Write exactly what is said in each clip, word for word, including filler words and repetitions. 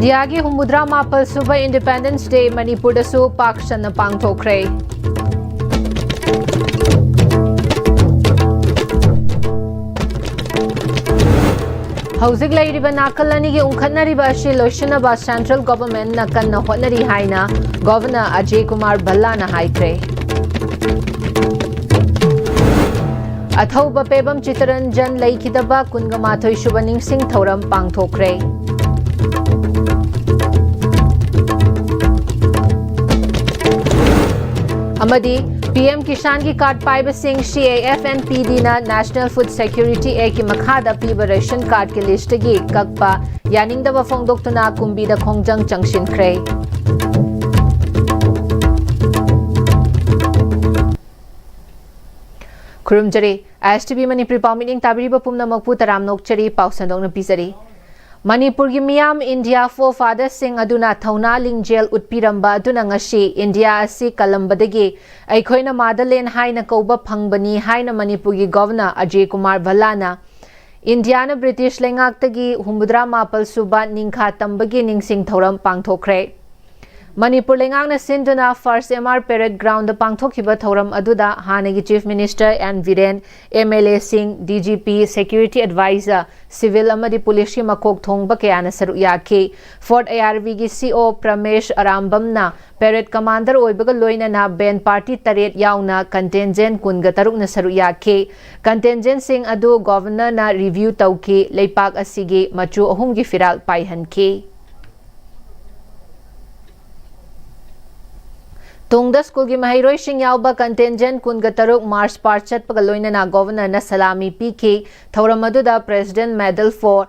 ꯏꯟꯗꯤꯌꯥꯒꯤ ꯍꯨꯝꯐꯨꯇꯔꯥ ꯃꯥꯄꯜ ꯁꯨꯕ Independence Day ꯃꯅꯤꯄꯨꯔꯗꯁꯨ ꯄꯥꯛ ꯁꯟꯅ ꯄꯥꯡꯊꯣꯛꯈ꯭ꯔꯦ꯫ ꯍꯧꯖꯤꯛ ꯂꯩꯔꯤꯕ ꯅꯥꯀꯜ ꯑꯅꯤꯒꯤ ꯎꯪꯈꯠꯅꯔꯤꯕ ꯑꯁꯤ ꯂꯣꯏꯁꯤꯟꯅꯕ central governmentꯅ ꯀꯟꯅ ꯍꯣꯠꯅꯔꯤ ꯍꯥꯏꯅ Governor ꯑꯖꯌ ꯀꯨꯃꯥꯔ ꯚꯜꯂꯥꯅ ꯍꯥꯏꯈ꯭ꯔꯦ꯫ ꯑꯊꯧꯕ ꯄꯦꯕꯝ ꯆꯤꯇꯔꯟꯖꯟ ꯂꯩꯈꯤꯗꯕ ꯀꯨꯟꯒ ꯃꯥꯊꯣꯏ ꯁꯨꯕ ꯅꯤꯡꯁꯤꯡ ꯊꯧꯔꯝ ꯄꯥꯡꯊꯣꯛꯈ꯭ꯔꯦ꯫ ꯑꯃꯗꯤ P M ꯀꯤꯁꯥꯟꯒꯤ card ꯄꯥꯏꯕꯁꯤꯡ C A F and P Dꯅ National Food Security Actꯀꯤ ꯃꯈꯥꯗ ꯄꯤꯕ ration cardꯀꯤ listꯇꯒꯤ ꯀꯛꯄ ꯌꯥꯅꯤꯡꯗꯕ ꯐꯣꯡꯗꯣꯛꯇꯨꯅ ꯀꯨꯝꯕꯤꯗ ꯈꯣꯡꯖꯪ ꯆꯪꯁꯤꯟꯈ꯭ꯔꯦ꯫ ꯈꯨꯔꯨꯝꯖꯔꯤ꯫ ISTV ꯃꯅꯤꯄꯨꯔꯤ ꯄꯥꯎ ꯃꯤꯠꯌꯦꯡ ꯇꯥꯕꯤꯔꯤꯕ ꯄꯨꯝꯅꯃꯛꯄꯨ ꯇꯔꯥꯝꯅ ꯑꯣꯛꯆꯔꯤ꯫ ꯄꯥꯎ ꯁꯟꯗꯣꯛꯅ ꯄꯤꯖꯔꯤ꯫ ꯃꯅꯤꯄꯨꯔꯒꯤ ꯃꯤꯌꯥꯝ India forefatherꯁꯤꯡ ꯑꯗꯨꯅ ꯊꯧꯅꯥ ꯂꯤꯡꯖꯦꯜ ꯎꯠꯄꯤꯔꯝꯕ ꯑꯗꯨꯅ ꯉꯁꯤ ꯏꯟꯗꯤꯌꯥ ꯑꯁꯤ ꯀꯜꯂꯝꯕꯗꯒꯤ ꯑꯩꯈꯣꯏꯅ motherland ꯍꯥꯏꯅ ꯀꯧꯕ ꯐꯪꯕꯅꯤ ꯍꯥꯏꯅ ꯃꯅꯤꯄꯨꯔꯒꯤ Governor ꯑꯖꯌ ꯀꯨꯃꯥꯔ ꯚꯜꯂꯥꯅ ꯏꯟꯗꯤꯌꯥꯅ ꯕ꯭ꯔꯤꯇꯤꯁ ꯂꯩꯉꯥꯛꯇꯒꯤ ꯍꯨꯝꯐꯨꯇꯔꯥ ꯃꯥꯄꯜ ꯁꯨꯕ ꯅꯤꯡꯈꯥ ꯇꯝꯕꯒꯤ ꯅꯤꯡꯁꯤꯡ ꯊꯧꯔꯝ ꯄꯥꯡꯊꯣꯛꯈ꯭ꯔꯦ꯫ ꯃꯅꯤꯄꯨꯔ ꯂꯩꯉꯥꯛꯅ ꯁꯤꯟꯗꯨꯅ First M R Parade Groundꯗ ꯄꯥꯡꯊꯣꯛꯈꯤꯕ ꯊꯧꯔꯝ ꯑꯗꯨꯗ ꯍꯥꯟꯅꯒꯤ Chief Minister N Biren, MLAꯁꯤꯡ, DGP, Security Advisor, civil ꯑꯃꯗꯤ ꯄꯨꯂꯤꯁꯀꯤ ꯃꯀꯣꯛ ꯊꯣꯡꯕ ꯀꯌꯥꯅ ꯁꯔꯨꯛ ꯌꯥꯈꯤ꯫ Fort IRVꯒꯤ CO ꯄ꯭ꯔꯃꯦꯁ ꯑꯔꯥꯝꯕꯝꯅ parade commander ꯑꯣꯏꯕꯒ ꯂꯣꯏꯅꯅ band party ꯇꯔꯦꯠ ꯌꯥꯎꯅ contingent ꯀꯨꯟꯒ ꯇꯔꯨꯛꯅ ꯁꯔꯨꯛ ꯌꯥꯈꯤ꯫ Contingentꯁꯤꯡ ꯑꯗꯨ Governorꯅ review ꯇꯧꯈꯤ꯫ ꯂꯩꯄꯥꯛ ꯑꯁꯤꯒꯤ ꯃꯆꯨ ꯑꯍꯨꯝꯒꯤ ꯐꯤꯔꯥꯜ ꯄꯥꯏꯍꯟꯈꯤ꯫ ꯇꯨꯡꯗ ꯁ꯭ꯀꯨꯜꯒꯤ ꯃꯍꯩꯔꯣꯏꯁꯤꯡ ꯌꯥꯎꯕ contingent ꯀꯨꯟꯒ ꯇꯔꯨꯛ march past ꯆꯠꯄꯒ ꯂꯣꯏꯅꯅ Governorꯅ ꯁꯂꯥꯃꯤ ꯄꯤꯈꯤ꯫ ꯊꯧꯔꯝ ꯑꯗꯨꯗ President Medal for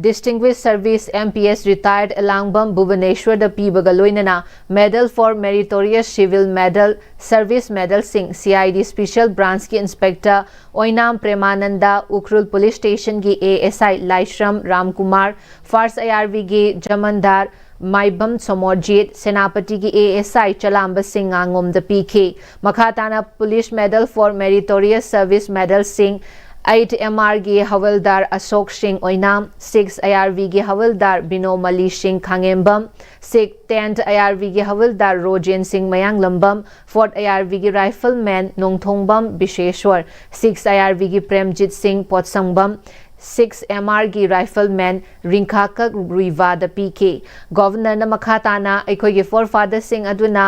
Distinguished Service, M P S, retired ꯑꯦꯂꯥꯡꯕꯝ ꯚꯨꯕꯅꯦꯁ꯭ꯋꯔꯗ ꯄꯤꯕꯒ ꯂꯣꯏꯅꯅ Medal for Meritorious Civil Medal, Service Medalꯁꯤꯡ, C I D Special Branchꯀꯤ Inspector Oinam ꯄ꯭ꯔꯦꯃꯥꯅꯟꯗ, Ukhrul Police Stationꯒꯤ ASI Laishram Ramkumar, First IRVꯒꯤ ꯖꯃꯟꯗꯥꯔ Maibam Somorjit, ꯁꯦꯅꯥꯄꯇꯤꯒꯤ ASI ꯆꯂꯥꯝꯕ ꯁꯤꯡ ꯉꯥꯉꯣꯝꯗ ꯄꯤꯈꯤ꯫ ꯃꯈꯥ ꯇꯥꯅ Police Medal for Meritorious Service Medalꯁꯤꯡ eight M ꯑꯥꯔꯒꯤ ꯍꯋꯜꯗꯥꯔ Ashok Singh Oinam, six I R ꯕꯤꯒꯤ ꯍꯋꯜꯗꯥꯔ Binomali Singh Khangembam, six tenth I R ꯕꯤꯒꯤ ꯍꯋꯜꯗꯥꯔ Rojen Singh Mayanglambam, fourth I R ꯕꯤꯒꯤ rifleman Nongthombam Bisheswar, six I R ꯕꯤꯒꯤ ꯄ꯭ꯔꯦꯝꯖꯤꯠ ꯁꯤꯡ ꯄꯣꯠꯁꯪꯕꯝ, ꯁꯤꯛꯁ ꯑꯦꯝ ꯑꯥꯔꯒꯤ ꯔꯥꯏꯐꯜꯃꯦꯟ ꯔꯤꯡꯈꯥꯀꯛ ꯔꯨꯏꯚꯥꯗ ꯄꯤꯈꯤ꯫ ꯒꯣꯚꯔꯅꯔꯅ ꯃꯈꯥ ꯇꯥꯅ ꯑꯩꯈꯣꯏꯒꯤ ꯐꯣꯔ ꯐꯥꯗꯔꯁꯤꯡ ꯑꯗꯨꯅ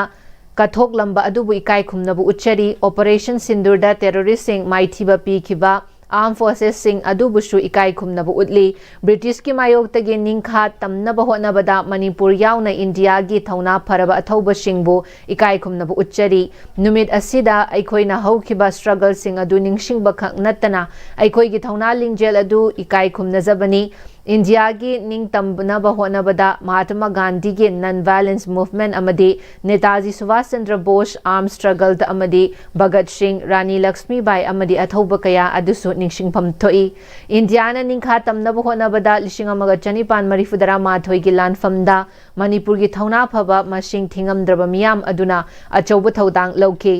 ꯀꯠꯊꯣꯛꯂꯝꯕ ꯑꯗꯨꯕꯨ ꯏꯀꯥꯏ ꯈꯨꯝꯅꯕ ꯎꯠꯆꯔꯤ꯫ ꯑꯣꯄꯔꯦꯁꯟ ꯁꯤꯟꯗꯨꯔꯗ ꯇꯦꯔꯣꯔꯤꯁꯁꯤꯡ ꯃꯥꯏꯊꯤꯕ ꯄꯤꯈꯤꯕ ꯑꯥꯔꯝ ꯐꯣꯔꯁꯦꯁꯁꯤꯡ ꯑꯗꯨꯕꯨꯁꯨ ꯏꯀꯥꯏ ꯈꯨꯝꯅꯕ ꯎꯠꯂꯤ꯫ ꯕ꯭ꯔꯤꯇꯤꯁꯀꯤ ꯃꯥꯌꯣꯛꯇꯒꯤ ꯅꯤꯡꯈꯥ ꯇꯝꯅꯕ ꯍꯣꯠꯅꯕꯗ ꯃꯅꯤꯄꯨꯔ ꯌꯥꯎꯅ ꯏꯟꯗꯤꯌꯥꯒꯤ ꯊꯧꯅꯥ ꯐꯔꯕ ꯑꯊꯧꯕꯁꯤꯡꯕꯨ ꯏꯀꯥꯏ ꯈꯨꯝꯅꯕ ꯎꯠꯆꯔꯤ꯫ ꯅꯨꯃꯤꯠ ꯑꯁꯤꯗ ꯑꯩꯈꯣꯏꯅ ꯍꯧꯈꯤꯕ ꯁ꯭ꯇ꯭ꯔꯒꯜꯁꯤꯡ ꯑꯗꯨ ꯅꯤꯡꯁꯤꯡꯕ ꯈꯛ ꯅꯠꯇꯅ ꯑꯩꯈꯣꯏꯒꯤ ꯊꯧꯅꯥ ꯂꯤꯡꯖꯦꯜ ꯑꯗꯨ ꯏꯀꯥꯏ ꯈꯨꯝꯅꯖꯕꯅꯤ꯫ ꯏꯟꯗꯤꯌꯥꯒꯤ ꯅꯤꯡꯇꯝꯅꯕ ꯍꯣꯠꯅꯕꯗ ꯃꯍꯥꯇꯃꯥ ꯒꯥꯟꯙꯤꯒꯤ ꯅꯟ ꯚꯥꯏꯂꯦꯟꯁ ꯃꯨꯚꯃꯦꯟꯠ ꯑꯃꯗꯤ ꯅꯦꯇꯥꯖꯤ ꯁꯨꯚꯥꯁ ꯆꯟꯗ꯭ꯔ ꯕꯣꯁ ꯑꯥꯔꯝ ꯁ꯭ꯇ꯭ꯔꯒꯜꯗ ꯑꯃꯗꯤ ꯚꯒꯠ ꯁꯤꯡ, ꯔꯥꯅꯤ ꯂꯛꯁꯃꯤꯕꯥꯏ ꯑꯃꯗꯤ ꯑꯊꯧꯕ ꯀꯌꯥ ꯑꯗꯨꯁꯨ ꯅꯤꯡꯁꯤꯡꯐꯝ ꯊꯣꯛꯏ꯫ ꯏꯟꯗꯤꯌꯥꯅ ꯅꯤꯡꯈꯥ ꯇꯝꯅꯕ ꯍꯣꯠꯅꯕꯗ ꯂꯤꯁꯤꯡ ꯑꯃꯒ ꯆꯅꯤꯄꯥꯟ ꯃꯔꯤꯐꯨ ꯇꯔꯥ ꯃꯥꯊꯣꯏꯒꯤ ꯂꯥꯟꯐꯝꯗ ꯃꯅꯤꯄꯨꯔꯒꯤ ꯊꯧꯅꯥ ꯐꯕ ꯃꯁꯤꯡ ꯊꯤꯉꯝꯗ꯭ꯔꯕ ꯃꯤꯌꯥꯝ ꯑꯗꯨꯅ ꯑꯆꯧꯕ ꯊꯧꯗꯥꯡ ꯂꯧꯈꯤ꯫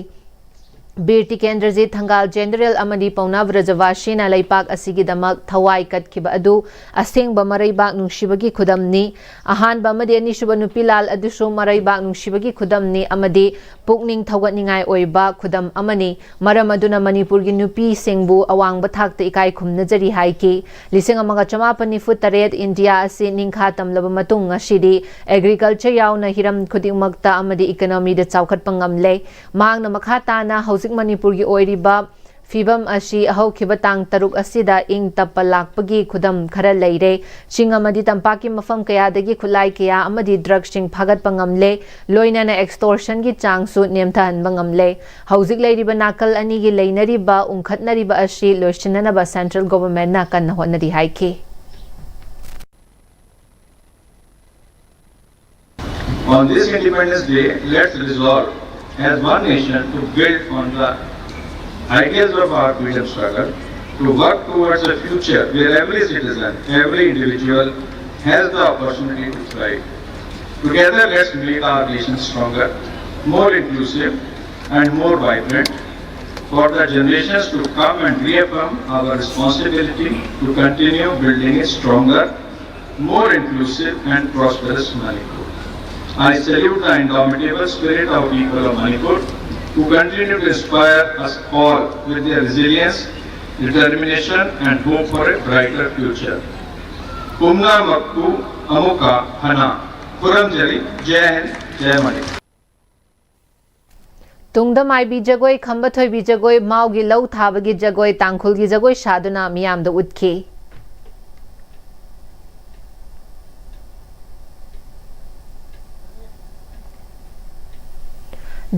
ꯕꯤꯔ ꯇꯤꯀꯦꯟꯗ꯭ꯔꯖꯤꯠ, ꯊꯪꯒꯥꯜ ꯖꯦꯅꯔꯦꯜ ꯑꯃꯗꯤ ꯄꯥꯎꯅꯥ ꯕ꯭ꯔꯖꯕꯥꯁꯤꯅ ꯂꯩꯄꯥꯛ ꯑꯁꯤꯒꯤꯗꯃꯛ ꯊꯋꯥꯏ ꯀꯠꯈꯤꯕ ꯑꯗꯨ ꯑꯁꯦꯡꯕ ꯃꯔꯩꯕꯥꯛ ꯅꯨꯡꯁꯤꯕꯒꯤ ꯈꯨꯗꯝꯅꯤ꯫ ꯑꯍꯥꯟꯕ ꯑꯃꯗꯤ ꯑꯅꯤꯁꯨꯕ ꯅꯨꯄꯤ ꯂꯥꯜ ꯑꯗꯨꯁꯨ ꯃꯔꯩꯕꯥꯛ ꯅꯨꯡꯁꯤꯕꯒꯤ ꯈꯨꯗꯝꯅꯤ ꯑꯃꯗꯤ ꯄꯨꯛꯅꯤꯡ ꯊꯧꯒꯠꯅꯤꯡꯉꯥꯏ ꯑꯣꯏꯕ ꯈꯨꯗꯝ ꯑꯃꯅꯤ꯫ ꯃꯔꯝ ꯑꯗꯨꯅ ꯃꯅꯤꯄꯨꯔꯒꯤ ꯅꯨꯄꯤꯁꯤꯡꯕꯨ ꯑꯋꯥꯡꯕ ꯊꯥꯛꯇ ꯏꯀꯥꯏ ꯈꯨꯝꯅꯖꯔꯤ ꯍꯥꯏꯈꯤ꯫ ꯂꯤꯁꯤꯡ ꯑꯃꯒ ꯆꯃꯥꯄꯟ ꯅꯤꯐꯨ ꯇꯔꯦꯠ ꯏꯟꯗꯤꯌꯥ ꯑꯁꯤ ꯅꯤꯡꯈꯥ ꯇꯝꯂꯕ ꯃꯇꯨꯡ ꯉꯁꯤꯗꯤ ꯑꯦꯒ꯭ꯔꯤꯀꯜꯆꯔ ꯌꯥꯎꯅ ꯍꯤꯔꯝ ꯈꯨꯗꯤꯡꯃꯛꯇ ꯑꯃꯗꯤ ꯏꯀꯣꯅꯣꯃꯤꯗ ꯆꯥꯎꯈꯠꯄ ꯉꯝꯂꯦ꯫ ꯃꯍꯥꯛꯅ ꯃꯈꯥ ꯇꯥꯅ ꯍꯧꯖꯤꯛ ꯃꯅꯤꯄꯨꯔꯒꯤ ꯑꯣꯏꯔꯤꯕ ꯐꯤꯕꯝ ꯑꯁꯤ ꯍꯧꯈꯤꯕ ꯇꯥꯡ ꯇꯔꯨꯛ ꯑꯁꯤꯗ ꯏꯪ ꯇꯞꯄ ꯂꯥꯛꯄꯒꯤ ꯈꯨꯗꯝ ꯈꯔ ꯂꯩꯔꯦ꯫ ꯆꯤꯡ ꯑꯃꯗꯤ ꯇꯝꯄꯥꯛꯀꯤ ꯃꯐꯝ ꯀꯌꯥꯗꯒꯤ ꯈꯨꯠꯂꯥꯏ ꯀꯌꯥ ꯑꯃꯗꯤ ꯗ꯭ꯔꯒꯁꯤꯡ ꯐꯥꯒꯠꯄ ꯉꯝꯂꯦ, ꯂꯣꯏꯅꯅ ꯑꯦꯛꯁꯇꯣꯔꯁꯟꯒꯤ ꯆꯥꯡꯁꯨ ꯅꯦꯝꯊꯍꯟꯕ ꯉꯝꯂꯦ꯫ ꯍꯧꯖꯤꯛ ꯂꯩꯔꯤꯕ ꯅꯥꯀꯜ ꯑꯅꯤꯒꯤ ꯂꯩꯅꯔꯤꯕ ꯎꯪꯈꯠꯅꯔꯤꯕ ꯑꯁꯤ ꯂꯣꯏꯁꯤꯟꯅꯅꯕ ꯁꯦꯟꯇ꯭ꯔꯦꯜ ꯒꯣꯚꯔꯟꯃꯦꯟꯠꯅ ꯀꯟꯅ ꯍꯣꯠꯅꯔꯤ ꯍꯥꯏꯈꯤ꯫ On this Independence Day, let's resolve as one nation to build on the ideals of our freedom struggle, to work towards a future where every citizen, every individual has the opportunity to thrive. Together, let's make our nation stronger, more inclusive, and more vibrant. for the generations to come and reaffirm our responsibility to continue building a stronger, more inclusive and prosperous Manipur. I salute the indomitable spirit of people of Manipur who continue to inspire us all with their resilience, determination and hope for a brighter future. ꯄꯨꯝꯅꯃꯛꯄꯨ ꯑꯃꯨꯛꯀ ꯍꯟꯅ ꯈꯨꯔꯨꯝꯖꯔꯤ꯫ ꯖꯥꯏ ꯍꯤꯟꯗ, ꯖꯥꯏ ꯃꯅꯤꯄꯨꯔ꯫ ꯇꯨꯡꯗ ꯃꯥꯏꯕꯤ ꯖꯒꯣꯏ, ꯈꯝꯕ ꯊꯣꯏꯕꯤ ꯖꯒꯣꯏ, ꯃꯥꯎꯒꯤ ꯂꯧ ꯊꯥꯕꯒꯤ ꯖꯒꯣꯏ, ꯇꯥꯡꯈꯨꯜꯒꯤ ꯖꯒꯣꯏ ꯁꯥꯗꯨꯅ ꯃꯤꯌꯥꯝꯗ ꯎꯠꯈꯤ꯫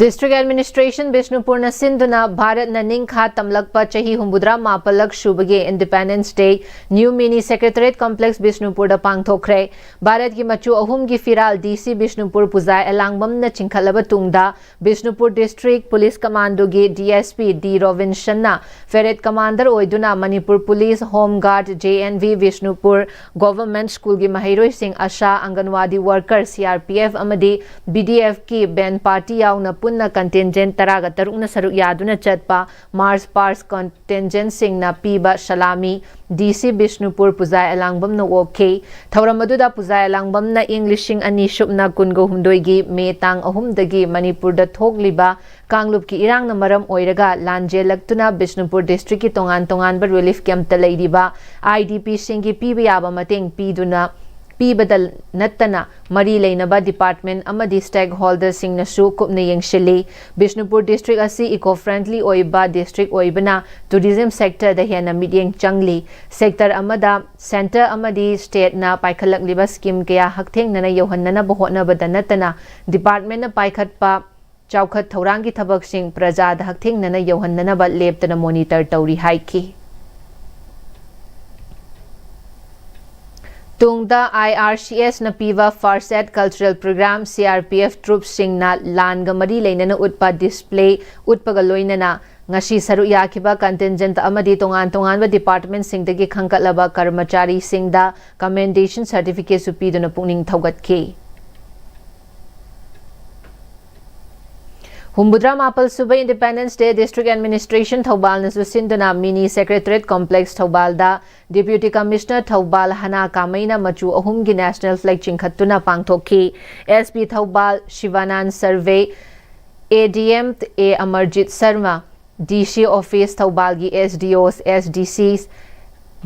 District Administration ꯕꯤꯁꯅꯨꯄꯨꯔꯅ ꯁꯤꯟꯗꯨꯅ ꯚꯥꯔꯠꯅ ꯅꯤꯡꯈꯥ ꯇꯝꯂꯛꯄ ꯆꯍꯤ ꯍꯨꯝꯐꯨꯇꯔꯥ ꯃꯥꯄꯜꯂꯛ ꯁꯨꯕꯒꯤ Independence Day New Mini Secretariat Complex ꯕꯤꯁꯅꯨꯄꯨꯔꯗ ꯄꯥꯡꯊꯣꯛꯈ꯭ꯔꯦ꯫ ꯚꯥꯔꯠꯀꯤ ꯃꯆꯨ ꯑꯍꯨꯝꯒꯤ ꯐꯤꯔꯥꯜ ꯗꯤ ꯁꯤ ꯕꯤꯁꯅꯨꯄꯨꯔ ꯄꯨꯖꯥꯏ ꯑꯦꯂꯥꯡꯕꯝꯅ ꯆꯤꯡꯈꯠꯂꯕ ꯇꯨꯡꯗ, Bishnupur District Police Commandoꯒꯤ D S P ꯗꯤ ꯔꯣꯕꯤꯟꯁꯟꯅ Parade Commander ꯑꯣꯏꯗꯨꯅ Manipur Police, Home Guard, J and V, Bishnupur Government Schoolꯒꯤ ꯃꯍꯩꯔꯣꯏꯁꯤꯡ, ꯑꯁꯥ, ꯑꯪꯒꯟꯋꯥꯗꯤ worker, ꯁꯤ ꯑꯥꯔ ꯄꯤ ꯑꯦꯐ ꯑꯃꯗꯤ ꯕꯤ ꯗꯤ ꯑꯦꯐꯀꯤ band party ꯌꯥꯎꯅ ꯄꯨꯟꯅ contingent ꯇꯔꯥꯒ ꯇꯔꯨꯛꯅ ꯁꯔꯨꯛ ꯌꯥꯗꯨꯅ ꯆꯠꯄ March Past Contingentꯁꯤꯡꯅ ꯄꯤꯕ ꯁꯂꯥꯃꯤ, ꯗꯤ ꯁꯤ ꯕꯤꯁꯅꯨꯄꯨꯔ ꯄꯨꯖꯥꯏ ꯑꯦꯂꯥꯡꯕꯝꯅ ꯑꯣꯛꯈꯤ꯫ ꯊꯧꯔꯝ ꯑꯗꯨꯗ ꯄꯨꯖꯥꯏ ꯑꯦꯂꯥꯡꯕꯝꯅ ꯏꯪ ꯂꯤꯁꯤꯡ ꯑꯅꯤ ꯁꯨꯞꯅ ꯀꯨꯟꯒ ꯍꯨꯝꯗꯣꯏꯒꯤ ꯃꯦ ꯇꯥꯡ ꯑꯍꯨꯝꯗꯒꯤ ꯃꯅꯤꯄꯨꯔꯗ ꯊꯣꯛꯂꯤꯕ ꯀꯥꯡꯂꯨꯞꯀꯤ ꯏꯔꯥꯡꯅ ꯃꯔꯝ ꯑꯣꯏꯔꯒ ꯂꯥꯟꯖꯦꯜꯂꯛꯇꯨꯅ ꯕꯤꯁꯅꯨꯄꯨꯔ Districtꯀꯤ ꯇꯣꯉꯥꯟ ꯇꯣꯉꯥꯟꯕ relief campꯇ ꯂꯩꯔꯤꯕ ꯑꯥꯏ ꯗꯤ ꯄꯤꯁꯤꯡꯒꯤ ꯄꯤꯕ ꯌꯥꯕ ꯃꯇꯦꯡ ꯄꯤꯗꯨꯅ ꯄꯤꯕꯗ ꯅꯠꯇꯅ ꯃꯔꯤ ꯂꯩꯅꯕ department ꯑꯃꯗꯤ stakeholderꯁꯤꯡꯅꯁꯨ ꯀꯨꯞꯅ ꯌꯦꯡꯁꯤꯜꯂꯤ꯫ ꯕꯤꯁꯅꯨꯄꯨꯔ District ꯑꯁꯤ eco-friendly ꯑꯣꯏꯕ district ꯑꯣꯏꯕꯅ tourism sectorꯗ ꯍꯦꯟꯅ ꯃꯤꯠꯌꯦꯡ ꯆꯪꯂꯤ꯫ Sector ꯑꯃꯗ centre ꯑꯃꯗꯤ stateꯅ ꯄꯥꯏꯈꯠꯂꯛꯂꯤꯕ scheme ꯀꯌꯥ ꯍꯛꯊꯦꯡꯅꯅ ꯌꯧꯍꯟꯅꯅꯕ ꯍꯣꯠꯅꯕꯗ ꯅꯠꯇꯅ departmentꯅ ꯄꯥꯏꯈꯠꯄ ꯆꯥꯎꯈꯠ ꯊꯧꯔꯥꯡꯒꯤ ꯊꯕꯛꯁꯤꯡ ꯄ꯭ꯔꯖꯥꯗ ꯍꯛꯊꯦꯡꯅꯅ ꯌꯧꯍꯟꯅꯅꯕ ꯂꯦꯞꯇꯅ monitor ꯇꯧꯔꯤ ꯍꯥꯏꯈꯤ꯫ ꯇꯨꯡꯗ ꯑꯥꯏ ꯑꯥꯔ ꯁꯤ ꯑꯦꯁꯅ ꯄꯤꯕ First Aid Cultural Program, C R P F troopꯁꯤꯡꯅ ꯂꯥꯟꯒ ꯃꯔꯤ ꯂꯩꯅꯅ ꯎꯠꯄ display ꯎꯠꯄꯒ ꯂꯣꯏꯅꯅ ꯉꯁꯤ ꯁꯔꯨꯛ ꯌꯥꯈꯤꯕ contingent ꯑꯃꯗꯤ ꯇꯣꯉꯥꯟ ꯇꯣꯉꯥꯟꯕ departmentꯁꯤꯡꯗꯒꯤ ꯈꯟꯒꯠꯂꯕ ꯀꯔꯃꯆꯥꯔꯤꯁꯤꯡꯗ commendation certificateꯁꯨ ꯄꯤꯗꯨꯅ ꯄꯨꯛꯅꯤꯡ ꯊꯧꯒꯠꯈꯤ꯫ ꯍꯨꯝꯐꯨꯇꯔꯥ ꯃꯥꯄꯜ ꯁꯨꯕ Independence Day District Administration ꯊꯧꯕꯥꯜꯅꯁꯨ ꯁꯤꯟꯗꯨꯅ Mini Secretariat Complex ꯊꯧꯕꯥꯜꯗ Deputy Commissioner ꯊꯧꯕꯥꯜ ꯍꯅꯥ ꯀꯥꯃꯩꯅ ꯃꯆꯨ ꯑꯍꯨꯝꯒꯤ National Flag ꯆꯤꯡꯈꯠꯇꯨꯅ ꯄꯥꯡꯊꯣꯛꯈꯤ꯫ SP ꯊꯧꯕꯥꯜ ꯁꯤꯕꯥꯅꯥꯟ Surve, ADM A Amarjit Sharma, DC Office ꯊꯧꯕꯥꯜꯒꯤ SDOs, SDCs,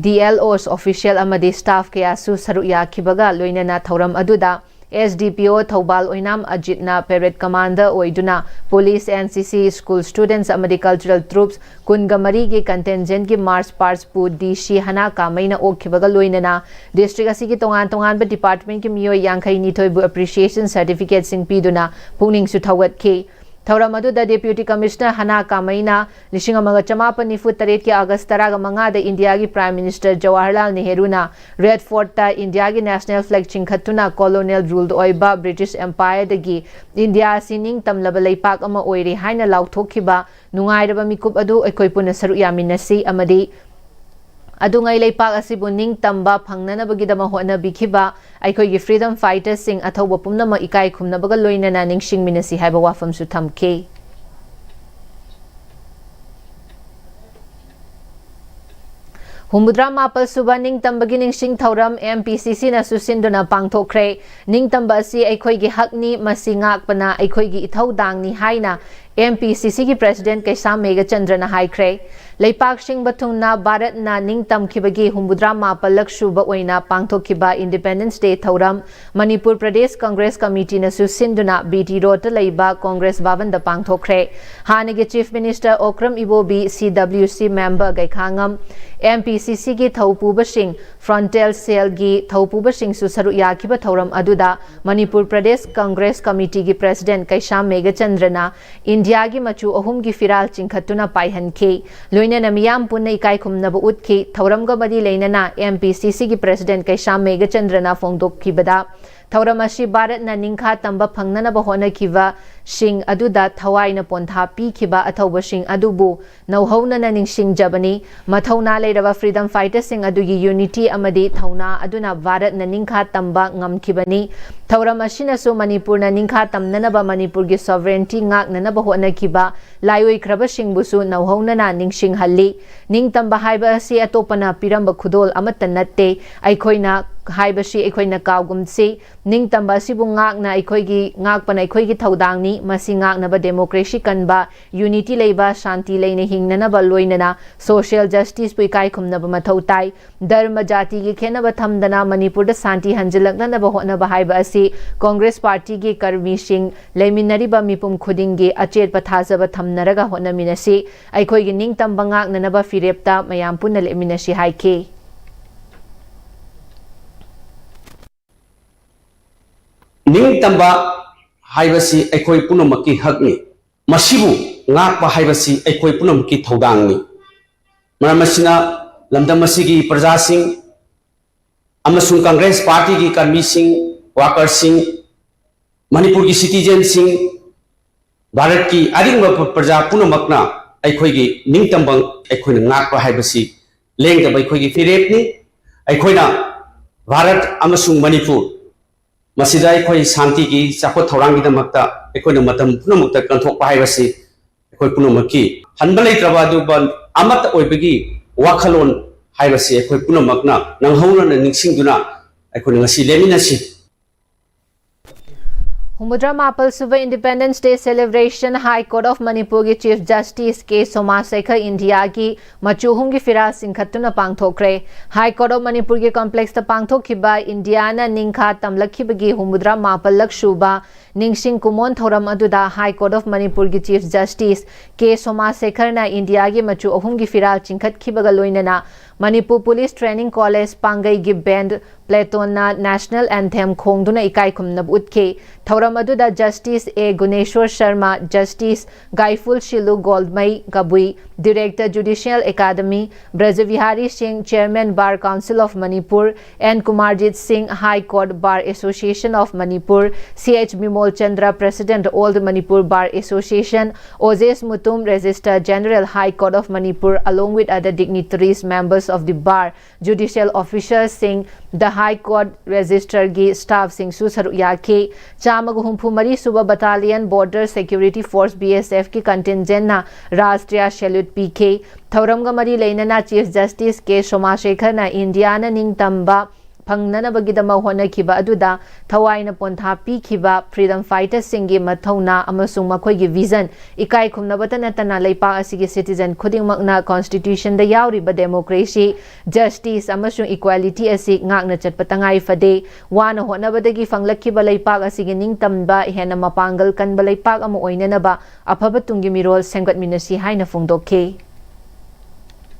DLOs, official ꯑꯃꯗꯤ staff ꯀꯌꯥꯁꯨ ꯁꯔꯨꯛ ꯌꯥꯈꯤꯕꯒ ꯂꯣꯏꯅꯅ ꯊꯧꯔꯝ ꯑꯗꯨꯗ SDPO ꯊꯧꯕꯥꯜ ꯑꯣꯏꯅꯥꯝ ꯑꯖꯤꯠꯅ parade commander ꯑꯣꯏꯗꯨꯅ police, NCC, school students ꯑꯃꯗꯤ cultural troupes ꯀꯨꯟꯒ ꯃꯔꯤꯒꯤ contingentꯀꯤ march past ꯄꯨ DC ꯍꯅꯥ ꯀꯥꯃꯩꯅ ꯑꯣꯛꯈꯤꯕꯒ ꯂꯣꯏꯅꯅ district ꯑꯁꯤꯒꯤ ꯇꯣꯉꯥꯟ ꯇꯣꯉꯥꯟꯕ departmentꯀꯤ ꯃꯤꯑꯣꯏ ꯌꯥꯡꯈꯩ ꯅꯤꯊꯣꯏꯕꯨ appreciation certificateꯁꯤꯡ ꯄꯤꯗꯨꯅ ꯄꯨꯛꯅꯤꯡꯁꯨ ꯊꯧꯒꯠꯈꯤ꯫ ꯊꯧꯔꯝ ꯑꯗꯨꯗ Deputy Commissioner ꯍꯅꯥ ꯀꯥꯃꯩꯅ ꯂꯤꯁꯤꯡ ꯑꯃꯒ ꯆꯃꯥꯄꯟ ꯅꯤꯐꯨ ꯇꯔꯦꯠꯀꯤ August ꯇꯔꯥꯃꯉꯥꯗ ꯏꯟꯗꯤꯌꯥꯒꯤ Prime Minister ꯖꯋꯥꯍꯔꯂꯥꯜ ꯅꯦꯍꯔꯨꯅ Red Fortꯇ ꯏꯟꯗꯤꯌꯥꯒꯤ National Flag ꯆꯤꯡꯈꯠꯇꯨꯅ colonial ruled ꯑꯣꯏꯕ British Empireꯗꯒꯤ ꯏꯟꯗꯤꯌꯥ ꯑꯁꯤ ꯅꯤꯡꯇꯝꯂꯕ ꯂꯩꯄꯥꯛ ꯑꯃ ꯑꯣꯏꯔꯦ ꯍꯥꯏꯅ ꯂꯥꯎꯊꯣꯛꯈꯤꯕ ꯅꯨꯡꯉꯥꯏꯔꯕ ꯃꯤꯀꯨꯞ ꯑꯗꯨ ꯑꯩꯈꯣꯏ ꯄꯨꯟꯅ ꯁꯔꯨꯛ ꯌꯥꯃꯤꯟꯅꯁꯤ ꯑꯃꯗꯤ ꯑꯗꯨꯉꯩ ꯂꯩꯄꯥꯛ ꯑꯁꯤꯕꯨ ꯅꯤꯡꯇꯝꯕ ꯐꯪꯅꯅꯕꯒꯤꯗꯃꯛ ꯍꯣꯠꯅꯕꯤꯈꯤꯕ ꯑꯩꯈꯣꯏꯒꯤ freedom fighterꯁꯤꯡ ꯑꯊꯧꯕ ꯄꯨꯝꯅꯃꯛ ꯏꯀꯥꯏ ꯈꯨꯝꯅꯕꯒ ꯂꯣꯏꯅꯅ ꯅꯤꯡꯁꯤꯡꯃꯤꯟꯅꯁꯤ ꯍꯥꯏꯕ ꯋꯥꯐꯝꯁꯨ ꯊꯝꯈꯤ꯫ ꯍꯨꯝꯐꯨꯇꯔꯥ ꯃꯥꯄꯜ ꯁꯨꯕ ꯅꯤꯡꯇꯝꯕꯒꯤ ꯅꯤꯡꯁꯤꯡ ꯊꯧꯔꯝ MPCCꯅꯁꯨ ꯁꯤꯟꯗꯨꯅ ꯄꯥꯡꯊꯣꯛꯈ꯭ꯔꯦ꯫ ꯅꯤꯡꯇꯝꯕ ꯑꯁꯤ ꯑꯩꯈꯣꯏꯒꯤ ꯍꯛꯅꯤ, ꯃꯁꯤ ꯉꯥꯛꯄꯅ ꯑꯩꯈꯣꯏꯒꯤ ꯏꯊꯧꯗꯥꯡꯅꯤ ꯍꯥꯏꯅ MPCCꯒꯤ President ꯀꯩꯁꯥꯝ ꯃꯦꯘꯆꯟꯗ꯭ꯔꯅ ꯍꯥꯏꯈ꯭ꯔꯦ꯫ ꯂꯩꯄꯥꯛ ꯁꯤꯟꯕ ꯊꯨꯡꯅ ꯚꯥꯔꯠꯅ ꯅꯤꯡꯇꯝꯈꯤꯕꯒꯤ ꯍꯨꯝꯐꯨꯇꯔꯥ ꯃꯥꯄꯜꯂꯛ ꯁꯨꯕ ꯑꯣꯏꯅ ꯄꯥꯡꯊꯣꯛꯈꯤꯕ Independence Day ꯊꯧꯔꯝ ꯃꯅꯤꯄꯨꯔ ꯄ꯭ꯔꯗꯦꯁ ꯀꯪꯒ꯭ꯔꯦꯁ ꯀꯃꯤꯇꯤꯅꯁꯨ ꯁꯤꯟꯗꯨꯅ BT Roadꯇ ꯂꯩꯕ ꯀꯪꯒ꯭ꯔꯦꯁ ꯚꯕꯟꯗ ꯄꯥꯡꯊꯣꯛꯈ꯭ꯔꯦ꯫ ꯍꯥꯟꯅꯒꯤ Chief Minister ꯑꯣꯀ꯭ꯔꯝ ꯏꯕꯣꯕꯤ, CWC member ꯒꯩꯈꯥꯉꯝ, MPCCꯒꯤ ꯊꯧꯄꯨꯕꯁꯤꯡ, Frontal Cellꯒꯤ ꯊꯧꯄꯨꯕꯁꯤꯡꯁꯨ ꯁꯔꯨꯛ ꯌꯥꯈꯤꯕ ꯊꯧꯔꯝ ꯑꯗꯨꯗ ꯃꯅꯤꯄꯨꯔ ꯄ꯭ꯔꯗꯦꯁ ꯀꯪꯒ꯭ꯔꯦꯁ ꯀꯃꯤꯇꯤꯒꯤ President ꯀꯩꯁꯥꯝ ꯃꯦꯘꯆꯟꯗ꯭ꯔꯅ ꯏꯟꯗꯤꯌꯥꯒꯤ ꯃꯆꯨ ꯑꯍꯨꯝꯒꯤ ꯐꯤꯔꯥꯜ ꯆꯤꯡꯈꯠꯇꯨꯅ ꯄꯥꯏꯍꯟꯈꯤ꯫ ꯂꯣꯏꯅꯅ ꯃꯤꯌꯥꯝ ꯄꯨꯟꯅ ꯏꯀꯥꯏ ꯈꯨꯝꯅꯕ ꯎꯠꯈꯤ꯫ ꯊꯧꯔꯝꯒ ꯃꯔꯤ ꯂꯩꯅꯅ MPCCꯒꯤ President ꯀꯩꯁꯥꯝ ꯃꯦꯘꯆꯟꯗ꯭ꯔꯅ ꯐꯣꯡꯗꯣꯛꯈꯤꯕꯗ, ꯊꯧꯔꯝ ꯑꯁꯤ ꯚꯥꯔꯠꯅ ꯅꯤꯡꯈꯥ ꯇꯝꯕ ꯐꯪꯅꯅꯕ ꯍꯣꯠꯅꯈꯤꯕꯁꯤꯡ ꯑꯗꯨꯗ ꯊꯋꯥꯏꯅ ꯄꯣꯟꯊꯥ ꯄꯤꯈꯤꯕ ꯑꯊꯧꯕꯁꯤꯡ ꯑꯗꯨꯕꯨ ꯅꯧꯍꯧꯅꯅ ꯅꯤꯡꯁꯤꯡꯖꯕꯅꯤ꯫ ꯃꯊꯧꯅꯥ ꯂꯩꯔꯕ freedom fighterꯁꯤꯡ ꯑꯗꯨꯒꯤ unity ꯑꯃꯗꯤ ꯊꯧꯅꯥ ꯑꯗꯨꯅ ꯚꯥꯔꯠꯅ ꯅꯤꯡꯈꯥ ꯇꯝꯕ ꯉꯝꯈꯤꯕꯅꯤ꯫ ꯊꯧꯔꯝ ꯑꯁꯤꯅꯁꯨ ꯃꯅꯤꯄꯨꯔꯅ ꯅꯤꯡꯈꯥ ꯇꯝꯅꯅꯕ, ꯃꯅꯤꯄꯨꯔꯒꯤ sovereignty ꯉꯥꯛꯅꯅꯕ ꯍꯣꯠꯅꯈꯤꯕ ꯂꯥꯏꯑꯣꯏꯈ꯭ꯔꯕꯁꯤꯡꯕꯨꯁꯨ ꯅꯧꯍꯧꯅꯅ ꯅꯤꯡꯁꯤꯡꯍꯜꯂꯤ꯫ ꯅꯤꯡꯇꯝꯕ ꯍꯥꯏꯕ ꯑꯁꯤ ꯑꯇꯣꯞꯄꯅ ꯄꯤꯔꯝꯕ ꯈꯨꯗꯣꯜ ꯑꯃꯠꯇ ꯅꯠꯇꯦ꯫ ꯑꯩꯈꯣꯏꯅ ꯍꯥꯏꯕꯁꯤ ꯑꯩꯈꯣꯏꯅ ꯀꯥꯎꯒꯨꯝꯁꯤ꯫ ꯅꯤꯡꯇꯝꯕ ꯑꯁꯤꯕꯨ ꯉꯥꯛꯅ ꯑꯩꯈꯣꯏꯒꯤ, ꯉꯥꯛꯄꯅ ꯑꯩꯈꯣꯏꯒꯤ ꯊꯧꯗꯥꯡꯅꯤ꯫ ꯃꯁꯤ ꯉꯥꯛꯅꯕ democracy ꯀꯟꯕ, unity ꯂꯩꯕ, ꯁꯥꯟꯇꯤ ꯂꯩꯅ ꯍꯤꯡꯅꯅꯕ, ꯂꯣꯏꯅꯅ social justiceꯄꯨ ꯏꯀꯥꯏ ꯈꯨꯝꯅꯕ ꯃꯊꯧ ꯇꯥꯏ꯫ ꯙꯔꯃ, ꯖꯥꯇꯤꯒꯤ ꯈꯦꯠꯅꯕ ꯊꯝꯗꯅ ꯃꯅꯤꯄꯨꯔꯗ ꯁꯥꯟꯇꯤ ꯍꯟꯖꯤꯜꯂꯛꯅꯅꯕ ꯍꯣꯠꯅꯕ ꯍꯥꯏꯕ ꯑꯁꯤ Congress partyꯒꯤ ꯀꯔꯃꯤꯁꯤꯡ, ꯂꯩꯃꯤꯟꯅꯔꯤꯕ ꯃꯤꯄꯨꯝ ꯈꯨꯗꯤꯡꯒꯤ ꯑꯆꯦꯠꯄ ꯊꯥꯖꯕ ꯊꯝꯅꯔꯒ ꯍꯣꯠꯅꯃꯤꯟꯅꯁꯤ꯫ ꯑꯩꯈꯣꯏꯒꯤ ꯅꯤꯡꯇꯝꯕ ꯉꯥꯛꯅꯅꯕ ꯐꯤꯔꯦꯞꯇ ꯃꯌꯥꯝ ꯄꯨꯟꯅ ꯂꯦꯞꯃꯤꯟꯅꯁꯤ ꯍꯥꯏꯈꯤ꯫ ꯅꯤꯡꯇꯝꯕ ꯍꯥꯏꯕꯁꯤ ꯑꯩꯈꯣꯏ ꯄꯨꯝꯅꯃꯛꯀꯤ ꯍꯛꯅꯤ꯫ ꯃꯁꯤꯕꯨ ꯉꯥꯛꯄ ꯍꯥꯏꯕꯁꯤ ꯑꯩꯈꯣꯏ ꯄꯨꯝꯅꯃꯛꯀꯤ ꯊꯧꯗꯥꯡꯅꯤ꯫ ꯃꯔꯝ ꯑꯁꯤꯅ, ꯂꯝꯗꯝ ꯑꯁꯤꯒꯤ ꯄ꯭ꯔꯖꯥꯁꯤꯡ ꯑꯃꯁꯨꯡ Congress partyꯒꯤ ꯀꯔꯃꯤꯁꯤꯡ, workerꯁꯤꯡ, ꯃꯅꯤꯄꯨꯔꯒꯤ citizenꯁꯤꯡ, ꯚꯥꯔꯠꯀꯤ ꯑꯔꯤꯡꯕ ꯄ꯭ꯔꯖꯥ ꯄꯨꯝꯅꯃꯛꯅ ꯑꯩꯈꯣꯏꯒꯤ ꯅꯤꯡꯇꯝꯕ ꯑꯩꯈꯣꯏꯅ ꯉꯥꯛꯄ ꯍꯥꯏꯕꯁꯤ ꯂꯦꯡꯗꯕ ꯑꯩꯈꯣꯏꯒꯤ ꯐꯤꯔꯦꯞꯅꯤ꯫ ꯑꯩꯈꯣꯏꯅ ꯚꯥꯔꯠ ꯑꯃꯁꯨꯡ ꯃꯅꯤꯄꯨꯔ ꯃꯁꯤꯗ ꯑꯩꯈꯣꯏ ꯁꯥꯟꯇꯤꯒꯤ ꯆꯥꯎꯈꯠ ꯊꯧꯔꯥꯡꯒꯤꯗꯃꯛꯇ ꯑꯩꯈꯣꯏꯅ ꯃꯇꯝ ꯄꯨꯝꯅꯃꯛꯇ ꯀꯟꯊꯣꯛꯄ ꯍꯥꯏꯕꯁꯤ ꯑꯩꯈꯣꯏ ꯄꯨꯝꯅꯃꯛꯀꯤ ꯍꯟꯕ ꯂꯩꯇ꯭ꯔꯕ ꯑꯗꯨꯒꯨꯝꯕ ꯑꯃꯠꯇ ꯑꯣꯏꯕꯒꯤ ꯋꯥꯈꯜꯂꯣꯟ ꯍꯥꯏꯕꯁꯤ ꯑꯩꯈꯣꯏ ꯄꯨꯝꯅꯃꯛꯅ ꯅꯪꯍꯧꯅꯅ ꯅꯤꯡꯁꯤꯡꯗꯨꯅ ꯑꯩꯈꯣꯏꯅ ꯉꯁꯤ ꯂꯦꯞꯃꯤꯟꯅꯁꯤ꯫ ꯍꯨꯝꯐꯨꯇꯔꯥ ꯃꯥꯄꯜ ꯁꯨꯕ Independence Day celebration, High Court of ꯃꯅꯤꯄꯨꯔꯒꯤ Chief Justice ꯀꯦ ꯁꯣꯃꯥꯁꯦꯈꯔ ꯏꯟꯗꯤꯌꯥꯒꯤ ꯃꯆꯨ ꯑꯍꯨꯝꯒꯤ ꯐꯤꯔꯥꯜ ꯆꯤꯡꯈꯠꯇꯨꯅ ꯄꯥꯡꯊꯣꯛꯈ꯭ꯔꯦ꯫ High Court of ꯃꯅꯤꯄꯨꯔꯒꯤ complexꯇ ꯄꯥꯡꯊꯣꯛꯈꯤꯕ ꯏꯟꯗꯤꯌꯥꯅ ꯅꯤꯡꯈꯥ ꯇꯝꯂꯛꯈꯤꯕꯒꯤ ꯍꯨꯝꯐꯨꯇꯔꯥ ꯃꯥꯄꯜꯂꯛ ꯁꯨꯕ ꯅꯤꯡꯁꯤꯡ ꯀꯨꯃꯣꯟ ꯊꯧꯔꯝ ꯑꯗꯨꯗ High Court of ꯃꯅꯤꯄꯨꯔꯒꯤ Chief Justice ꯀꯦ ꯁꯣꯃꯥꯁꯦꯈꯔꯅ ꯏꯟꯗꯤꯌꯥꯒꯤ ꯃꯆꯨ ꯑꯍꯨꯝꯒꯤ ꯐꯤꯔꯥꯜ ꯆꯤꯡꯈꯠꯈꯤꯕꯒ ꯂꯣꯏꯅꯅ ꯃꯅꯤꯄꯨꯔ Police Training College ꯄꯥꯡꯒꯩꯒꯤ ꯕꯦꯟꯗ ꯄ꯭ꯂꯦꯇꯣꯟꯅ ꯅꯦꯁꯅꯦꯜ ꯑꯦꯟꯊꯦꯝ ꯈꯣꯡꯗꯨꯅ ꯏꯀꯥꯏ ꯈꯨꯝꯅꯕ ꯎꯠꯈꯤ꯫ ꯊꯧꯔꯝ ꯑꯗꯨꯗ justice A Guneshwar Sharma, justice Gaiphul Shillu Golmei Gabui, director judicial academy, Brajabihari Singh, chairman bar council of Manipur, N Kumarjit Singh, high court bar association of Manipur, C H Bimol Chandra, president all Manipur bar association, Ojesh Mutum, registrar general high court of Manipur, along with other dignitaries, members of the bar, judicial officers ꯁꯤꯡ, the High Court Register ꯒꯤ staff ꯁꯤꯡꯁꯨ ꯁꯔꯨꯛ ꯌꯥꯈꯤ꯫ ꯆꯥꯝꯃꯒ ꯍꯨꯝꯐꯨ ꯃꯔꯤ ꯁꯨꯕ Battalion Border Security Force, B S F ꯀꯤ contingent ꯅ ꯔꯥꯁꯇ꯭ꯔꯤꯌꯥ salute ꯄꯤꯈꯤ꯫ ꯊꯧꯔꯝꯒ ꯃꯔꯤ ꯂꯩꯅꯅ Chief Justice ꯀꯦ ꯁꯣꯃꯥꯁꯦꯈꯔꯅ ꯏꯟꯗꯤꯌꯥꯅ ꯅꯤꯡꯇꯝꯕ ꯐꯪꯅꯅꯕꯒꯤꯗꯃꯛ ꯍꯣꯠꯅꯈꯤꯕ ꯑꯗꯨꯗ ꯊꯋꯥꯏꯅ ꯄꯣꯟꯊꯥ ꯄꯤꯈꯤꯕ freedom fighter ꯁꯤꯡꯒꯤ ꯃꯊꯧꯅꯥ ꯑꯃꯁꯨꯡ ꯃꯈꯣꯏꯒꯤ vision ꯏꯀꯥꯏ ꯈꯨꯝꯅꯕꯇ ꯅꯠꯇꯅ ꯂꯩꯄꯥꯛ ꯑꯁꯤꯒꯤ citizen ꯈꯨꯗꯤꯡꯃꯛꯅ constitution ꯗ ꯌꯥꯎꯔꯤꯕ democracy, justice ꯑꯃꯁꯨꯡ equality ꯑꯁꯤ ꯉꯥꯛꯅ ꯆꯠꯄ ꯇꯉꯥꯏ ꯐꯗꯦ꯫ ꯋꯥꯅ ꯍꯣꯠꯅꯕꯗꯒꯤ ꯐꯪꯂꯛꯈꯤꯕ ꯂꯩꯄꯥꯛ ꯑꯁꯤꯒꯤ ꯅꯤꯡꯇꯝꯕ ꯍꯦꯟꯅ ꯃꯄꯥꯡꯒꯜ ꯀꯟꯕ ꯂꯩꯄꯥꯛ ꯑꯃ ꯑꯣꯏꯅꯅꯕ ꯑꯐꯕ ꯇꯨꯡꯒꯤ ꯃꯤꯔꯣꯜ ꯁꯦꯝꯒꯠꯃꯤꯟꯅꯁꯤ ꯍꯥꯏꯅ ꯐꯣꯡꯗꯣꯛꯈꯤ꯫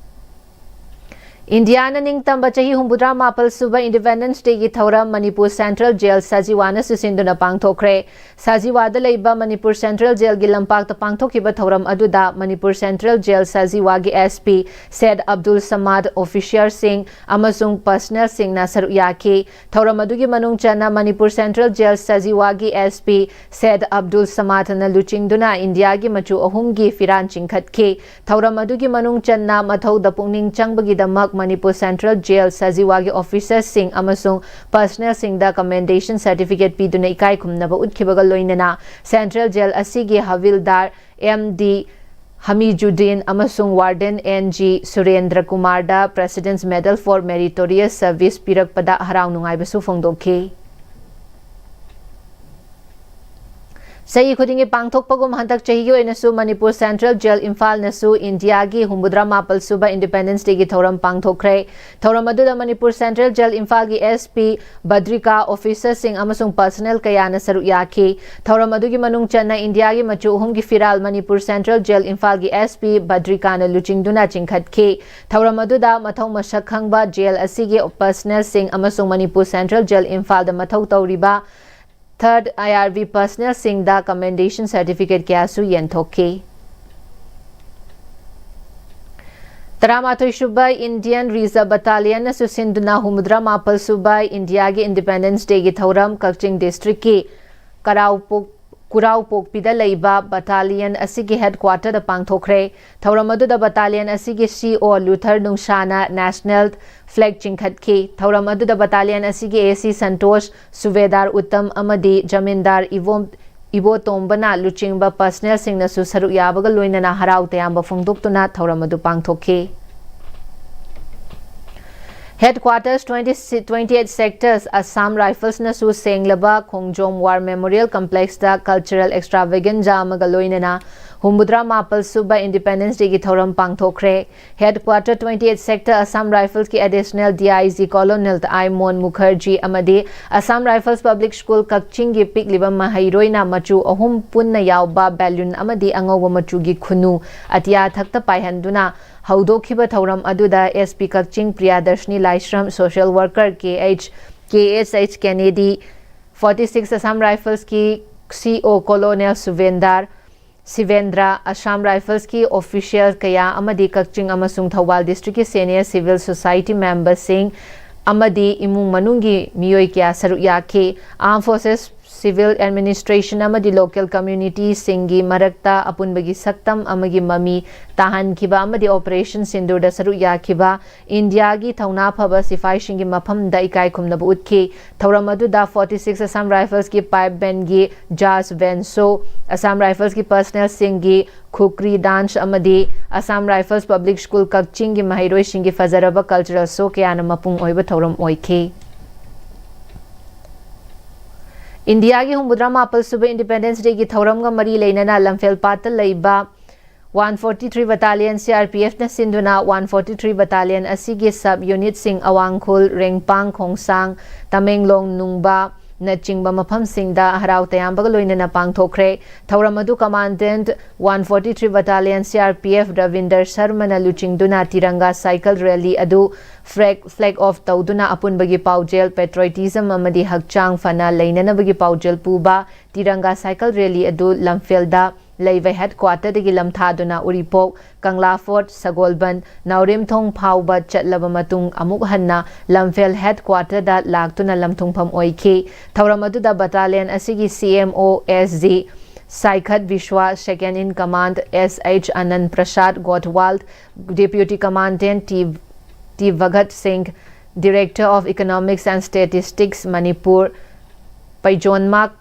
ꯏꯟꯗꯤꯌꯥꯅ ꯅꯤꯡꯇꯝꯕ ꯆꯍꯤ ꯍꯨꯝꯐꯨꯇꯔꯥ ꯃꯥꯄꯜ ꯁꯨꯕ Independence Day ꯒꯤ ꯊꯧꯔꯝ ꯃꯅꯤꯄꯨꯔ Central Jail ꯁꯖꯤꯋꯥꯅ ꯁꯤꯟꯗꯨꯅ ꯄꯥꯡꯊꯣꯛꯈ꯭ꯔꯦ꯫ ꯁꯖꯤꯋꯥꯗ ꯂꯩꯕ ꯃꯅꯤꯄꯨꯔ Central Jail ꯒꯤ ꯂꯝꯄꯥꯛꯇ ꯄꯥꯡꯊꯣꯛꯈꯤꯕ ꯊꯧꯔꯝ ꯑꯗꯨꯗ ꯃꯅꯤꯄꯨꯔ Central Jail ꯁꯖꯤꯋꯥꯒꯤ S P Sheikh Abdul Samad, officer ꯁꯤꯡ ꯑꯃꯁꯨꯡ personnel ꯁꯤꯡꯅ ꯁꯔꯨꯛ ꯌꯥꯈꯤ꯫ ꯊꯧꯔꯝ ꯑꯗꯨꯒꯤ ꯃꯅꯨꯡ ꯆꯟꯅ ꯃꯅꯤꯄꯨꯔ Central Jail ꯁꯖꯤꯋꯥꯒꯤ S P ꯁꯦꯠ ꯑꯕꯗꯨꯜ ꯁꯃꯥꯗꯅ ꯂꯨꯆꯤꯡꯗꯨꯅ ꯏꯟꯗꯤꯌꯥꯒꯤ ꯃꯆꯨ ꯑꯍꯨꯝꯒꯤ ꯐꯤꯔꯥꯟ ꯆꯤꯡꯈꯠꯈꯤ꯫ ꯊꯧꯔꯝ ꯑꯗꯨꯒꯤ ꯃꯅꯨꯡ ꯆꯟꯅ ꯃꯊꯧꯗ ꯄꯨꯛꯅꯤꯡ ꯆꯪꯕꯒꯤꯗꯃꯛ ꯃꯅꯤꯄꯨꯔ Central Jail ꯁꯖꯤꯋꯥꯒꯤ officers ꯁꯤꯡ ꯑꯃꯁꯨꯡ personnel ꯁꯤꯡꯗ commendation certificate ꯄꯤꯗꯨꯅ ꯏꯀꯥꯏ ꯈꯨꯝꯅꯕ ꯎꯠꯈꯤꯕꯒ ꯂꯣꯏꯅꯅ Central Jail ꯑꯁꯤꯒꯤ ꯍꯕꯤꯜꯗꯥꯔ M D ꯍꯃꯤꯖꯨꯗꯤꯟ ꯑꯃꯁꯨꯡ warden N G ꯁꯨꯔꯦꯟꯗ꯭ꯔ ꯀꯨꯃꯥꯔꯗ President's Medal for Meritorious Service ꯄꯤꯔꯛꯄꯗ ꯍꯔꯥꯎ ꯅꯨꯡꯉꯥꯏꯕꯁꯨ ꯐꯣꯡꯗꯣꯛꯈꯤ꯫ ꯆꯍꯤ ꯈꯨꯗꯤꯡꯒꯤ ꯄꯥꯡꯊꯣꯛꯄꯒꯨꯝ ꯍꯟꯗꯛ ꯆꯍꯤꯒꯤ ꯑꯣꯏꯅꯁꯨ ꯃꯅꯤꯄꯨꯔ ꯁꯦꯟꯇ꯭ꯔꯦꯜ ꯖꯦꯜ ꯏꯝꯐꯥꯜꯅꯁꯨ ꯏꯟꯗꯤꯌꯥꯒꯤ ꯍꯨꯝꯐꯨꯇꯔꯥ ꯃꯥꯄꯜ ꯁꯨꯕ ꯏꯟꯗꯤꯄꯦꯟꯗꯦꯟꯁ ꯗꯦꯒꯤ ꯊꯧꯔꯝ ꯄꯥꯡꯊꯣꯛꯈ꯭ꯔꯦ꯫ ꯊꯧꯔꯝ ꯑꯗꯨꯗ ꯃꯅꯤꯄꯨꯔ ꯁꯦꯟꯇ꯭ꯔꯦꯜ ꯖꯦꯜ ꯏꯝꯐꯥꯜꯒꯤ S P ꯕꯗ꯭ꯔꯤꯀꯥ, ꯑꯣꯐꯤꯁꯔꯁꯤꯡ ꯑꯃꯁꯨꯡ ꯄꯔꯁꯅꯦꯜ ꯀꯌꯥꯅ ꯁꯔꯨꯛ ꯌꯥꯈꯤ꯫ ꯊꯧꯔꯝ ꯑꯗꯨꯒꯤ ꯃꯅꯨꯡ ꯆꯟꯅ ꯏꯟꯗꯤꯌꯥꯒꯤ ꯃꯆꯨ ꯑꯍꯨꯝꯒꯤ ꯐꯤꯔꯥꯜ ꯃꯅꯤꯄꯨꯔ ꯁꯦꯟꯇ꯭ꯔꯦꯜ ꯖꯦꯜ ꯏꯝꯐꯥꯜꯒꯤ S P ꯕꯗ꯭ꯔꯤꯀꯥꯅ ꯂꯨꯆꯤꯡꯗꯨꯅ ꯆꯤꯡꯈꯠꯈꯤ꯫ ꯊꯧꯔꯝ ꯑꯗꯨꯗ ꯃꯊꯧ ꯃꯁꯛ ꯈꯪꯕ ꯖꯦꯜ ꯑꯁꯤꯒꯤ ꯄꯔꯁꯅꯦꯜꯁꯤꯡ ꯑꯃꯁꯨꯡ ꯃꯅꯤꯄꯨꯔ ꯁꯦꯟꯇ꯭ꯔꯦꯜ ꯖꯦꯜ ꯏꯝꯐꯥꯜꯗ ꯃꯊꯧ ꯇꯧꯔꯤꯕ ꯊꯥꯔꯠ I R V ꯄꯔꯁꯅꯦꯜꯁꯤꯡꯗ ꯀꯃꯦꯟꯗꯦꯁꯟ ꯁꯔꯇꯤꯐꯤꯀꯦꯠ ꯀꯌꯥꯁꯨ ꯌꯦꯟꯊꯣꯛꯈꯤ꯫ ꯇꯔꯥꯃꯥꯊꯣꯏ ꯁꯨꯕ ꯏꯟꯗꯤꯌꯟ ꯔꯤꯖꯔꯚ ꯕꯠꯇꯥꯂꯤꯌꯟꯅꯁꯨ ꯁꯤꯟꯗꯨꯅ ꯍꯨꯝꯐꯨꯇꯔꯥ ꯃꯥꯄꯜ ꯁꯨꯕ ꯏꯟꯗꯤꯌꯥꯒꯤ ꯏꯟꯗꯤꯄꯦꯟꯗꯦꯟꯁ ꯗꯦꯒꯤ ꯊꯧꯔꯝ ꯀꯛꯆꯤꯡ ꯗꯤꯁꯇ꯭ꯔꯤꯛꯀꯤ ꯀꯔꯥꯎꯄꯣꯛ-, ꯀꯨꯔꯥꯎꯄꯣꯛꯄꯤꯗ ꯂꯩꯕ ꯕꯠꯇꯥꯂꯤꯌꯟ ꯑꯁꯤꯒꯤ ꯍꯦꯗꯀ꯭ꯋꯥꯇꯔꯗ ꯄꯥꯡꯊꯣꯛꯈ꯭ꯔꯦ꯫ ꯊꯧꯔꯝ ꯑꯗꯨꯗ ꯕꯠꯇꯥꯂꯤꯌꯟ ꯑꯁꯤꯒꯤ C O ꯂꯨꯊꯔ ꯅꯨꯡꯁꯥꯅ ꯅꯦꯁꯅꯦꯜ ꯐ꯭ꯂꯦꯒ ꯆꯤꯡꯈꯠꯈꯤ꯫ ꯊꯧꯔꯝ ꯑꯗꯨꯗ ꯕꯠꯇꯥꯂꯤꯌꯟ ꯑꯁꯤꯒꯤ A C ꯁꯟꯇꯣꯁ, ꯁꯨꯕꯦꯗꯥꯔ ꯎꯠꯇꯝ ꯑꯃꯗꯤ ꯖꯃꯤꯟꯗꯥꯔ ꯏꯕꯣꯝ-, ꯏꯕꯣꯇꯣꯝꯕꯅ ꯂꯨꯆꯤꯡꯕ ꯄꯔꯁꯅꯦꯜꯁꯤꯡꯅꯁꯨ ꯁꯔꯨꯛ ꯌꯥꯕꯒ ꯂꯣꯏꯅꯅ ꯍꯔꯥꯎ ꯇꯌꯥꯝꯕ ꯐꯣꯡꯗꯣꯛꯇꯨꯅ ꯊꯧꯔꯝ ꯑꯗꯨ ꯄꯥꯡꯊꯣꯛꯈꯤ꯫ Headquarters twenty, twenty-eight Sectors Assam Riflesꯅꯁꯨ ꯁꯦꯡꯂꯕ ꯈꯣꯡꯖꯣꯝ War Memorial Complexꯇ cultural extravaganza ꯑꯃꯒ ꯂꯣꯏꯅꯅ ꯍꯨꯝꯐꯨꯇꯔꯥ ꯃꯥꯄꯜ ꯁꯨꯕ ꯏꯟꯗꯤꯄꯦꯟꯗꯦꯟꯁ ꯗꯦꯒꯤ ꯊꯧꯔꯝ ꯄꯥꯡꯊꯣꯛꯈ꯭ꯔꯦ꯫ Headquarters twenty-eight Sector Assam Riflesꯀꯤ Additional D I G Colonel ꯑꯥꯏꯃꯣꯟ Mukherjee ꯑꯃꯗꯤ Assam Rifles Public School ꯀꯛꯆꯤꯡꯒꯤ ꯄꯤꯛꯂꯤꯕ ꯃꯍꯩꯔꯣꯏꯅ ꯃꯆꯨ ꯑꯍꯨꯝ ꯄꯨꯟꯅ ꯌꯥꯎꯕ balloon ꯑꯃꯗꯤ ꯑꯉꯧꯕ ꯃꯆꯨꯒꯤ ꯈꯨꯅꯨ ꯑꯇꯤꯌꯥ ꯊꯛꯇ ꯄꯥꯏꯍꯟꯗꯨꯅ ꯍꯧꯗꯣꯛꯈꯤꯕ ꯊꯧꯔꯝ ꯑꯗꯨꯗ S P ꯀꯛꯆꯤꯡ ꯄ꯭ꯔꯤꯌꯥꯗꯔꯁꯅꯤ ꯂꯥꯏꯁ꯭ꯔꯝ, social worker K H, K S H Kennedy, forty-six Assam Riflesꯀꯤ C O Colonel ꯁꯨꯕꯦꯟꯗꯥꯔ, ꯁꯤꯕꯦꯟꯗ꯭ꯔ, Assam Riflesꯀꯤ official ꯀꯌꯥ ꯑꯃꯗꯤ ꯀꯛꯆꯤꯡ ꯑꯃꯁꯨꯡ ꯊꯧꯕꯥꯜ districtꯀꯤ senior civil society memberꯁꯤꯡ ꯑꯃꯗꯤ ꯏꯃꯨꯡ ꯃꯅꯨꯡꯒꯤ ꯃꯤꯑꯣꯏ ꯀꯌꯥ ꯁꯔꯨꯛ ꯌꯥꯈꯤ꯫ Armed Forces, Civil Administration ꯑꯃꯗꯤ local communityꯁꯤꯡꯒꯤ ꯃꯔꯛꯇ ꯑꯄꯨꯟꯕꯒꯤ ꯁꯛꯇꯝ ꯑꯃꯒꯤ ꯃꯃꯤ ꯇꯥꯍꯟꯈꯤꯕ ꯑꯃꯗꯤ Operation ꯁꯤꯟꯗꯨꯔꯗ ꯁꯔꯨꯛ ꯌꯥꯈꯤꯕ ꯏꯟꯗꯤꯌꯥꯒꯤ ꯊꯧꯅꯥ ꯐꯕ ꯁꯤꯐꯥꯏꯁꯤꯡꯒꯤ ꯃꯐꯝꯗ ꯏꯀꯥꯏ ꯈꯨꯝꯅꯕ ꯎꯠꯈꯤ꯫ ꯊꯧꯔꯝ ꯑꯗꯨꯗ forty-six Assam Riflesꯀꯤ pipe bandꯒꯤ Jazz Venso, Assam Riflesꯀꯤ personnelꯁꯤꯡꯒꯤ ꯈꯨꯀ꯭ꯔꯤ dance ꯑꯃꯗꯤ Assam Rifles Public School ꯀꯛꯆꯤꯡꯒꯤ ꯃꯍꯩꯔꯣꯏꯁꯤꯡꯒꯤ ꯐꯖꯔꯕ cultural show ꯀꯌꯥꯅ ꯃꯄꯨꯡ ꯑꯣꯏꯕ ꯊꯧꯔꯝ ꯑꯣꯏꯈꯤ꯫ ꯏꯟꯗꯤꯌꯥꯒꯤ ꯍꯨꯝꯐꯨꯇꯔꯥ ꯃꯥꯄꯜ ꯁꯨꯕ Independence Day ꯒꯤ ꯊꯧꯔꯝꯒ ꯃꯔꯤ ꯂꯩꯅꯅ ꯂꯝꯐꯦꯜ ꯄꯥꯠꯇ ꯂꯩꯕ one forty three Battalion C R P F ꯅ ꯁꯤꯟꯗꯨꯅ one forty three Battalion ꯑꯁꯤꯒꯤ sub unit ꯁꯤꯡ ꯑꯋꯥꯡꯈꯨꯜ, ꯔꯦꯡꯄꯥꯡ, ꯈꯣꯡꯁꯥꯡ, ꯇꯃꯦꯡꯂꯣꯡ, ꯅꯨꯡꯕ ꯅꯆꯤꯡꯕ ꯃꯐꯝꯁꯤꯡꯗ ꯍꯔꯥꯎ ꯇꯌꯥꯝꯕꯒ ꯂꯣꯏꯅꯅ ꯄꯥꯡꯊꯣꯛꯈ꯭ꯔꯦ꯫ ꯊꯧꯔꯝ ꯑꯗꯨ Commandant one forty three Battalion C R P F ꯔꯕꯤꯟꯗꯔ ꯁꯔꯃꯅ ꯂꯨꯆꯤꯡꯗꯨꯅ ꯇꯤꯔꯪꯒꯥ cycle rally ꯑꯗꯨ flag, flag off ꯇꯧꯗꯨꯅ ꯑꯄꯨꯟꯕꯒꯤ ꯄꯥꯎꯖꯦꯜ, patriotism ꯑꯃꯗꯤ ꯍꯛꯆꯥꯡ ꯐꯅ ꯂꯩꯅꯅꯕꯒꯤ ꯄꯥꯎꯖꯦꯜ ꯄꯨꯕ ꯇꯤꯔꯪꯒꯥ cycle rally ꯑꯗꯨ ꯂꯝꯐꯦꯜꯗ ꯂꯩꯕ headquarter ꯗꯒꯤ ꯂꯝꯊꯥꯗꯨꯅ ꯎꯔꯤꯄꯣꯛ, ꯀꯪꯂꯥ Fort, ꯁꯒꯣꯜꯕꯟ, ꯅꯥꯎꯔꯦꯝꯊꯣꯡ ꯐꯥꯎꯕ ꯆꯠꯂꯕ ꯃꯇꯨꯡ ꯑꯃꯨꯛ ꯍꯟꯅ ꯂꯝꯐꯦꯜ headquarter ꯗ ꯂꯥꯛꯇꯨꯅ ꯂꯝꯊꯨꯡꯐꯝ ꯑꯣꯏꯈꯤ꯫ ꯊꯧꯔꯝ ꯑꯗꯨꯗ battalion ꯑꯁꯤꯒꯤ C M O S G ꯁꯥꯏꯈꯠ ꯕꯤꯁ꯭ꯋꯥ, Second in Command S H ꯑꯅꯟ Prasad ꯒꯣꯊꯋꯥꯜ, Deputy Commandant T, T Bhagat ꯁꯤꯡ, Director of Economics and Statistics Manipur ꯄꯩꯖꯣꯟꯃꯥꯛ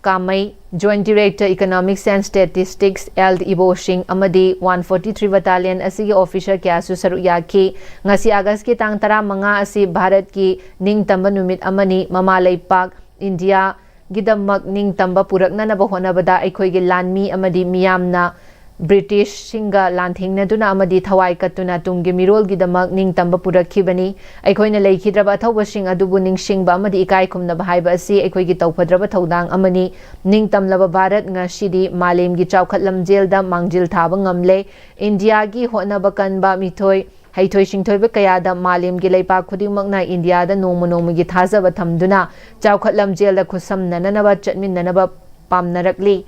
ꯀꯥꯃꯩ, Joint Director Economics and Statistics L ꯏꯕꯣꯁꯤꯡ ꯑꯃꯗꯤ one forty three Battalion ꯑꯁꯤꯒꯤ officer ꯀꯌꯥꯁꯨ ꯁꯔꯨꯛ ꯌꯥꯈꯤ꯫ ꯉꯁꯤ ꯑꯥꯒꯁꯀꯤ ꯇꯥꯡ ꯇꯔꯥꯃꯉꯥ ꯑꯁꯤ ꯚꯥꯔꯠꯀꯤ ꯅꯤꯡꯇꯝꯕ ꯅꯨꯃꯤꯠ ꯑꯃꯅꯤ꯫ ꯃꯃꯥ ꯂꯩꯄꯥꯛ ꯏꯟꯗꯤꯌꯥꯒꯤꯗꯃꯛ ꯅꯤꯡꯇꯝꯕ ꯄꯨꯔꯛꯅꯅꯕ ꯍꯣꯠꯅꯕꯗ ꯑꯩꯈꯣꯏꯒꯤ ꯂꯥꯟꯃꯤ ꯑꯃꯗꯤ ꯃꯤꯌꯥꯝꯅ ꯕ꯭ꯔꯤꯇꯤꯁꯁꯤꯡꯒ ꯂꯥꯟꯊꯦꯡꯅꯗꯨꯅ ꯑꯃꯗꯤ ꯊꯋꯥꯏ ꯀꯠꯇꯨꯅ ꯇꯨꯡꯒꯤ ꯃꯤꯔꯣꯜꯒꯤꯗꯃꯛ ꯅꯤꯡꯇꯝꯕ ꯄꯨꯔꯛꯈꯤꯕꯅꯤ꯫ ꯑꯩꯈꯣꯏꯅ ꯂꯩꯈꯤꯗ꯭ꯔꯕ ꯑꯊꯧꯕꯁꯤꯡ ꯑꯗꯨꯕꯨ ꯅꯤꯡꯁꯤꯡꯕ ꯑꯃꯗꯤ ꯏꯀꯥꯏ ꯈꯨꯝꯅꯕ ꯍꯥꯏꯕ ꯑꯁꯤ ꯑꯩꯈꯣꯏꯒꯤ ꯇꯧꯐꯗ꯭ꯔꯕ ꯊꯧꯗꯥꯡ ꯑꯃꯅꯤ꯫ ꯅꯤꯡꯇꯝꯂꯕ ꯚꯥꯔꯠ ꯉꯁꯤꯗꯤ ꯃꯥꯂꯦꯝꯒꯤ ꯆꯥꯎꯈꯠ ꯂꯝꯖꯦꯜꯗ ꯃꯥꯡꯖꯤꯜ ꯊꯥꯕ ꯉꯝꯂꯦ꯫ ꯏꯟꯗꯤꯌꯥꯒꯤ ꯍꯣꯠꯅꯕ ꯀꯟꯕ ꯃꯤꯊꯣꯏ ꯍꯩꯊꯣꯏ ꯁꯤꯡꯊꯣꯏꯕ ꯀꯌꯥꯗ ꯃꯥꯂꯦꯝꯒꯤ ꯂꯩꯄꯥꯛ ꯈꯨꯗꯤꯡꯃꯛꯅ ꯏꯟꯗꯤꯌꯥꯗ ꯅꯣꯡꯃ ꯅꯣꯡꯃꯒꯤ ꯊꯥꯖꯕ ꯊꯝꯗꯨꯅ ꯆꯥꯎꯈꯠ ꯂꯝꯖꯦꯜꯗ ꯈꯨꯠꯁꯝꯅꯅꯅꯕ ꯆꯠꯃꯤꯟꯅꯅꯕ ꯄꯥꯝꯅꯔꯛꯂꯤ꯫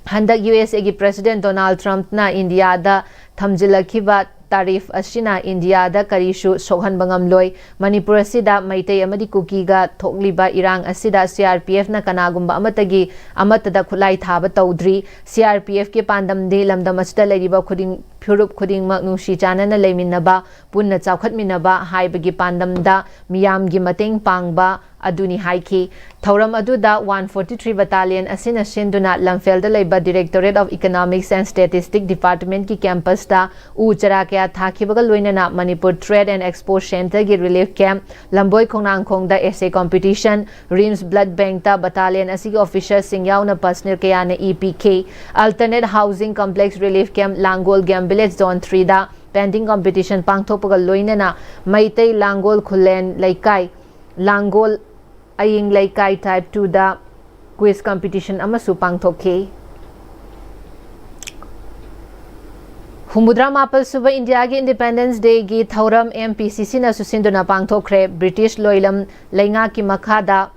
ꯍꯟꯗꯛ U S A ꯒꯤ President Donald Trump ꯅ ꯏꯟꯗꯤꯌꯥꯗ ꯊꯝꯖꯤꯜꯂꯛꯈꯤꯕ tariff ꯑꯁꯤꯅ ꯏꯟꯗꯤꯌꯥꯗ ꯀꯔꯤꯁꯨ ꯁꯣꯛꯍꯟꯕ ꯉꯝꯂꯣꯏ꯫ ꯃꯅꯤꯄꯨꯔ ꯑꯁꯤꯗ ꯃꯩꯇꯩ ꯑꯃꯗꯤ ꯀꯨꯀꯤꯒ ꯊꯣꯛꯂꯤꯕ ꯏꯔꯥꯡ ꯑꯁꯤꯗ C R P F ꯅ ꯀꯅꯥꯒꯨꯝꯕ ꯑꯃꯠꯇꯒꯤ, ꯑꯃꯠꯇꯗ ꯈꯨꯠꯂꯥꯏ ꯊꯥꯕ ꯇꯧꯗ꯭ꯔꯤ꯫ C R P F ꯀꯤ ꯄꯥꯟꯗꯝꯗꯤ ꯂꯝꯗꯝ ꯑꯁꯤꯗ ꯂꯩꯔꯤꯕ ꯈꯨꯗꯤꯡ, ꯐꯨꯔꯨꯞ ꯈꯨꯗꯤꯡꯃꯛ ꯅꯨꯡꯁꯤ ꯆꯥꯟꯅꯅ ꯂꯩꯃꯤꯟꯅꯕ, ꯄꯨꯟꯅ ꯆꯥꯎꯈꯠꯃꯤꯟꯅꯕ ꯍꯥꯏꯕꯒꯤ ꯄꯥꯟꯗꯝꯗ ꯃꯤꯌꯥꯝꯒꯤ ꯃꯇꯦꯡ ꯄꯥꯡꯕ ꯑꯗꯨꯅꯤ ꯍꯥꯏꯈꯤ꯫ ꯊꯧꯔꯝ ꯑꯗꯨꯗ one forty three Battalion ꯑꯁꯤꯅ ꯁꯤꯟꯗꯨꯅ ꯂꯝꯐꯦꯜꯗ ꯂꯩꯕ Directorate of Economics and Statistics Department ꯀꯤ campus ꯇ ꯎ ꯆꯥꯔꯥ ꯀꯌꯥ ꯊꯥꯈꯤꯕꯒ ꯂꯣꯏꯅꯅ Manipur Trade and Expo Center ꯒꯤ relief camp, ꯂꯝꯕꯣꯏ ꯈꯣꯡꯅꯥꯡꯈꯣꯡꯗ essay competition, RIMS blood bank ꯇ battalion ꯑꯁꯤꯒꯤ officer ꯁꯤꯡ ꯌꯥꯎꯅ personnel ꯀꯌꯥꯅ ꯏ ꯄꯤꯈꯤ꯫ Alternate Housing Complex relief camp, ꯂꯥꯡꯒꯣꯜ Game Village Zone three ꯗ painting competition ꯄꯥꯡꯊꯣꯛꯄꯒ ꯂꯣꯏꯅꯅ ꯃꯩꯇꯩ ꯂꯥꯡꯒꯣꯜ ꯈꯨꯂꯦꯟ ꯂꯩꯀꯥꯏ, ꯂꯥꯡꯒꯣꯜ ꯑꯌꯤꯡ ꯂꯩꯀꯥꯏ Type two ꯗ quiz competition ꯑꯃꯁꯨ ꯄꯥꯡꯊꯣꯛꯈꯤ꯫ ꯍꯨꯝꯐꯨꯇꯔꯥ ꯃꯥꯄꯜ ꯁꯨꯕ ꯏꯟꯗꯤꯌꯥꯒꯤ Independence Day ꯒꯤ ꯊꯧꯔꯝ M P C C ꯅ ꯁꯨꯁꯤꯟꯗꯨꯅ ꯄꯥꯡꯊꯣꯛꯈ꯭ꯔꯦ꯫ ꯕ꯭ꯔꯤꯇꯤꯁ ꯂꯣꯏꯂꯝ ꯂꯩꯉꯥꯛꯀꯤ ꯃꯈꯥꯗ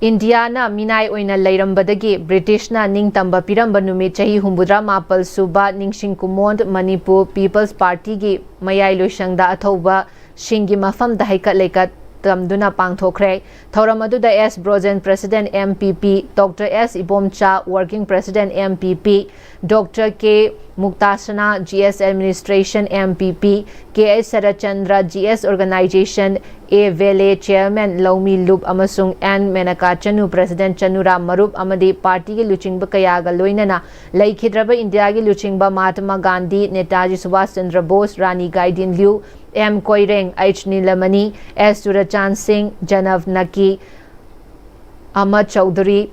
ꯏꯟꯗꯤꯌꯥꯅ ꯃꯤꯅꯥꯏ ꯑꯣꯏꯅ ꯂꯩꯔꯝꯕꯗꯒꯤ ꯕ꯭ꯔꯤꯇꯤꯁꯅ ꯅꯤꯡꯇꯝꯕ ꯄꯤꯔꯝꯕ ꯅꯨꯃꯤꯠ ꯆꯍꯤ ꯍꯨꯝꯐꯨꯇꯔꯥ ꯃꯥꯄꯜ ꯁꯨꯕ ꯅꯤꯡꯁꯤꯡ ꯀꯨꯃꯣꯟ ꯃꯅꯤꯄꯨꯔ People's Party ꯒꯤ ꯃꯌꯥꯏ ꯂꯣꯏꯁꯪꯗ ꯑꯊꯧꯕꯁꯤꯡꯒꯤ ꯃꯐꯝꯗ ꯍꯩꯀꯠ ꯂꯩꯀꯠ ꯇꯝꯗꯨꯅ ꯄꯥꯡꯊꯣꯛꯈ꯭ꯔꯦ꯫ ꯊꯧꯔꯝ ꯑꯗꯨꯗ S Brojen, President M P P, Doctor S Ibomcha, Working President M P P, Doctor K Muktasana, G S Administration M P P, K H Saratchandra, G S Organization, A Vele, Chairman ꯂꯧꯃꯤ ꯂꯨꯞ ꯑꯃꯁꯨꯡ N Menaka Chanu, President Chanura ꯃꯔꯨꯞ ꯑꯃꯗꯤ party ꯒꯤ ꯂꯨꯆꯤꯡꯕ ꯀꯌꯥꯒ ꯂꯣꯏꯅꯅ ꯂꯩꯈꯤꯗ꯭ꯔꯕ ꯏꯟꯗꯤꯌꯥꯒꯤ ꯂꯨꯆꯤꯡꯕ ꯃꯍꯥꯇꯃꯥ ꯒꯥꯟꯙꯤ, ꯅꯦꯇꯥꯖꯤ ꯁꯨꯚꯥꯁ ꯆꯟꯗ꯭ꯔ ꯕꯣꯁ, ꯔꯥꯅꯤ ꯒꯥꯏꯗꯤꯟꯂ꯭ꯌꯨ, M ꯀꯣꯏꯔꯦꯡ, H ꯅꯤꯂꯃꯅꯤ, S ꯆꯨꯔꯆꯥꯟ ꯁꯤꯡ, ꯖꯅꯕ ꯅꯀꯤ, ꯑꯃ ꯆꯧꯙꯨꯔꯤ,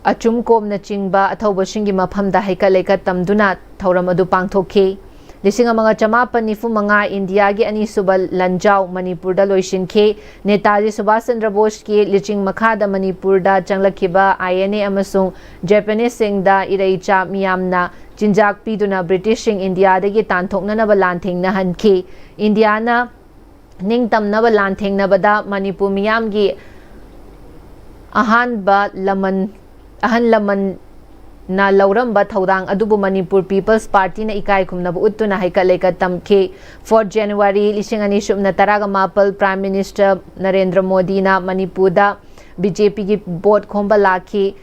ꯑꯆꯨꯝ ꯀꯣꯝꯅꯆꯤꯡꯕ ꯑꯊꯧꯕꯁꯤꯡꯒꯤ ꯃꯐꯝꯗ ꯍꯩꯀꯠ ꯂꯩꯀꯠ ꯇꯝꯗꯨꯅ ꯊꯧꯔꯝ ꯑꯗꯨ ꯄꯥꯡꯊꯣꯛꯈꯤ꯫ ꯂꯤꯁꯤꯡ ꯑꯃꯒ ꯆꯃꯥꯄꯟ ꯅꯤꯐꯨ ꯃꯉꯥ ꯏꯟꯗꯤꯌꯥꯒꯤ ꯑꯅꯤꯁꯨꯕ ꯂꯥꯟꯖꯥꯎ ꯃꯅꯤꯄꯨꯔꯗ ꯂꯣꯏꯁꯤꯟꯈꯤ꯫ ꯅꯦꯇꯥꯖꯤ ꯁꯨꯚꯥꯁ ꯆꯟꯗ꯭ꯔ ꯕꯣꯁꯀꯤ ꯂꯨꯆꯤꯡ ꯃꯈꯥꯗ ꯃꯅꯤꯄꯨꯔꯗ ꯆꯪꯂꯛꯈꯤꯕ I N A ꯑꯃꯁꯨꯡ Japaneseꯁꯤꯡꯗ ꯏꯔꯩꯆꯥ ꯃꯤꯌꯥꯝꯅ ꯆꯤꯟꯖꯥꯛ ꯄꯤꯗꯨꯅ ꯕ꯭ꯔꯤꯇꯤꯁꯁꯤꯡ ꯏꯟꯗꯤꯌꯥꯗꯒꯤ ꯇꯥꯟꯊꯣꯛꯅꯅꯕ ꯂꯥꯟꯊꯦꯡꯅꯍꯟꯈꯤ꯫ ꯏꯟꯗꯤꯌꯥꯅ ꯅꯤꯡꯇꯝꯅꯕ ꯂꯥꯟꯊꯦꯡꯅꯕꯗ ꯃꯅꯤꯄꯨꯔ ꯃꯤꯌꯥꯝꯒꯤ ꯑꯍꯥꯟꯕ ꯂꯃꯟ, ꯑꯍꯜ ꯂꯃꯟꯅ ꯂꯧꯔꯝꯕ ꯊꯧꯗꯥꯡ ꯑꯗꯨꯕꯨ ꯃꯅꯤꯄꯨꯔ People's Partyꯅ ꯏꯀꯥꯏ ꯈꯨꯝꯅꯕ ꯎꯠꯇꯨꯅ ꯍꯩꯀꯠ ꯂꯩꯀꯠ ꯇꯝꯈꯤ꯫ Fourth January ꯂꯤꯁꯤꯡ ꯑꯅꯤ ꯁꯨꯞꯅ ꯇꯔꯥꯒ ꯃꯥꯄꯜ, Prime Minister ꯅꯔꯦꯟꯗ꯭ꯔ ꯃꯣꯗꯤꯅ ꯃꯅꯤꯄꯨꯔꯗ B J Pꯒꯤ vote ꯈꯣꯝꯕ ꯂꯥꯛꯈꯤ꯫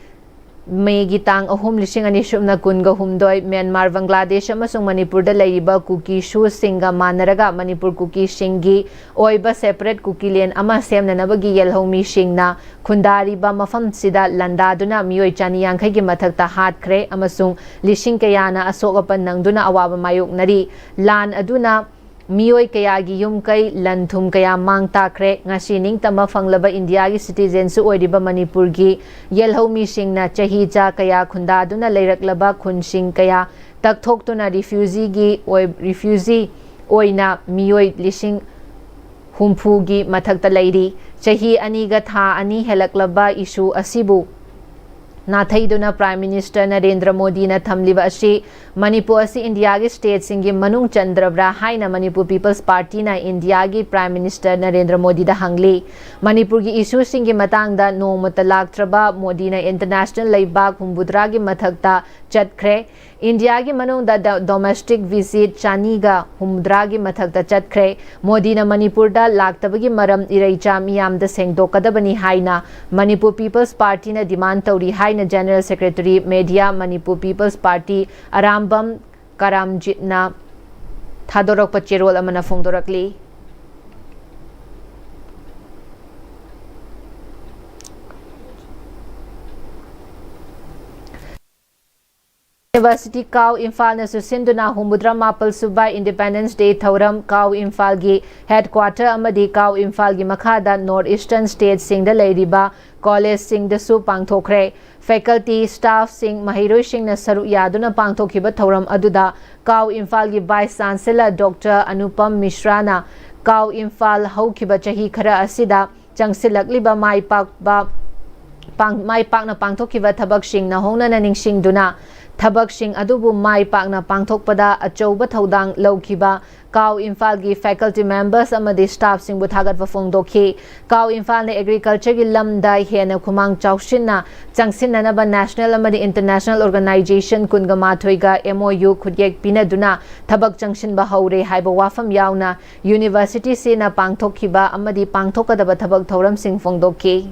ꯃꯦꯒꯤ ꯇꯥꯡ ꯑꯍꯨꯝ, ꯂꯤꯁꯤꯡ ꯑꯅꯤ ꯁꯨꯞꯅ ꯀꯨꯟꯒ ꯍꯨꯝꯗꯣꯏ, ꯃ꯭ꯌꯥꯟꯃꯥꯔ, ꯕꯪꯒ꯭ꯂꯥꯗꯦꯁ ꯑꯃꯁꯨꯡ ꯃꯅꯤꯄꯨꯔꯗ ꯂꯩꯔꯤꯕ ꯀꯨꯀꯤ ꯁꯨꯁꯤꯡꯒ ꯃꯥꯟꯅꯔꯒ ꯃꯅꯤꯄꯨꯔ ꯀꯨꯀꯤꯁꯤꯡꯒꯤ ꯑꯣꯏꯕ separate ꯀꯨꯀꯤꯂꯦꯟ ꯑꯃ ꯁꯦꯝꯅꯅꯕꯒꯤ ꯌꯦꯜꯍꯧꯃꯤꯁꯤꯡꯅ ꯈꯨꯟꯗꯥꯔꯤꯕ ꯃꯐꯝꯁꯤꯗ ꯂꯥꯟꯗꯥꯗꯨꯅ ꯃꯤꯑꯣꯏ ꯆꯅꯤ ꯌꯥꯡꯈꯩꯒꯤ ꯃꯊꯛꯇ ꯍꯥꯠꯈ꯭ꯔꯦ ꯑꯃꯁꯨꯡ ꯂꯤꯁꯤꯡ ꯀꯌꯥꯅ ꯑꯁꯣꯛ ꯑꯄꯟ ꯅꯪꯗꯨꯅ ꯑꯋꯥꯕ ꯃꯥꯌꯣꯛꯅꯔꯤ꯫ ꯂꯥꯟ ꯑꯗꯨꯅ ꯃꯤꯑꯣꯏ ꯀꯌꯥꯒꯤ ꯌꯨꯝ ꯀꯩ, ꯂꯟ ꯊꯨꯝ ꯀꯌꯥ ꯃꯥꯡ ꯇꯥꯛꯈ꯭ꯔꯦ꯫ ꯉꯁꯤ ꯅꯤꯡꯇꯝꯕ ꯐꯪꯂꯕ ꯏꯟꯗꯤꯌꯥꯒꯤ citizenꯁꯨ ꯑꯣꯏꯔꯤꯕ ꯃꯅꯤꯄꯨꯔꯒꯤ ꯌꯦꯜꯍꯧꯃꯤꯁꯤꯡꯅ ꯆꯍꯤ ꯆꯥ ꯀꯌꯥ ꯈꯨꯟꯗꯥꯗꯨꯅ ꯂꯩꯔꯛꯂꯕ ꯈꯨꯟꯁꯤꯡ ꯀꯌꯥ ꯇꯛꯊꯣꯛꯇꯨꯅ refugeeꯒꯤ ꯑꯣꯏ-, refugee ꯑꯣꯏꯅ ꯃꯤꯑꯣꯏ ꯂꯤꯁꯤꯡ ꯍꯨꯝꯐꯨꯒꯤ ꯃꯊꯛꯇ ꯂꯩꯔꯤ꯫ ꯆꯍꯤ ꯑꯅꯤꯒ ꯊꯥ ꯑꯅꯤ ꯍꯦꯜꯂꯛꯂꯕ issue ꯑꯁꯤꯕꯨ ꯅꯥꯊꯩꯗꯨꯅ Prime Minister ꯅꯔꯦꯟꯗ꯭ꯔ ꯃꯣꯗꯤꯅ ꯊꯝꯂꯤꯕ ꯑꯁꯤ ꯃꯅꯤꯄꯨꯔ ꯑꯁꯤ ꯏꯟꯗꯤꯌꯥꯒꯤ stateꯁꯤꯡꯒꯤ ꯃꯅꯨꯡ ꯆꯟꯗ꯭ꯔꯕ꯭ꯔꯥ ꯍꯥꯏꯅ ꯃꯅꯤꯄꯨꯔ People's Partyꯅ ꯏꯟꯗꯤꯌꯥꯒꯤ Prime Minister ꯅꯔꯦꯟꯗ꯭ꯔ ꯃꯣꯗꯤꯗ ꯍꯪꯂꯤ꯫ ꯃꯅꯤꯄꯨꯔꯒꯤ issueꯁꯤꯡꯒꯤ ꯃꯇꯥꯡꯗ ꯅꯣꯡꯃꯇ ꯂꯥꯛꯇ꯭ꯔꯕ ꯃꯣꯗꯤꯅ international ꯂꯩꯕꯥꯛ ꯍꯨꯝꯐꯨꯇꯔꯥꯒꯤ ꯃꯊꯛꯇ ꯆꯠꯈ꯭ꯔꯦ꯫ ꯏꯟꯗꯤꯌꯥꯒꯤ ꯃꯅꯨꯡꯗ ꯗ-, domestic visit ꯆꯅꯤꯒ ꯍꯨꯝꯐꯨꯇꯔꯥꯒꯤ ꯃꯊꯛꯇ ꯆꯠꯈ꯭ꯔꯦ꯫ ꯃꯣꯗꯤꯅ ꯃꯅꯤꯄꯨꯔꯗ ꯂꯥꯛꯇꯕꯒꯤ ꯃꯔꯝ ꯏꯔꯩꯆꯥ ꯃꯤꯌꯥꯝꯗ ꯁꯦꯡꯗꯣꯛꯀꯗꯕꯅꯤ ꯍꯥꯏꯅ ꯃꯅꯤꯄꯨꯔ People's Partyꯅ demand ꯇꯧꯔꯤ ꯍꯥꯏꯅ General Secretary Media Manipur People's Party Arambam ꯀꯔꯥꯝꯖꯤꯠꯅ ꯊꯥꯗꯣꯔꯛꯄ ꯆꯦꯔꯣꯜ ꯑꯃꯅ ꯐꯣꯡꯗꯣꯔꯛꯂꯤ꯫ University ꯀꯥꯎ ꯏꯝꯐꯥꯜꯅꯁꯨ ꯁꯤꯟꯗꯨꯅ ꯍꯨꯝꯐꯨꯇꯔꯥ ꯃꯥꯄꯜ ꯁꯨꯕ Independence Day ꯊꯧꯔꯝ ꯀꯥꯎ ꯏꯝꯐꯥꯜꯒꯤ headquarter ꯑꯃꯗꯤ ꯀꯥꯎ ꯏꯝꯐꯥꯜꯒꯤ ꯃꯈꯥꯗ North Eastern stateꯁꯤꯡꯗ ꯂꯩꯔꯤꯕ collegeꯁꯤꯡꯗꯁꯨ ꯄꯥꯡꯊꯣꯛꯈ꯭ꯔꯦ꯫ Faculty, staffꯁꯤꯡ, ꯃꯍꯩꯔꯣꯏꯁꯤꯡꯅ ꯁꯔꯨꯛ ꯌꯥꯗꯨꯅ ꯄꯥꯡꯊꯣꯛꯈꯤꯕ ꯊꯧꯔꯝ ꯑꯗꯨꯗ ꯀꯥꯎ ꯏꯝꯐꯥꯜꯒꯤ Vice Chancellor Doctor ꯑꯅꯨꯄꯝ ꯃꯤꯁ꯭ꯔꯥꯅ ꯀꯥꯎ ꯏꯝꯐꯥꯜ ꯍꯧꯈꯤꯕ ꯆꯍꯤ ꯈꯔ ꯑꯁꯤꯗ ꯆꯪꯁꯤꯜꯂꯛꯂꯤꯕ ꯃꯥꯏ ꯄꯥꯛꯄ, ꯄꯥꯡ-, ꯃꯥꯏ ꯄꯥꯛꯅ ꯄꯥꯡꯊꯣꯛꯈꯤꯕ ꯊꯕꯛꯁꯤꯡ ꯅꯧꯍꯧꯅꯅ ꯅꯤꯡꯁꯤꯡꯗꯨꯅ, ꯊꯕꯛꯁꯤꯡ ꯑꯗꯨꯕꯨ ꯃꯥꯏ ꯄꯥꯛꯅ ꯄꯥꯡꯊꯣꯛꯄꯗ ꯑꯆꯧꯕ ꯊꯧꯗꯥꯡ ꯂꯧꯈꯤꯕ ꯀꯥꯎ ꯏꯝꯐꯥꯜꯒꯤ faculty members ꯑꯃꯗꯤ staffꯁꯤꯡꯕꯨ ꯊꯥꯒꯠꯄ ꯐꯣꯡꯗꯣꯛꯈꯤ꯫ ꯀꯥꯎ ꯏꯝꯐꯥꯜꯅ agricultureꯒꯤ ꯂꯝꯗ ꯍꯦꯟꯅ ꯈꯨꯃꯥꯡ ꯆꯥꯎꯁꯤꯟꯅ ꯆꯪꯁꯤꯟꯅꯅꯕ national ꯑꯃꯗꯤ international organization ꯀꯨꯟꯒ ꯃꯥꯊꯣꯏꯒ M O U ꯈꯨꯠꯌꯦꯛ ꯄꯤꯅꯗꯨꯅ ꯊꯕꯛ ꯆꯪꯁꯤꯟꯕ ꯍꯧꯔꯦ ꯍꯥꯏꯕ ꯋꯥꯐꯝ ꯌꯥꯎꯅ universityꯁꯤꯅ ꯄꯥꯡꯊꯣꯛꯈꯤꯕ ꯑꯃꯗꯤ ꯄꯥꯡꯊꯣꯛꯀꯗꯕ ꯊꯕꯛ ꯊꯧꯔꯝꯁꯤꯡ ꯐꯣꯡꯗꯣꯛꯈꯤ꯫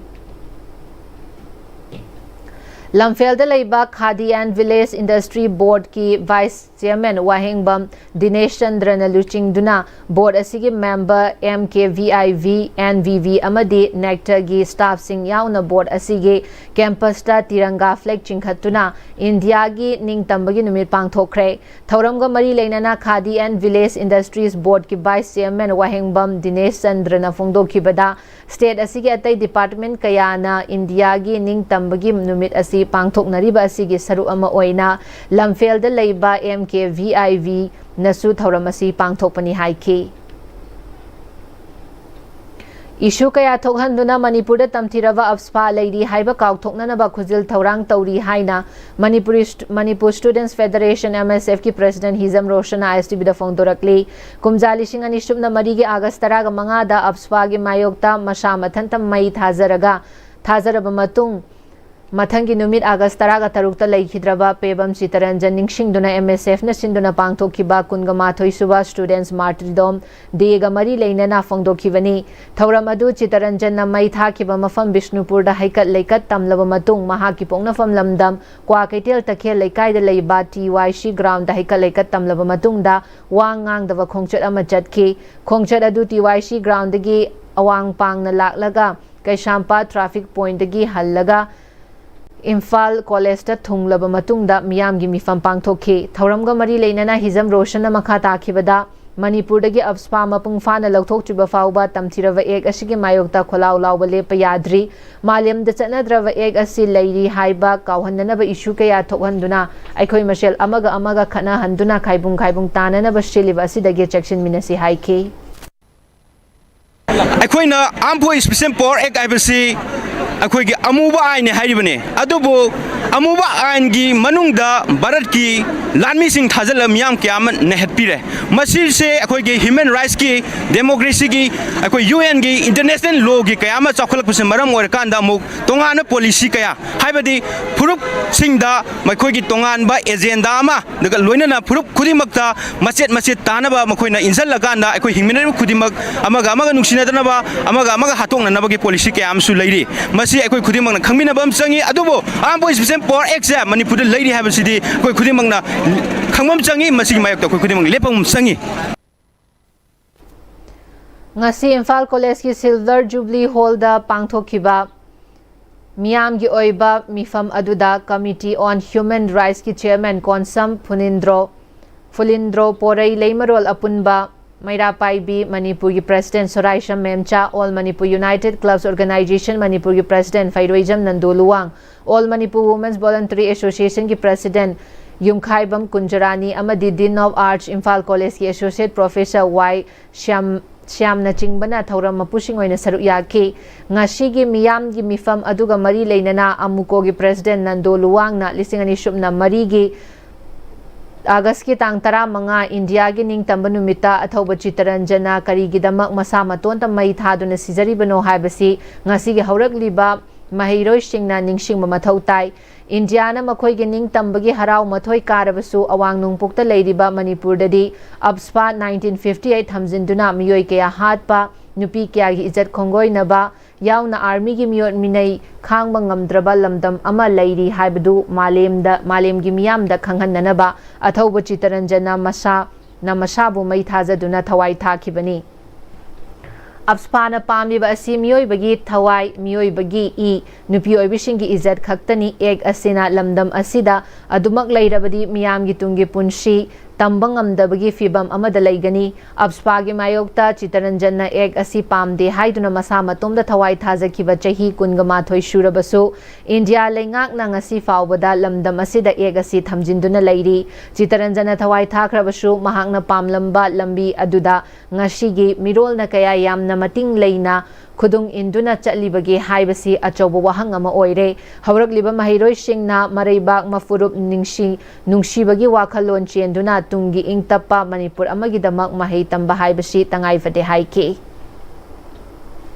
ꯂꯝꯐꯦꯜꯗ ꯂꯩꯕ Khadi and Village Industry Board ꯀꯤ Vice Chairman ꯋꯥꯍꯦꯡꯕꯝ ꯗꯤꯅꯦꯁ ꯆꯟꯗ꯭ꯔꯅ ꯂꯨꯆꯤꯡꯗꯨꯅ board ꯑꯁꯤꯒꯤ member M K V I V, N V V ꯑꯃꯗꯤ NECTAR ꯒꯤ staff ꯁꯤꯡ ꯌꯥꯎꯅ board ꯑꯁꯤꯒꯤ campus ꯇ ꯇꯤꯔꯪꯒꯥ flag ꯆꯤꯡꯈꯠꯇꯨꯅ ꯏꯟꯗꯤꯌꯥꯒꯤ ꯅꯤꯡꯇꯝꯕꯒꯤ ꯅꯨꯃꯤꯠ ꯄꯥꯡꯊꯣꯛꯈ꯭ꯔꯦ꯫ ꯊꯧꯔꯝꯒ ꯃꯔꯤ ꯂꯩꯅꯅ Khadi and Village Industries Board ꯀꯤ Vice Chairman ꯋꯥꯍꯦꯡꯕꯝ ꯗꯤꯅꯦꯁ ꯆꯟꯗ꯭ꯔꯅ ꯐꯣꯡꯗꯣꯛꯈꯤꯕꯗ, state ꯑꯁꯤꯒꯤ ꯑꯇꯩ department ꯀꯌꯥꯅ ꯏꯟꯗꯤꯌꯥꯒꯤ ꯅꯤꯡꯇꯝꯕꯒꯤ ꯅꯨꯃꯤꯠ ꯑꯁꯤ ꯄꯥꯡꯊꯣꯛꯅꯔꯤꯕ ꯑꯁꯤꯒꯤ ꯁꯔꯨꯛ ꯑꯃ ꯑꯣꯏꯅ ꯂꯝꯐꯦꯜꯗ ꯂꯩꯕ M K V I V ꯅꯁꯨ ꯊꯧꯔꯝ ꯑꯁꯤ ꯄꯥꯡꯊꯣꯛꯄꯅꯤ ꯍꯥꯏꯈꯤ꯫ Issue ꯀꯌꯥ ꯊꯣꯛꯍꯟꯗꯨꯅ ꯃꯅꯤꯄꯨꯔꯗ ꯇꯝꯊꯤꯔꯕ AFSPA ꯂꯩꯔꯤ ꯍꯥꯏꯕ ꯀꯥꯎꯊꯣꯛꯅꯅꯕ ꯈꯨꯖꯤꯜ ꯊꯧꯔꯥꯡ ꯇꯧꯔꯤ ꯍꯥꯏꯅ Manipuri stu-, Manipur Students Federation, M S F ꯀꯤ president ꯍꯤꯖꯝ ꯔꯣꯁꯟꯅ I S T V ꯗ ꯐꯣꯡꯗꯣꯔꯛꯂꯤ꯫ ꯀꯨꯝꯖꯥ ꯂꯤꯁꯤꯡ ꯑꯅꯤ ꯁꯨꯞꯅ ꯃꯔꯤꯒꯤ August ꯇꯔꯥꯒ ꯃꯉꯥꯗ AFSPA ꯒꯤ ꯃꯥꯌꯣꯛꯇ ꯃꯁꯥ ꯃꯊꯟꯇ ꯃꯩ ꯊꯥꯖꯔꯒ, ꯊꯥꯖꯔꯕ ꯃꯇꯨꯡ, ꯃꯊꯪꯒꯤ ꯅꯨꯃꯤꯠ August ꯇꯔꯥꯒ ꯇꯔꯨꯛꯇ ꯂꯩꯈꯤꯗ꯭ꯔꯕ Pebam Chittaranjan ꯅꯤꯡꯁꯤꯡꯗꯨꯅ M S F ꯅ ꯁꯤꯟꯗꯨꯅ ꯄꯥꯡꯊꯣꯛꯈꯤꯕ ꯀꯨꯟꯒ ꯃꯥꯊꯣꯏ ꯁꯨꯕ Students Martyrdom Day ꯒ ꯃꯔꯤ ꯂꯩꯅꯅ ꯐꯣꯡꯗꯣꯛꯈꯤꯕꯅꯤ꯫ ꯊꯧꯔꯝ ꯑꯗꯨ ꯆꯤꯇꯔꯟꯖꯟꯅ ꯃꯩ ꯊꯥꯈꯤꯕ ꯃꯐꯝ ꯕꯤꯁꯅꯨꯄꯨꯔꯗ ꯍꯩꯀꯠ ꯂꯩꯀꯠ ꯇꯝꯂꯕ ꯃꯇꯨꯡ, ꯃꯍꯥꯛꯀꯤ ꯄꯣꯛꯅꯐꯝ ꯂꯝꯗꯝ ꯀ꯭ꯋꯥꯀꯩꯊꯦꯜ ꯇꯈꯦꯜ ꯂꯩꯀꯥꯏꯗ ꯂꯩꯕ T Y C ground ꯗ ꯍꯩꯀꯠ ꯂꯩꯀꯠ ꯇꯝꯂꯕ ꯃꯇꯨꯡꯗ ꯋꯥ ꯉꯥꯡꯗꯕ ꯈꯣꯡꯆꯠ ꯑꯃ ꯆꯠꯈꯤ꯫ ꯈꯣꯡꯆꯠ ꯑꯗꯨ T Y C ground ꯗꯒꯤ ꯑꯋꯥꯡ ꯄꯥꯡꯅ ꯂꯥꯛꯂꯒ ꯀꯩꯁꯥꯝꯄꯥꯠ traffic point ꯗꯒꯤ ꯍꯜꯂꯒ ꯏꯝꯐꯥꯜ College ꯇ ꯊꯨꯡꯂꯕ ꯃꯇꯨꯡꯗ ꯃꯤꯌꯥꯝꯒꯤ ꯃꯤꯐꯝ ꯄꯥꯡꯊꯣꯛꯈꯤ꯫ ꯊꯧꯔꯝꯒ ꯃꯔꯤ ꯂꯩꯅꯅ ꯍꯤꯖꯝ ꯔꯣꯁꯟꯅ ꯃꯈꯥ ꯇꯥꯈꯤꯕꯗ, ꯃꯅꯤꯄꯨꯔꯗꯒꯤ AFSPA ꯃꯄꯨꯡ ꯐꯥꯅ ꯂꯧꯊꯣꯛꯇ꯭ꯔꯤꯕ ꯐꯥꯎꯕ ꯇꯝꯊꯤꯔꯕ act ꯑꯁꯤꯒꯤ ꯃꯥꯌꯣꯛꯇ ꯈꯣꯜꯂꯥꯎ ꯂꯥꯎꯕ ꯂꯦꯞꯄ ꯌꯥꯗ꯭ꯔꯤ꯫ ꯃꯥꯂꯦꯝꯗ ꯆꯠꯅꯗ꯭ꯔꯕ act ꯑꯁꯤ ꯂꯩꯔꯤ ꯍꯥꯏꯕ ꯀꯥꯎꯍꯟꯅꯅꯕ issue ꯀꯌꯥ ꯊꯣꯛꯍꯟꯗꯨꯅ ꯑꯩꯈꯣꯏ ꯃꯁꯦꯜ ꯑꯃꯒ ꯑꯃꯒ ꯈꯠꯅꯍꯟꯗꯨꯅ ꯈꯥꯏꯕꯨꯡ ꯈꯥꯏꯕꯨꯡ ꯇꯥꯅꯅꯕ ꯁꯤꯜꯂꯤꯕ ꯑꯁꯤꯗꯒꯤ ꯆꯦꯛꯁꯤꯟꯃꯤꯟꯅꯁꯤ ꯍꯥꯏꯈꯤ꯫ ꯑꯩꯈꯣꯏꯅ Armed Forces Special Power Act ꯍꯥꯏꯕꯁꯤ ꯑꯩꯈꯣꯏꯒꯤ ꯑꯃꯨꯕ ꯑꯥꯏꯟꯅꯤ ꯍꯥꯏꯔꯤꯕꯅꯤ꯫ ꯑꯗꯨꯕꯨ ꯑꯃꯨꯕ ꯑꯥꯏꯟꯒꯤ ꯃꯅꯨꯡꯗ ꯚꯥꯔꯠꯀꯤ ꯂꯥꯟꯃꯤꯁꯤꯡ ꯊꯥꯖꯤꯜꯂ ꯃꯤꯌꯥꯝ ꯀꯌꯥ ꯑꯃ ꯅꯩꯍꯠꯄꯤꯔꯦ꯫ ꯃꯁꯤꯁꯦ ꯑꯩꯈꯣꯏꯒꯤ human rights ꯀꯤ, democracy ꯒꯤ, ꯑꯩꯈꯣꯏ U N ꯒꯤ, international law ꯒꯤ ꯀꯌꯥ ꯑꯃ ꯆꯥꯎꯈꯠꯂꯛꯄꯁꯤꯅ ꯃꯔꯝ ꯑꯣꯏꯔꯀꯥꯟꯗ ꯑꯃꯨꯛ ꯇꯣꯉꯥꯟꯕ policy ꯀꯌꯥ, ꯍꯥꯏꯕꯗꯤ ꯐꯨꯔꯨꯞꯁꯤꯡꯗ ꯃꯈꯣꯏꯒꯤ ꯇꯣꯉꯥꯟꯕ agenda ꯑꯃ, ꯑꯗꯨꯒ ꯂꯣꯏꯅꯅ ꯐꯨꯔꯨꯞ ꯈꯨꯗꯤꯡꯃꯛꯇ ꯃꯆꯦꯠ ꯃꯆꯦꯠ ꯇꯥꯅꯕ ꯃꯈꯣꯏꯅ ꯏꯟꯁꯤꯜꯂꯀꯥꯟꯗ ꯑꯩꯈꯣꯏ ꯍꯤꯡꯃꯤꯟꯅꯔꯤꯕ ꯈꯨꯗꯤꯡꯃꯛ ꯑꯃꯒ ꯑꯃꯒ ꯅꯨꯡꯁꯤꯅꯗꯅꯕ, ꯑꯃꯒ ꯑꯃꯒ ꯍꯥꯠꯇꯣꯛꯅꯅꯕꯒꯤ policy ꯀꯌꯥ ꯑꯃꯁꯨ ꯂꯩꯔꯤ꯫ ꯃꯁꯤ ꯁꯤ ꯑꯩꯈꯣꯏ ꯈꯨꯗꯤꯡꯃꯛꯅ ꯈꯪꯃꯤꯟꯅꯕ ꯑꯃ ꯆꯪꯉꯤ꯫ ꯑꯗꯨꯕꯨ Armed Police Special Power Act ꯁꯦ ꯃꯅꯤꯄꯨꯔꯗ ꯂꯩꯔꯤ ꯍꯥꯏꯕꯁꯤꯗꯤ ꯑꯩꯈꯣꯏ ꯈꯨꯗꯤꯡꯃꯛꯅ ꯈꯪꯕ ꯑꯃ ꯆꯪꯉꯤ꯫ ꯃꯁꯤꯒꯤ ꯃꯥꯌꯣꯛꯇ ꯑꯩꯈꯣꯏ ꯈꯨꯗꯤꯡꯃꯛ ꯂꯦꯞꯄ ꯑꯃ ꯆꯪꯉꯤ꯫ ꯉꯁꯤ ꯏꯝꯐꯥꯜ ꯀꯣꯂꯦꯖꯀꯤ Silver Jubilee Hall ꯗ ꯄꯥꯡꯊꯣꯛꯈꯤꯕ ꯃꯤꯌꯥꯝꯒꯤ ꯑꯣꯏꯕ ꯃꯤꯐꯝ ꯑꯗꯨꯗ Committee on Human Rights ꯀꯤ Chairman ꯀꯣꯟꯁꯝ ꯐꯨꯅꯤꯟꯗ꯭ꯔꯣ, ꯐꯨꯂꯤꯟꯗ꯭ꯔꯣ ꯄꯣꯔꯩ, ꯂꯩꯃꯔꯣꯜ ꯑꯄꯨꯟꯕ, ꯃꯩꯔꯥ ꯄꯥꯏꯕꯤ, ꯃꯅꯤꯄꯨꯔꯒꯤ President ꯁꯣꯔꯥꯏꯁꯝ ꯃꯦꯝꯆꯥ, All Manipur United Clubs Organization ꯃꯅꯤꯄꯨꯔꯒꯤ President ꯐꯩꯔꯣꯏꯖꯝ Nando Luwang, All Manipur Women's Voluntary Association ꯒꯤ President ꯌꯨꯝꯈꯥꯏꯕꯝ ꯀꯨꯟꯖꯔꯥꯅꯤ ꯑꯃꯗꯤ Dean of Arts ꯏꯝꯐꯥꯜ ꯀꯣꯂꯦꯖꯀꯤ Associate Professor ꯋꯥꯏ ꯁ꯭ꯌꯥꯝ, ꯁ꯭ꯌꯥꯝꯅꯆꯤꯡꯕꯅ ꯊꯧꯔꯝ ꯃꯄꯨꯁꯤꯡ ꯑꯣꯏꯅ ꯁꯔꯨꯛ ꯌꯥꯈꯤ꯫ ꯉꯁꯤꯒꯤ ꯃꯤꯌꯥꯝꯒꯤ ꯃꯤꯐꯝ ꯑꯗꯨꯒ ꯃꯔꯤ ꯂꯩꯅꯅ ꯑꯃꯨꯀꯣꯒꯤ President ꯅꯟꯗꯣ ꯂꯨꯋꯥꯡꯅ ꯂꯤꯁꯤꯡ ꯑꯅꯤ ꯁꯨꯞꯅ ꯃꯔꯤꯒꯤ ꯑꯥꯒꯁꯀꯤ ꯇꯥꯡ ꯇꯔꯥꯃꯉꯥ, ꯏꯟꯗꯤꯌꯥꯒꯤ ꯅꯤꯡꯇꯝꯕ ꯅꯨꯃꯤꯠꯇ ꯑꯊꯧꯕ ꯆꯤꯇꯔꯟꯖꯅ ꯀꯔꯤꯒꯤꯗꯃꯛ ꯃꯁꯥ ꯃꯇꯣꯟꯇ ꯃꯩ ꯊꯥꯗꯨꯅ ꯁꯤꯖꯔꯤꯕꯅꯣ ꯍꯥꯏꯕꯁꯤ ꯉꯁꯤꯒꯤ ꯍꯧꯔꯛꯂꯤꯕ ꯃꯍꯩꯔꯣꯏꯁꯤꯡꯅ ꯅꯤꯡꯁꯤꯡꯕ ꯃꯊꯧ ꯇꯥꯏ꯫ ꯏꯟꯗꯤꯌꯥꯅ ꯃꯈꯣꯏꯒꯤ ꯅꯤꯡꯇꯝꯕꯒꯤ ꯍꯔꯥꯎ ꯃꯊꯣꯏ ꯀꯥꯔꯕꯁꯨ, ꯑꯋꯥꯡ ꯅꯣꯡꯄꯣꯛꯇ ꯂꯩꯔꯤꯕ ꯃꯅꯤꯄꯨꯔꯗꯗꯤ ꯑꯞꯁꯄꯥ ꯅꯥꯏꯟꯇꯤꯟ ꯐꯤꯐꯇꯤ ꯑꯩꯠ ꯊꯝꯖꯤꯟꯗꯨꯅ ꯃꯤꯑꯣꯏ ꯀꯌꯥ ꯍꯥꯠꯄ, ꯅꯨꯄꯤ ꯀꯌꯥꯒꯤ ꯏꯖꯠ ꯈꯣꯡꯒꯣꯏꯅꯕ ꯌꯥꯎꯅ ꯑꯥꯔꯃꯤꯒꯤ ꯃꯤꯑꯣꯠ ꯃꯤꯅꯩ ꯈꯥꯡꯕ ꯉꯝꯗ꯭ꯔꯕ ꯂꯝꯗꯝ ꯑꯃ ꯂꯩꯔꯤ ꯍꯥꯏꯕꯗꯨ ꯃꯥꯂꯦꯝꯗ, ꯃꯥꯂꯦꯝꯒꯤ ꯃꯤꯌꯥꯝꯗ ꯈꯪꯍꯟꯅꯅꯕ ꯑꯊꯧꯕ ꯆꯤꯇꯔꯟꯖꯟꯅ ꯃꯁꯥ ꯅ ꯃꯁꯥꯕꯨ ꯃꯩ ꯊꯥꯖꯗꯨꯅ ꯊꯋꯥꯏ ꯊꯥꯈꯤꯕꯅꯤ꯫ ꯑꯞꯁꯄꯥꯅ ꯄꯥꯝꯂꯤꯕ ꯑꯁꯤ ꯃꯤꯑꯣꯏꯕꯒꯤ ꯊꯋꯥꯏ, ꯃꯤꯑꯣꯏꯕꯒꯤ ꯏ, ꯅꯨꯄꯤ ꯑꯣꯏꯕꯤꯁꯤꯡꯒꯤ ꯏꯖꯠ ꯈꯛꯇꯅꯤ꯫ ꯑꯦꯛ ꯑꯁꯤꯅ ꯂꯝꯗꯝ ꯑꯁꯤꯗ ꯑꯗꯨꯃꯛ ꯂꯩꯔꯕꯗꯤ ꯃꯤꯌꯥꯝꯒꯤ ꯇꯨꯡꯒꯤ ꯄꯨꯟꯁꯤ ꯇꯝꯕ ꯉꯝꯗꯕꯒꯤ ꯐꯤꯚꯝ ꯑꯃꯗ ꯂꯩꯒꯅꯤ꯫ ꯑꯞꯁꯄꯥꯒꯤ ꯃꯥꯌꯣꯛꯇ ꯆꯤꯇꯔꯟꯖꯟꯅ ꯑꯦꯛ ꯑꯁꯤ ꯄꯥꯝꯗꯦ ꯍꯥꯏꯗꯨꯅ ꯃꯁꯥ ꯃꯇꯣꯝꯗ ꯊꯋꯥꯏ ꯊꯥꯖꯈꯤꯕ ꯆꯍꯤ ꯀꯨꯟꯒ ꯃꯥꯊꯣꯏ ꯁꯨꯔꯕꯁꯨ, ꯏꯟꯗꯤꯌꯥ ꯂꯩꯉꯥꯛꯅ ꯉꯁꯤ ꯐꯥꯎꯕꯗ ꯂꯝꯗꯝ ꯑꯁꯤꯗ ꯑꯦꯛ ꯑꯁꯤ ꯊꯝꯖꯤꯟꯗꯨꯅ ꯂꯩꯔꯤ꯫ ꯆꯤꯇꯔꯟꯖꯟꯅ ꯊꯋꯥꯏ ꯊꯥꯈ꯭ꯔꯕꯁꯨ, ꯃꯍꯥꯛꯅ ꯄꯥꯝꯂꯝꯕ ꯂꯝꯕꯤ ꯑꯗꯨꯗ ꯉꯁꯤꯒꯤ ꯃꯤꯔꯣꯜꯅ ꯀꯌꯥ ꯌꯥꯝꯅ ꯃꯇꯤꯡ ꯂꯩꯅ ꯈꯨꯗꯨꯡ ꯏꯟꯗꯨꯅ ꯆꯠꯂꯤꯕꯒꯦ ꯍꯥꯏꯕꯁꯤ ꯑꯆꯧꯕ ꯋꯥꯍꯪ ꯑꯃ ꯑꯣꯏꯔꯦ꯫ ꯍꯧꯔꯛꯂꯤꯕ ꯃꯍꯩꯔꯣꯏꯁꯤꯡꯅ ꯃꯔꯩꯕꯥꯛ ꯃꯐꯨꯔꯨꯞ ꯅꯤꯡꯁꯤ-, ꯅꯨꯡꯁꯤꯕꯒꯤ ꯋꯥꯈꯜꯂꯣꯟ ꯆꯦꯟꯗꯨꯅ ꯇꯨꯡꯒꯤ ꯏꯪ ꯇꯞꯄ ꯃꯅꯤꯄꯨꯔ ꯑꯃꯒꯤꯗꯃꯛ ꯃꯍꯩ ꯇꯝꯕ ꯍꯥꯏꯕꯁꯤ ꯇꯉꯥꯏꯐꯗꯦ ꯍꯥꯏꯈꯤ꯫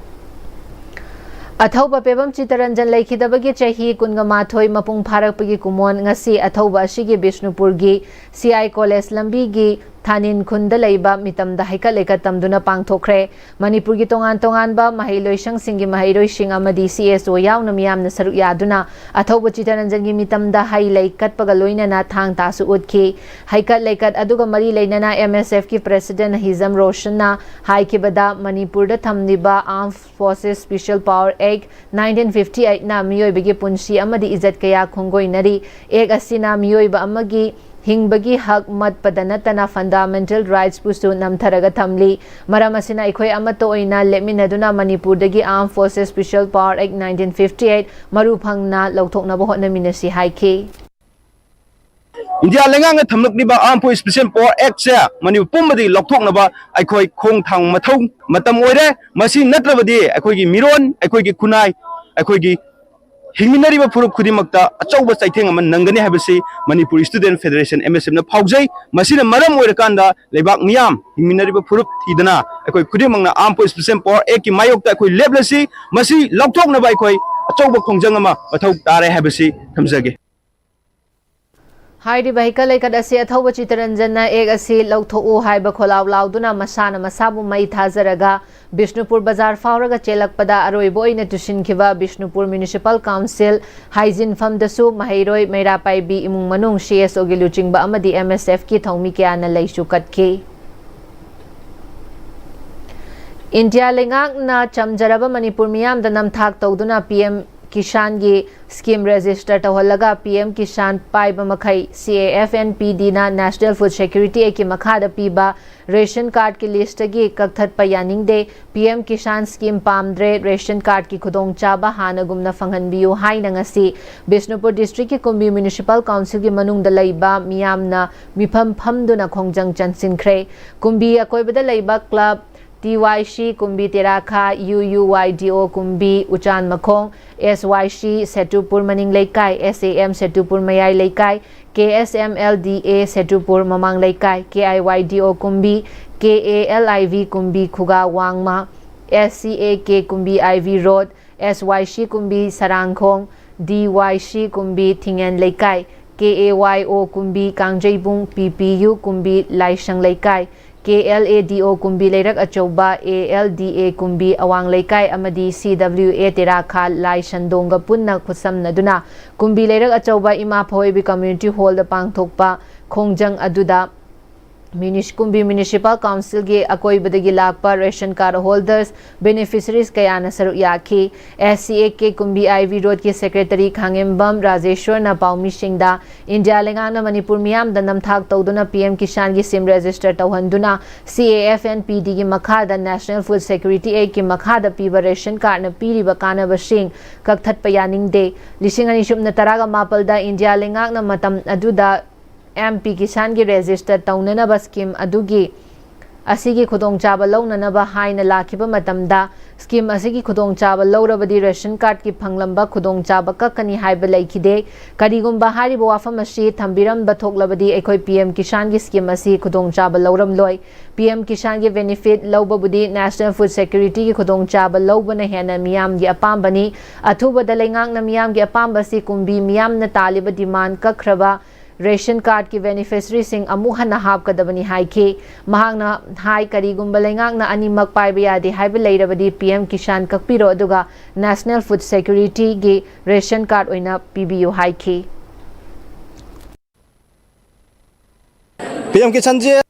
ꯑꯊꯧꯕ ꯄꯦꯕꯝ ꯆꯤꯇꯔꯟꯖꯟ ꯂꯩꯈꯤꯗꯕꯒꯤ ꯆꯍꯤ ꯀꯨꯟꯒ ꯃꯥꯊꯣꯏ ꯃꯄꯨꯡ ꯐꯥꯔꯛꯄꯒꯤ ꯀꯨꯝꯑꯣꯟ ꯉꯁꯤ ꯑꯊꯧꯕ ꯑꯁꯤꯒꯤ ꯕꯤꯁꯅꯨꯄꯨꯔꯒꯤ ꯁꯤ ꯑꯥꯏ ꯀꯣꯂꯦꯖ ꯂꯝꯕꯤꯒꯤ ꯊꯥꯅꯤꯟ ꯈꯨꯟꯗ ꯂꯩꯕ ꯃꯤꯇꯝꯗ ꯍꯩꯀꯠ ꯂꯩꯀꯠ ꯇꯝꯗꯨꯅ ꯄꯥꯡꯊꯣꯛꯈ꯭ꯔꯦ꯫ ꯃꯅꯤꯄꯨꯔꯒꯤ ꯇꯣꯉꯥꯟ ꯇꯣꯉꯥꯟꯕ ꯃꯍꯩꯂꯣꯏꯁꯪꯁꯤꯡꯒꯤ ꯃꯍꯩꯔꯣꯏꯁꯤꯡ ꯑꯃꯗꯤ C S O ꯌꯥꯎꯅ ꯃꯤꯌꯥꯝꯅ ꯁꯔꯨꯛ ꯌꯥꯗꯨꯅ ꯑꯊꯧꯕ ꯆꯤꯇꯔꯟꯖꯟꯒꯤ ꯃꯤꯇꯝꯗ ꯍꯩ ꯂꯩ ꯀꯠꯄꯒ ꯂꯣꯏꯅꯅ ꯊꯥꯡ ꯇꯥꯁꯨ ꯎꯠꯈꯤ꯫ ꯍꯩꯀꯠ ꯂꯩꯀꯠ ꯑꯗꯨꯒ ꯃꯔꯤ ꯂꯩꯅꯅ M S F ꯀꯤ President ꯍꯤꯖꯝ ꯔꯣꯁꯟꯅ ꯍꯥꯏꯈꯤꯕꯗ, ꯃꯅꯤꯄꯨꯔꯗ ꯊꯝꯂꯤꯕ Armed Forces Special Power Act nineteen fifty eight ꯅ ꯃꯤꯑꯣꯏꯕꯒꯤ ꯄꯨꯟꯁꯤ ꯑꯃꯗꯤ ꯏꯖꯠ ꯀꯌꯥ ꯈꯣꯡꯒꯣꯏꯅꯔꯤ꯫ Act ꯑꯁꯤꯅ ꯃꯤꯑꯣꯏꯕ ꯑꯃꯒꯤ ꯍꯤꯡꯕꯒꯤ ꯍꯛ ꯃꯠꯄꯗ ꯅꯠꯇꯅ fundamental rights ꯄꯨꯁꯨ ꯅꯝꯊꯔꯒ ꯊꯝꯂꯤ꯫ ꯃꯔꯝ ꯑꯁꯤꯅ ꯑꯩꯈꯣꯏ ꯑꯃꯠꯇ ꯑꯣꯏꯅ ꯂꯦꯞꯃꯤꯟꯅꯗꯨꯅ ꯃꯅꯤꯄꯨꯔꯗꯒꯤ Armed Forces Special Power Act nineteen fifty eight ꯃꯔꯨ ꯐꯪꯅ ꯂꯧꯊꯣꯛꯅꯕ ꯍꯣꯠꯅꯃꯤꯟꯅꯁꯤ ꯍꯥꯏꯈꯤ꯫ ꯏꯟꯗꯤꯌꯥ ꯂꯩꯉꯥꯛꯅ ꯊꯝꯂꯛꯂꯤꯕ Armed Forces Special Power Act ꯁꯦ ꯃꯅꯤꯄꯨꯔ ꯄꯨꯝꯕꯗꯒꯤ ꯂꯧꯊꯣꯛꯅꯕ ꯑꯩꯈꯣꯏ ꯈꯣꯡꯊꯥꯡ ꯃꯊꯧ ꯃꯇꯝ ꯑꯣꯏꯔꯦ꯫ ꯃꯁꯤ ꯅꯠꯇ꯭ꯔꯕꯗꯤ ꯑꯩꯈꯣꯏꯒꯤ ꯃꯤꯔꯣꯟ, ꯑꯩꯈꯣꯏꯒꯤ ꯈꯨꯟꯅꯥꯏ, ꯑꯩꯈꯣꯏꯒꯤ ꯍꯤꯡꯃꯤꯟꯅꯔꯤꯕ ꯐꯨꯔꯨꯞ ꯈꯨꯗꯤꯡꯃꯛꯇ ꯑꯆꯧꯕ ꯆꯩꯊꯦꯡ ꯑꯃ ꯅꯪꯒꯅꯤ ꯍꯥꯏꯕꯁꯤ Manipur Student Federation, M S F ꯅ ꯐꯥꯎꯖꯩ꯫ ꯃꯁꯤꯅ ꯃꯔꯝ ꯑꯣꯏꯔꯀꯥꯟꯗ ꯂꯩꯕꯥꯛ ꯃꯤꯌꯥꯝ ꯍꯤꯡꯃꯤꯟꯅꯔꯤꯕ ꯐꯨꯔꯨꯞ ꯊꯤꯗꯅ ꯑꯩꯈꯣꯏ ꯈꯨꯗꯤꯡꯃꯛꯅ Armed Forces Special Power Act ꯀꯤ ꯃꯥꯌꯣꯛꯇ ꯑꯩꯈꯣꯏ ꯂꯦꯞꯂꯁꯤ꯫ ꯃꯁꯤ ꯂꯧꯊꯣꯛꯅꯕ ꯑꯩꯈꯣꯏ ꯑꯆꯧꯕ ꯈꯣꯡꯖꯪ ꯑꯃ ꯃꯊꯧ ꯇꯥꯔꯦ ꯍꯥꯏꯕꯁꯤ ꯊꯝꯖꯒꯦ꯫ ꯍꯥꯏꯔꯤꯕ ꯍꯩꯀꯠ ꯂꯩꯀꯠ ꯑꯁꯤ ꯑꯊꯧꯕ ꯆꯤꯇꯔꯟꯖꯟꯅ Act ꯑꯁꯤ ꯂꯧꯊꯣꯛꯎ ꯍꯥꯏꯕ ꯈꯣꯜꯂꯥꯎ ꯂꯥꯎꯗꯨꯅ ꯃꯁꯥꯅ ꯃꯁꯥꯕꯨ ꯃꯩ ꯊꯥꯖꯔꯒ ꯕꯤꯁꯅꯨꯄꯨꯔ ꯕꯖꯥꯔ ꯐꯥꯎꯔꯒ ꯆꯦꯜꯂꯛꯄꯗ ꯑꯔꯣꯏꯕ ꯑꯣꯏꯅ ꯇꯨꯁꯤꯟꯈꯤꯕ ꯕꯤꯁꯅꯨꯄꯨꯔ Municipal Council ꯍꯥꯏꯖꯤꯟꯐꯝꯗꯁꯨ ꯃꯍꯩꯔꯣꯏ, ꯃꯩꯔꯥ ꯄꯥꯏꯕꯤ ꯏꯃꯨꯡ ꯃꯅꯨꯡ, C S O ꯒꯤ ꯂꯨꯆꯤꯡꯕ ꯑꯃꯗꯤ M S F ꯀꯤ ꯊꯧꯃꯤ ꯀꯌꯥꯅ ꯂꯩꯁꯨ ꯀꯠꯈꯤ꯫ ꯏꯟꯗꯤꯌꯥ ꯂꯩꯉꯥꯛꯅ ꯆꯝꯖꯔꯕ ꯃꯅꯤꯄꯨꯔ ꯃꯤꯌꯥꯝꯗ ꯅꯝꯊꯥꯛ ꯇꯧꯗꯨꯅ P M ꯀꯤꯁꯥꯟꯒꯤ scheme register ꯇꯧꯍꯜꯂꯒ P M ꯀꯤꯁꯥꯟ ꯄꯥꯏꯕ ꯃꯈꯩ C A F N P D ꯅ National Food Security Act ꯀꯤ ꯃꯈꯥꯗ ꯄꯤꯕ ration card ꯀꯤ list ꯇꯒꯤ ꯀꯛꯊꯠꯄ ꯌꯥꯅꯤꯡꯗꯦ꯫ P M ꯀꯤꯁꯥꯟ scheme ꯄꯥꯝꯗ꯭ꯔꯦ, ration card ꯀꯤ ꯈꯨꯗꯣꯡꯆꯥꯕ ꯍꯥꯟꯅꯒꯨꯝꯅ ꯐꯪꯍꯟꯕꯤꯌꯨ ꯍꯥꯏꯅ ꯉꯁꯤ ꯕꯤꯁꯅꯨꯄꯨꯔ district ꯀꯤ ꯀꯨꯝꯕꯤ Municipal Council ꯒꯤ ꯃꯅꯨꯡꯗ ꯂꯩꯕ ꯃꯤꯌꯥꯝꯅ ꯃꯤꯐꯝ ꯐꯝꯗꯨꯅ ꯈꯣꯡꯖꯪ ꯆꯪꯁꯤꯟꯈ꯭ꯔꯦ꯫ ꯀꯨꯝꯕꯤ ꯑꯀꯣꯏꯕꯗ ꯂꯩꯕ club, T Y C ꯀꯨꯝꯕꯤ ꯇꯦꯔꯥꯈꯥ, U U Y D O ꯀꯨꯝꯕꯤ ꯎꯆꯥꯟ ꯃꯈꯣꯡ, S Y C ꯁꯦꯇꯨꯄꯨꯔ ꯃꯅꯤꯡ ꯂꯩꯀꯥꯏ, S A M ꯁꯦꯇꯨꯄꯨꯔ ꯃꯌꯥꯏ ꯂꯩꯀꯥꯏ, K S M L D A ꯁꯦꯇꯨꯄꯨꯔ ꯃꯃꯥꯡ ꯂꯩꯀꯥꯏ, K I Y D O ꯀꯨꯝꯕꯤ, K A L I V ꯀꯨꯝꯕꯤ ꯈꯨꯒꯥ ꯋꯥꯡꯃ, S C A K ꯀꯨꯝꯕꯤ I V Road, S Y C ꯀꯨꯝꯕꯤ ꯁꯔꯥꯡꯈꯣꯡ, D Y C ꯀꯨꯝꯕꯤ ꯊꯤꯡꯉꯦꯟ ꯂꯩꯀꯥꯏ, K A ꯋꯥꯏ ꯑꯣ ꯀꯨꯝꯕꯤ ꯀꯥꯡꯖꯩꯕꯨꯡ, ꯄꯤ ꯄꯤ U ꯀꯨꯝꯕꯤ ꯂꯥꯏꯁꯪ ꯂꯩꯀꯥꯏ, ꯀꯦ L A ꯗꯤ ꯑꯣ ꯀꯨꯝꯕꯤ ꯂꯩꯔꯛ ꯑꯆꯧꯕ, ꯑꯦ ꯑꯦꯜ ꯗꯤ ꯑꯦ ꯀꯨꯝꯕꯤ ꯑꯋꯥꯡ ꯂꯩꯀꯥꯏ ꯑꯃꯗꯤ ꯁꯤ ꯗꯕ꯭ꯂꯤꯎ ꯑꯦ ꯇꯦꯔꯥꯈꯥꯜ ꯂꯥꯏ ꯁꯟꯗꯣꯡꯒ ꯄꯨꯟꯅ ꯈꯨꯠꯁꯝꯅꯗꯨꯅ ꯀꯨꯝꯕꯤ ꯂꯩꯔꯛ ꯑꯆꯧꯕ ꯏꯃꯥ ꯐꯋꯣꯏꯕꯤ ꯀꯝꯃ꯭ꯌꯨꯅꯤꯇꯤ ꯍꯣꯜꯗ ꯄꯥꯡꯊꯣꯛꯄ ꯈꯣꯡꯖꯪ ꯑꯗꯨꯗ ꯃ꯭ꯌꯨꯅꯤꯁ-, ꯀꯨꯝꯕꯤ ꯃ꯭ꯌꯨꯅꯤꯁꯤꯄꯥꯜ ꯀꯥꯎꯟꯁꯤꯜꯒꯤ ꯑꯀꯣꯏꯕꯗꯒꯤ ꯂꯥꯛꯄ ꯔꯦꯁꯟ ꯀꯥꯔꯗ ꯍꯣꯜꯗꯔꯁ, ꯕꯦꯅꯤꯐꯤꯁꯔꯤꯁ ꯀꯌꯥꯅ ꯁꯔꯨꯛ ꯌꯥꯈꯤ꯫ S C A K ꯀꯨꯝꯕꯤ I B ꯔꯣꯗꯀꯤ secretary ꯈꯥꯡꯉꯦꯝꯕꯝ ꯔꯥꯖꯦꯁ꯭ꯋꯔꯅ ꯄꯥꯎꯃꯤꯁꯤꯡꯗ ꯏꯟꯗꯤꯌꯥ ꯂꯩꯉꯥꯛꯅ ꯃꯅꯤꯄꯨꯔ ꯃꯤꯌꯥꯝꯗ ꯅꯝꯊꯥꯛ ꯇꯧꯗꯨꯅ ꯄꯤ ꯑꯦꯝ ꯀꯤꯁꯥꯟꯒꯤ ꯁꯤꯝ ꯔꯦꯖꯤꯁꯇꯔ ꯇꯧꯍꯟꯗꯨꯅ ꯁꯤ ꯑꯦ ꯑꯦꯐ ꯑꯦꯟ ꯄꯤ ꯗꯤꯒꯤ ꯃꯈꯥꯗ ꯅꯦꯁꯅꯦꯜ ꯐꯨꯗ ꯁꯦꯀ꯭ꯌꯨꯔꯤꯇꯤ ꯑꯦꯛꯀꯤ ꯃꯈꯥꯗ ꯄꯤꯕ ꯔꯦꯁꯟ ꯀꯥꯔꯗꯅ ꯄꯤꯔꯤꯕ ꯀꯥꯟꯅꯕꯁꯤꯡ ꯀꯛꯊꯠꯄ ꯌꯥꯅꯤꯡꯗꯦ꯫ ꯂꯤꯁꯤꯡ ꯑꯅꯤ ꯁꯨꯞꯅ ꯇꯔꯥꯒ ꯃꯥꯄꯜꯗ ꯏꯟꯗꯤꯌꯥ ꯂꯩꯉꯥꯛꯅ ꯃꯇꯝ ꯑꯗꯨꯗ ꯑꯦꯝ ꯄꯤ ꯀꯤꯁꯥꯟꯒꯤ ꯔꯦꯖꯤꯁꯇꯔ ꯇꯧꯅꯅꯕ ꯁ꯭ꯀꯤꯝ ꯑꯗꯨꯒꯤ, ꯑꯁꯤꯒꯤ ꯈꯨꯗꯣꯡꯆꯥꯕ ꯂꯧꯅꯅꯕ ꯍꯥꯏꯅ ꯂꯥꯛꯈꯤꯕ ꯃꯇꯝꯗ, ꯁ꯭ꯀꯤꯝ ꯑꯁꯤꯒꯤ ꯈꯨꯗꯣꯡꯆꯥꯕ ꯂꯧꯔꯕꯗꯤ ꯔꯦꯁꯟ ꯀꯥꯔꯗꯀꯤ ꯐꯪꯂꯝꯕ ꯈꯨꯗꯣꯡꯆꯥꯕ ꯀꯛꯀꯅꯤ ꯍꯥꯏꯕ ꯂꯩꯈꯤꯗꯦ꯫ ꯀꯔꯤꯒꯨꯝꯕ ꯍꯥꯏꯔꯤꯕ ꯋꯥꯐꯝ ꯑꯁꯤ ꯊꯝꯕꯤꯔꯝꯕ ꯊꯣꯛꯂꯕꯗꯤ ꯑꯩꯈꯣꯏ ꯄꯤ ꯑꯦꯝ ꯀꯤꯁꯥꯟꯒꯤ ꯁ꯭ꯀꯤꯝ ꯑꯁꯤ ꯈꯨꯗꯣꯡꯆꯥꯕ ꯂꯧꯔꯝꯂꯣꯏ꯫ ꯄꯤ ꯑꯦꯝ ꯀꯤꯁꯥꯟꯒꯤ ꯕꯦꯅꯤꯐꯤꯠ ꯂꯧꯕꯕꯨꯗꯤ ꯅꯦꯁꯅꯦꯜ ꯐꯨꯗ ꯁꯦꯀ꯭ꯌꯨꯔꯤꯇꯤꯒꯤ ꯈꯨꯗꯣꯡꯆꯥꯕ ꯂꯧꯕꯅ ꯍꯦꯟꯅ ꯃꯤꯌꯥꯝꯒꯤ ꯑꯄꯥꯝꯕꯅꯤ꯫ ꯑꯊꯨꯕꯗ ꯂꯩꯉꯥꯛꯅ ꯃꯤꯌꯥꯝꯒꯤ ꯑꯄꯥꯝꯕ ꯑꯁꯤ ꯀꯨꯝꯕꯤ ꯃꯤꯌꯥꯝꯅ ꯇꯥꯜꯂꯤꯕ ꯗꯤꯃꯥꯟ ꯀꯛꯈ꯭ꯔꯕ ꯔꯦꯁꯟ ꯀꯥꯔꯗꯀꯤ ꯕꯦꯅꯤꯐꯤꯁꯔꯤꯁꯤꯡ ꯑꯃꯨꯛ ꯍꯟꯅ ꯍꯥꯞꯀꯗꯕꯅꯤ ꯍꯥꯏꯈꯤ꯫ ꯃꯍꯥꯛꯅ ꯍꯥꯏ, ꯀꯔꯤꯒꯨꯝꯕ ꯂꯩꯉꯥꯛꯅ ꯑꯅꯤꯃꯛ ꯄꯥꯏꯕ ꯌꯥꯗꯦ ꯍꯥꯏꯕ ꯂꯩꯔꯕꯗꯤ ꯄꯤ ꯑꯦꯝ ꯀꯤꯁꯥꯟ ꯀꯛꯄꯤꯔꯣ, ꯑꯗꯨꯒ ꯅꯦꯁꯅꯦꯜ ꯐꯨꯗ ꯁꯦꯀ꯭ꯌꯨꯔꯤꯇꯤꯒꯤ ꯔꯦꯁꯟ ꯀꯥꯔꯗ ꯑꯣꯏꯅ ꯄꯤꯕꯤꯌꯨ ꯍꯥꯏꯈꯤ꯫ ꯄꯤ ꯑꯦꯝ ꯀꯤꯁꯥꯟꯁꯦ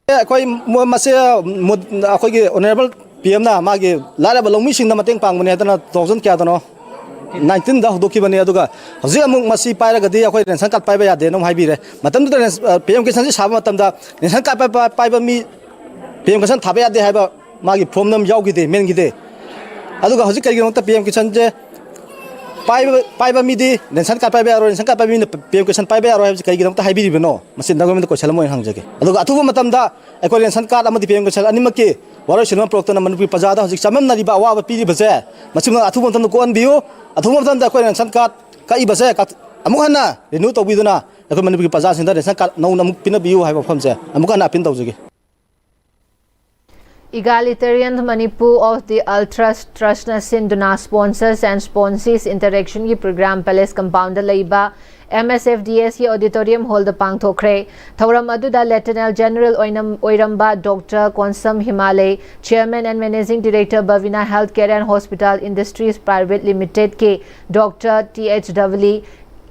ꯑꯩꯈꯣꯏ ꯃ-, ꯃꯁꯦ ꯃꯨ-, ꯑꯩꯈꯣꯏꯒꯤ ꯑꯣꯅꯔꯦꯕꯜ ꯄꯤ ꯑꯦꯝꯅ ꯃꯥꯒꯤ ꯂꯥꯏꯔꯕ ꯂꯧꯃꯤꯁꯤꯡꯗ ꯃꯇꯦꯡ ꯄꯥꯡꯕꯅꯦ ꯍꯥꯏꯗꯅ two thousand ꯀꯌꯥꯗꯅꯣ, nineteenꯗ ꯍꯧꯗꯣꯛꯈꯤꯕꯅꯦ꯫ ꯑꯗꯨꯒ ꯍꯧꯖꯤꯛ ꯑꯃꯨꯛ ꯃꯁꯤ ꯄꯥꯏꯔꯒꯗꯤ ꯑꯩꯈꯣꯏ ꯔꯦꯁꯟ ꯀꯥꯔꯗ ꯄꯥꯏꯕ ꯌꯥꯗꯦꯅ ꯑꯃꯨꯛ ꯍꯥꯏꯕꯤꯔꯦ꯫ ꯃꯇꯝꯗꯨꯗ ꯔꯦꯟ-, ꯑ, ꯄꯤ ꯑꯦꯝ ꯀꯤꯁꯥꯟꯁꯤ ꯁꯥꯕ ꯃꯇꯝꯗ ꯔꯦꯁꯟ ꯀꯥꯔꯗ ꯄꯥꯏꯕ, ꯄꯥꯏꯕ ꯃꯤ ꯄꯤ ꯑꯦꯝ ꯀꯤꯁꯥꯟ ꯊꯥꯕ ꯌꯥꯗꯦ ꯍꯥꯏꯕ ꯃꯥꯒꯤ ꯐꯣꯝꯗ ꯑꯃ ꯌꯥꯎꯈꯤꯗꯦ, ꯃꯦꯟꯈꯤꯗꯦ꯫ ꯑꯗꯨꯒ ꯍꯧꯖꯤꯛ ꯀꯩꯒꯤꯅꯣꯗ ꯄꯤ ꯑꯦꯝ ꯀꯤꯁꯥꯟꯁꯦ ꯄꯥꯏꯕ, ꯄꯥꯏꯕ ꯃꯤꯗꯤ ꯔꯦꯁꯟ ꯀꯥꯔꯗ ꯄꯥꯏꯕ ꯌꯥꯔꯣꯏ, ꯔꯦꯁꯟ ꯀꯥꯔꯗ ꯄꯥꯏꯕ ꯃꯤꯅ ꯄꯤ ꯑꯦꯝ ꯀꯤꯁꯥꯟ ꯄꯥꯏꯕ ꯌꯥꯔꯣꯏ ꯍꯥꯏꯕꯁꯤ ꯀꯩꯒꯤꯅꯣꯗ ꯍꯥꯏꯕꯤꯔꯤꯕꯅꯣ? ꯃꯁꯤ ꯅꯒꯣꯔꯃꯦꯟꯗ ꯀꯣꯏꯁꯟ ꯑꯃ ꯑꯣꯏꯅ ꯍꯪꯖꯒꯦ꯫ ꯑꯗꯨꯒ ꯑꯊꯨꯕ ꯃꯇꯝꯗ ꯑꯩꯈꯣꯏ ꯔꯦꯁꯟ ꯀꯥꯔꯗ ꯑꯃꯗꯤ ꯄꯤ ꯑꯦꯝ ꯀꯤꯁꯥꯟ ꯑꯅꯤꯃꯛꯀꯤ ꯋꯥꯔꯣꯏ ꯁꯤꯟꯕ ꯄꯨꯔꯛꯇꯨꯅ ꯃꯅꯤꯄꯨꯔꯒꯤ ꯄ꯭ꯔꯖꯥꯗ ꯍꯧꯖꯤꯛ ꯆꯃꯝꯅꯔꯤꯕ ꯑꯋꯥꯕ ꯄꯤꯔꯤꯕꯁꯦ, ꯃꯁꯤꯃ ꯑꯊꯨꯕ ꯃꯇꯝꯗ ꯀꯣꯛꯍꯟꯕꯤꯌꯨ꯫ ꯑꯊꯨꯕ ꯃꯇꯝꯗ ꯑꯩꯈꯣꯏ ꯔꯦꯁꯟ ꯀꯥꯔꯗ ꯀꯛꯏꯕꯁꯦ ꯀꯛ-, ꯑꯃꯨꯛ ꯍꯟꯅ ꯔꯤꯅ꯭ꯌꯨ ꯇꯧꯕꯤꯗꯨꯅ ꯑꯩꯈꯣꯏ ꯃꯅꯤꯄꯨꯔꯒꯤ ꯄ꯭ꯔꯖꯥꯁꯤꯡꯗ ꯔꯦꯁꯟ ꯀꯥꯔꯗ ꯅꯧꯅ ꯑꯃꯨꯛ ꯄꯤꯅꯕꯤꯌꯨ ꯍꯥꯏꯕ ꯋꯥꯐꯝꯁꯦ ꯑꯃꯨꯛ ꯍꯟꯅ ꯑꯄꯤꯜ ꯇꯧꯖꯒꯦ꯫ Egalitarian Manipur of the Ultras Trustꯅ ꯁꯤꯟꯗꯨꯅ Sponsors and Sponsees Interactionꯒꯤ program Palace Compoundꯗ ꯂꯩꯕ ꯑꯦꯝ ꯑꯦꯁ ꯑꯦꯐ ꯗꯤ ꯑꯦꯁꯀꯤ auditorium hallꯗ ꯄꯥꯡꯊꯣꯛꯈ꯭ꯔꯦ꯫ ꯊꯧꯔꯝ ꯑꯗꯨꯗ Lieutenant General ꯑꯣꯏꯅꯝ-, ꯑꯣꯏꯔꯝꯕ Doctor Konsam Himalay, Chairman and Managing Director Bhavina Healthcare and Hospital Industries Private Limitedꯀꯤ Doctor T H W,